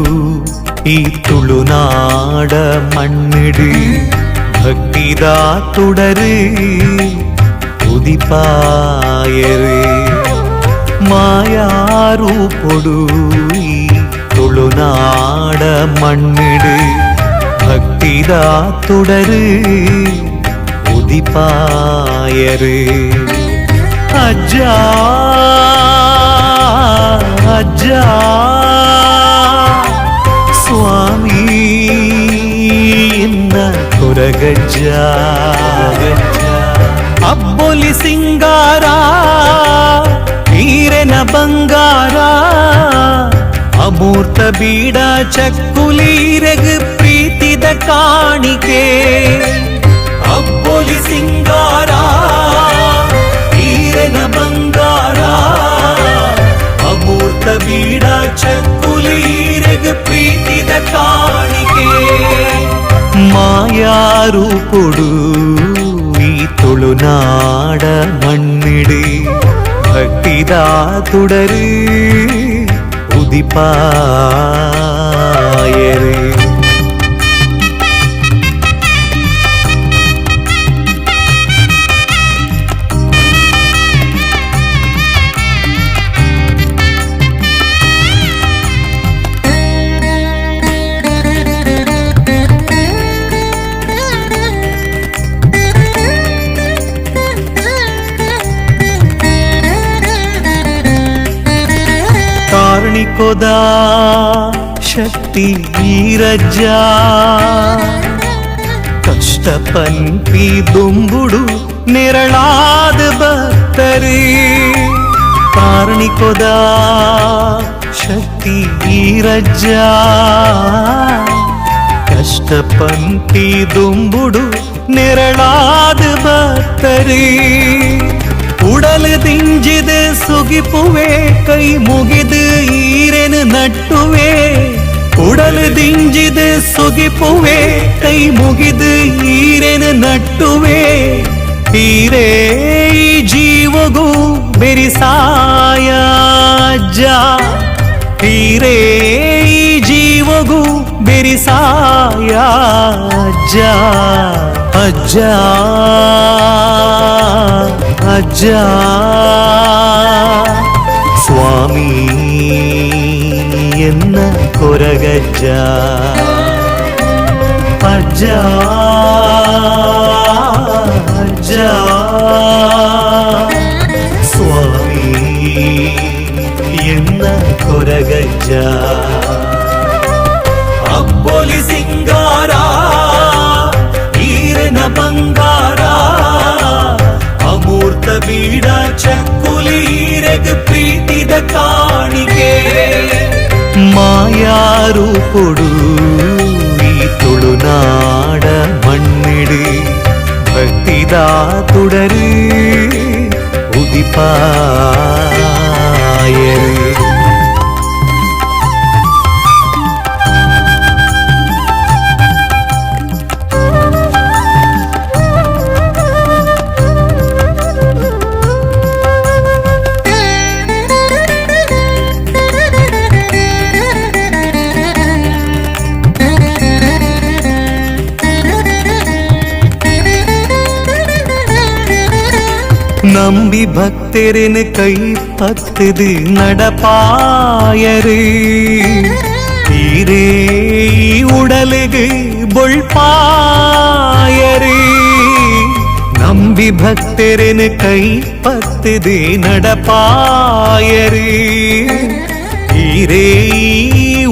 ಈ ತುಳುನಾಡ ಮಣ್ಣಿಡು ಭಕ್ತಿದ ತುಡರು ಉದಿಪಾಯರು ಮಾಯಾರೂಪೊಡು ಈ ತುಳುನಾಡ ಮಣ್ಣಿಡು ಭಕ್ತಿದ ತುಡರು ಉದಿಪಾಯರು ಅಜ್ಜ ಅಜ್ಜ ಸ್ವಾಮಿ ಎನ್ನ ಕೊರಗಜ್ಜ ಅಬ್ಬೊಲಿ ಸಿಂಗಾರ ಈರೆನ ಬಂಗಾರ ಅಮೂರ್ತ ಬೀಡ ಚಕ್ಕುಲೀರಗ ಪ್ರೀತಿದ ಕಾಣಿಕೆ ಅಬ್ಬೊಲಿ ಸಿಂಗಾರ ಈರೆನ ಬಂಗಾರ ಅಮೂರ್ತ ಬೀಡ ಚಕ್ಕುಲೀರಗ ಪ್ರೀತಿದ ಕಾಣಿಕೆ ಮಾಯಾರೂಪೊಡು ಈ ತುಳುನಾಡ ಮಣ್ಣಿಡು ಭಕ್ತಿದ ತುಡರು ಉದಿಪಾಯರು. ಕಾರ್ಣಿಕೊದ ಶಕ್ತಿ ಈರಜ್ಜ ಕಷ್ಟ ಪನ್ಪಿ ದುಂಬುಡು ನೆರಳಾದ ಭಕ್ತರೇ ಕಾರ್ಣಿಕೊದ ಶಕ್ತಿ ಈರಜ್ಜ ಕಷ್ಟ ಪನ್ಪಿ ದುಂಬುಡು ನೆರಳಾದ ಭಕ್ತರೇ ಉಡಲು ದಿಂಜಿದ ಸುಗಿಪುವೆ ಕೈ ಮುಗಿದು ಈರೆನು ನಟ್ಟುವೆ ಉಡಲು ದಿಂಜಿದ ಸುಗಿಪುವೆ ಕೈ ಮುಗಿದು ಈರೆನ ನಟ್ಟುವೆ ಈರೇ ಈ ಜೀವಗೂ ಬೆರಿಸಾಯ ಅಜ್ಜ ಈರೇ ಈ ಜೀವಗೂ ಬೆರಿಸಾಯ ಅಜ್ಜ ಅಜ್ಜ ಅಜ್ಜ ಸ್ವಾಮಿ ಎನ್ನ ಕೊರಗಜ್ಜ ಅಜ್ಜ ಅಜ್ಜ ಸ್ವಾಮಿ ಎನ್ನ ಕೊರಗಜ್ಜ ಅಬ್ಬೊಲಿ ಸಿಂಗಾರ ಈರನ ಬಂಗಾರ ಅಮೂರ್ತ ಬೀಡ ಚಕ್ಕುಲಿ ಈರೆಗ್ ಪ್ರೀತಿದ ಕಾಣಿಕೆ ಮಾಯಾರೂಪೊಡು ಈ ತುಳುನಾಡ ಮಣ್ಣಿಡು ಭಕ್ತಿದ ತುಡರು ಉದಿಪಾಯರು. ನಂಬಿ ಭಕ್ತರಿನ ಕೈ ಪತ್ತದು நடப்பாயரு ஈரே உடலுகு பொழ்பாயரு ನಂಬಿ ಭಕ್ತರಿನ ಕೈ ಪತ್ತದು நடப்பாயரு ஈரே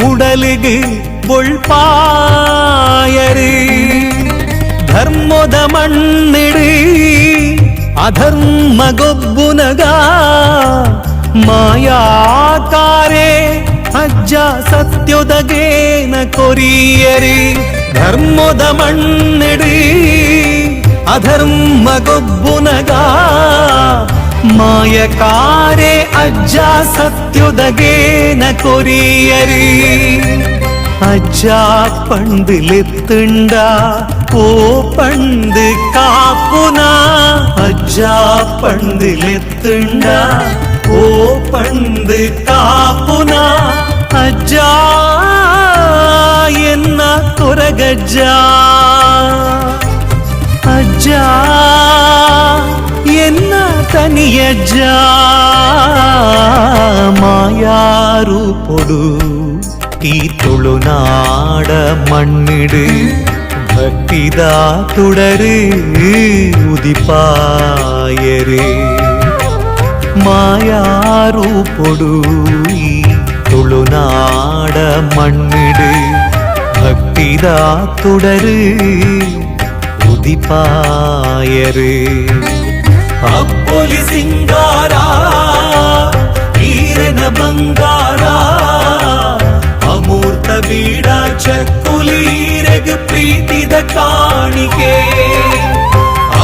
உடலுகு பொழ்பாயரு ಧರ್ಮದ ಮಣ್ಣಿಡು ಅಧರ್ಮ ಗೊಬ್ಬುನಗ ಮಾಯಾಕಾರೆ ಅಜ್ಜ ಸತ್ಯೊದಗೇನ ಕೊರಿಯರಿ ಧರ್ಮದ ಮಣ್ಣಿಡು ಅಧರ್ಮ ಗೊಬ್ಬುನಗ ಮಾಯಕಾರೆ ಅಜ್ಜ ಸತ್ಯೊದಗೇನ ಕೊರಿಯರಿ ಅಜ್ಜ ಪಂದಿಲೆತ್ತುಂಡ ಓ ಪಂದು ಕಾಪುನ ಅಜ್ಜ ಪಂದಿಲೆತ್ತುಂಡ ಓ ಪಂದು ಕಾಪುನ ಅಜ್ಜ ಎನ್ನ ಕೊರಗಜ್ಜ ಅಜ್ಜ ಎನ್ನ ತನಿಯಜ್ಜ ಮಾಯಾರೂಪೊಡು ಈ ತುಳುನಾಡ ಮಣ್ಣಿಡು ಭಕ್ತಿದ ತುಡರು ಉದಿಪಾಯರು ಮಾಯಾರೂಪೊಡು ಈ ತುಳುನಾಡ ಮಣ್ಣಿಡು ಭಕ್ತಿದ ತುಡರು ಉದಿಪಾಯರು. ಅಬ್ಬೊಲಿ ಸಿಂಗಾರ ಈರನ ಬಂಗಾರ ಅಮೂರ್ತ ಬೀಡ ಚಕ್ಕುಲೀರೆಗ್ ಪ್ರೀತಿದ ಕಾಣಿಕೆ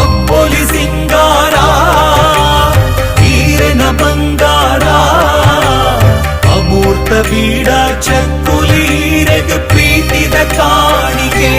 ಅಬ್ಬೊಲಿ ಸಿಂಗಾರ ಈರನ ಬಂಗಾರ ಅಮೂರ್ತ ಬೀಡ ಚಕ್ಕುಲೀರೆಗ್ ಪ್ರೀತಿದ ಕಾಣಿಕೆ.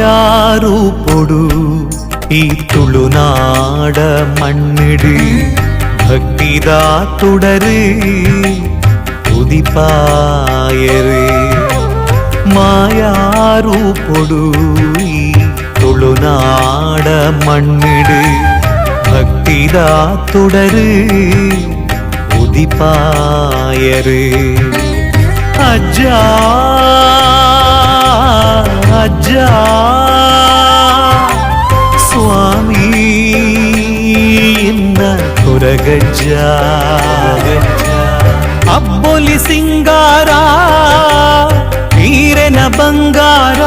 ಮಾಯಾರೂಪೊಡು ಈ ತುಳುನಾಡ ಮಣ್ಣಿಡು ಭಕ್ತಿದ ತುಡರು ಉದಿಪಾಯರು ಮಾಯಾರೂಪೊಡು ಈ ತುಳುನಾಡ ಮಣ್ಣಿಡು ಭಕ್ತಿದ ತುಡರು ಉದಿಪಾಯರು. ಅಜ್ಜ ಅಜ್ಜ ಸ್ವಾಮಿ ಎನ್ನ ಕೊರಗಜ್ಜ ಅಬ್ಬೊಲಿ ಸಿಂಗಾರ ಈರೆನ ಬಂಗಾರ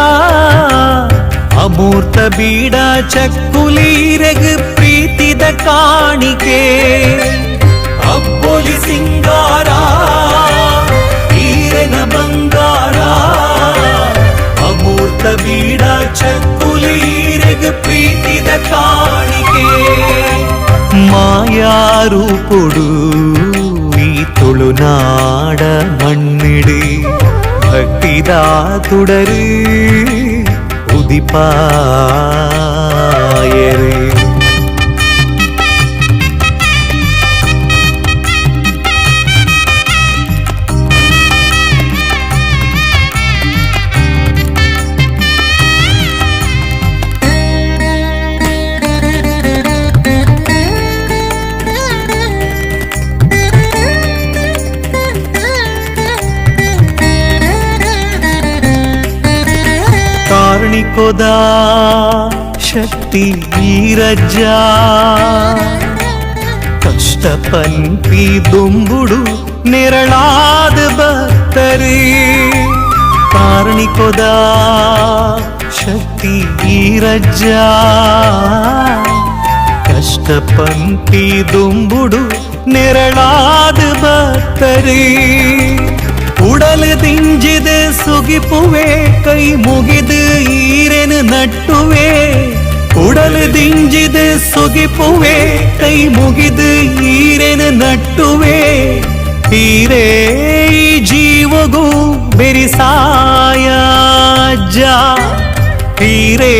ಅಮೂರ್ತ ಬೀಡ ಚಕ್ಕುಲೀರೆಗ್ ಪ್ರೀತಿದ ಕಾಣಿಕೆ ಅಬ್ಬೊಲಿ ಸಿಂಗಾರ ಈರೆನ ಬಂಗಾರ ಅಮೂರ್ತ ಬೀಡ ಚಕ್ಕುಲೀರೆಗ್ ಪ್ರೀತಿದ ಕಾಣಿಕೆ ಮಾಯಾರೂಪುಡು ಈ ತುಳುನಾಡ ಮಣ್ಣಿಡು ಭಕ್ತಿದ ತುಡರು ಉದಿಪಾಯರು. ಕಾರ್ಣಿಕೋದ ಶಕ್ತಿ ಈರಜ್ಜ ಕಷ್ಟ ಪಂಪಿ ದುಂಬುಡು ನೆರಳಾದ ಭಕ್ತರೇ ಕಾರ್ಣಿಕೋದ ಶಕ್ತಿ ಈರಜ್ಜ ಕಷ್ಟ ಪಂಪಿ ದುಂಬುಡು ನೆರಳಾದ ಭಕ್ತರೇ ಉಡಲು ದಿಂಜಿದ ಸುಗಿಪುವೆ ಕೈ ಮುಗಿದು ಈರೆನು ನಟ್ಟುವೆ ಉಡಲು ದಿಂಜಿದ ಸುಗಿಪುವೆ ಕೈ ಮುಗಿದು ಈರೆನು ನಟ್ಟುವೆ ಈರೇ ಜೀವಗೂ ಬೆರಿಸಾಯ ಅಜ್ಜ ಈರೇ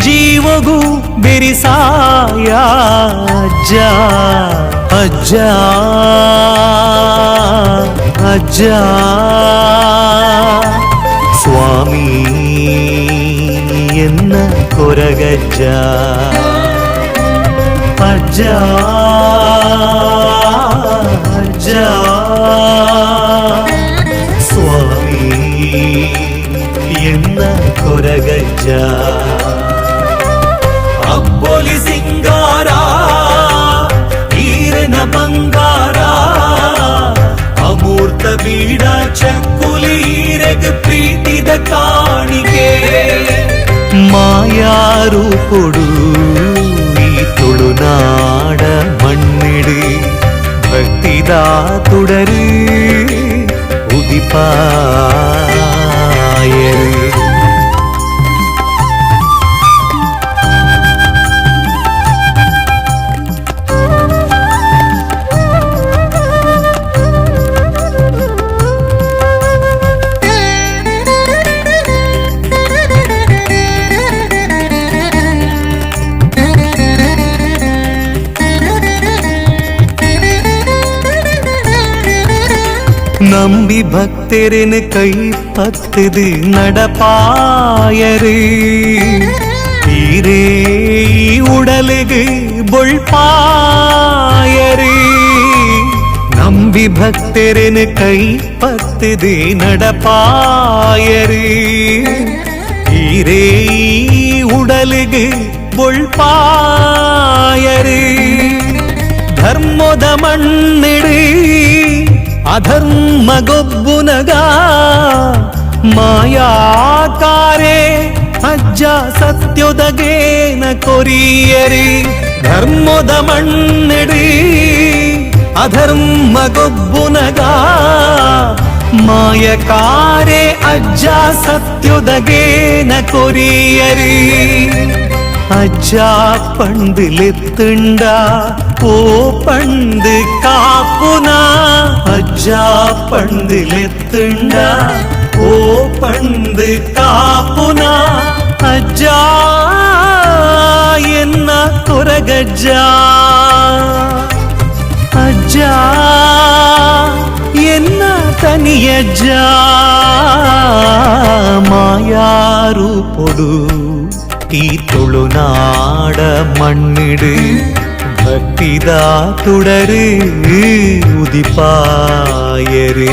ಜೀವಗೂ ಬೆರಿಸಾಯ ಅಜ್ಜ ಅಜ್ಜ ಅಜ್ಜ ಸ್ವಾಮಿ ಎನ್ನ ಕೊರಗಜ್ಜ ಅಜ್ಜ ಅಜ್ಜ ಸ್ವಾಮಿ ಎನ್ನ ಕೊರಗಜ್ಜ ಅಬ್ಬೊಲಿ ಸಿಂಗಾರ ಈರನ ಬಂಗಾರ ಅಮೂರ್ತ ಬೀಡ ಚಕ್ಕುಲೀರೆಗ್ ಪ್ರೀತಿದ ಕಾಣಿಕೆ ಮಾಯಾರೂಪುಡು ಈ ತುಳುನಾಡ ಮಣ್ಣಿಡು ಭಕ್ತಿದ ತುಡರು ಉದಿಪಾಯರು. ನಂಬಿ ಭಕ್ತರನ್ನು ಕೈ ಪತ್ತದು நடப்பாயரு ஈரே உடலுகு பொழ்பாயரு ನಂಬಿ ಭಕ್ತರನ್ನು ಕೈ ಪತ್ತದು நடப்பாயரு ஈரே உடலுகு பொழ்பாயரு ಧರ್ಮದ ಮಣ್ಣಿಡು ಅಧರ್ಮ ಗೊಬ್ಬುನಗ ಮಾಯಾಕಾರೆ ಅಜ್ಜ ಸತ್ಯೊದಗೇನ ಕೊರಿಯರಿ ಧರ್ಮದ ಮಣ್ಣಿಡು ಅಧರ್ಮ ಗೊಬ್ಬುನಗ ಮಾಯಕಾರೆ ಅಜ್ಜ ಸತ್ಯೊದಗೇನ ಕೊರಿಯರಿ ಅಜ್ಜ ಪಂದಿಲೆತ್ತುಂಡ ಓ ಪಂದು ಕಾಪುನ ಅಜ್ಜ ಪಂದಿಲೆತ್ತುಂಡ ಓ ಪಂದು ಕಾಪುನ ಅಜ್ಜ ಎನ್ನ ಕೊರಗಜ್ಜ ಅಜ್ಜ ಎನ್ನ ತನಿಯಜ್ಜ ಮಾಯಾರೂಪೊಡು ಈ ತುಳುನಾಡ ಮಣ್ಣಿಡು ಭಕ್ತಿದ ತುಡರು ಉದಿಪಾಯರು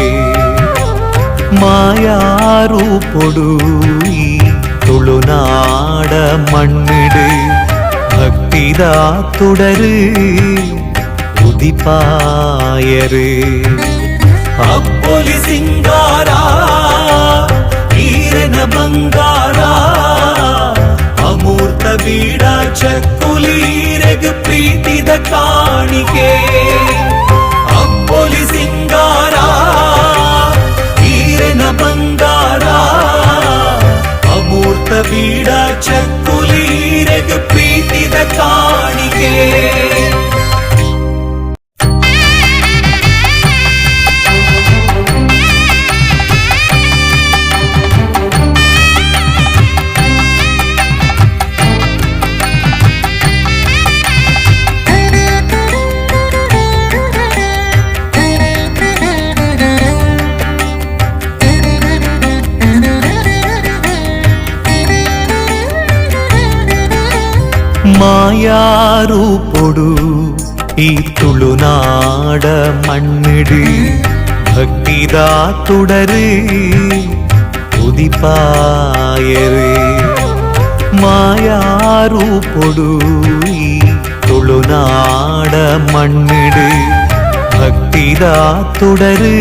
ಮಾಯಾರೂಪೊಡು ಈ ತುಳುನಾಡ ಮಣ್ಣಿಡು ಭಕ್ತಿದ ತುಡರು ಉದಿಪಾಯರು. ಅಪ್ಪೊಲಿ ಸಿಂಗಾರ ಈರನ ಬಂಗಾರ ಅಮೂರ್ತ ಬೀಡ ಚಕ್ಕುಲೀರೆಗ್ ಪ್ರೀತಿದ ಕಾಣಿಕೆ ಅಪ್ಪೊಲಿ ಸಿಂಗಾರ ಈರನ ಬಂಗಾರ ಅಮೂರ್ತ ಬೀಡ ಚಕ್ಕುಲೀರೆಗ್ ಪ್ರೀತಿದ ಕಾಣಿಕೆ. ಮಾಯಾರೂಪೊಡು ಈ ತುಳುನಾಡ ಮಣ್ಣಿಡು ಭಕ್ತಿದ ತುಡರು ಉದಿಪಾಯರು. ಮಾಯಾರೂಪೊಡು ಈ ತುಳುನಾಡ ಮಣ್ಣಿಡು ಭಕ್ತಿದ ತುಡರು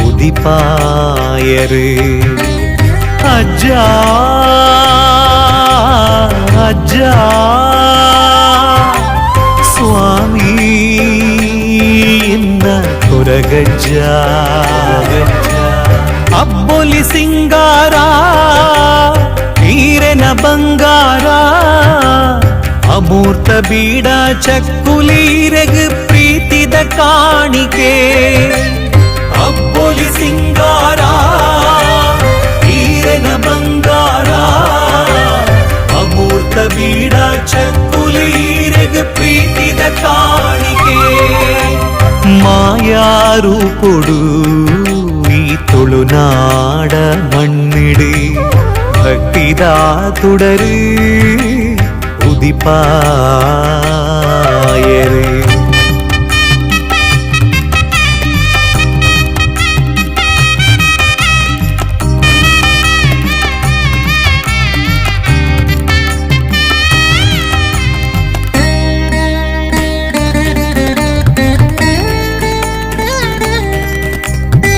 ಉದಿಪಾಯರು. ಅಜ್ಜ ಅಜ್ಜ ಸ್ವಾಮಿ ಎನ್ನ ಕೊರಗಜ್ಜ ಅಬ್ಬೊಲಿ ಸಿಂಗಾರ ನೀರೆನ ಬಂಗಾರ ಅಮೂರ್ತ ಬೀಡ ಚಕ್ಕುಲೀರೆಗ್ ಪ್ರೀತಿದ ಕಾಣಿಕೆ ಅಬ್ಬೊಲಿ ಸಿಂಗಾರ ಈರೆನ ಬಂಗಾರ ಅಮೂರ್ತ ಬೀಡ ಚಕ್ಕುಲೀರೆಗ್ ಪ್ರೀತಿದ ಕಾಣಿಕೆ. ಮಾಯಾರೂಪೊಡು ಈ ತುಳುನಾಡ ಮಣ್ಣಿಡು ಭಕ್ತಿದ ತುಡರು ಉದಿಪಾಯರು.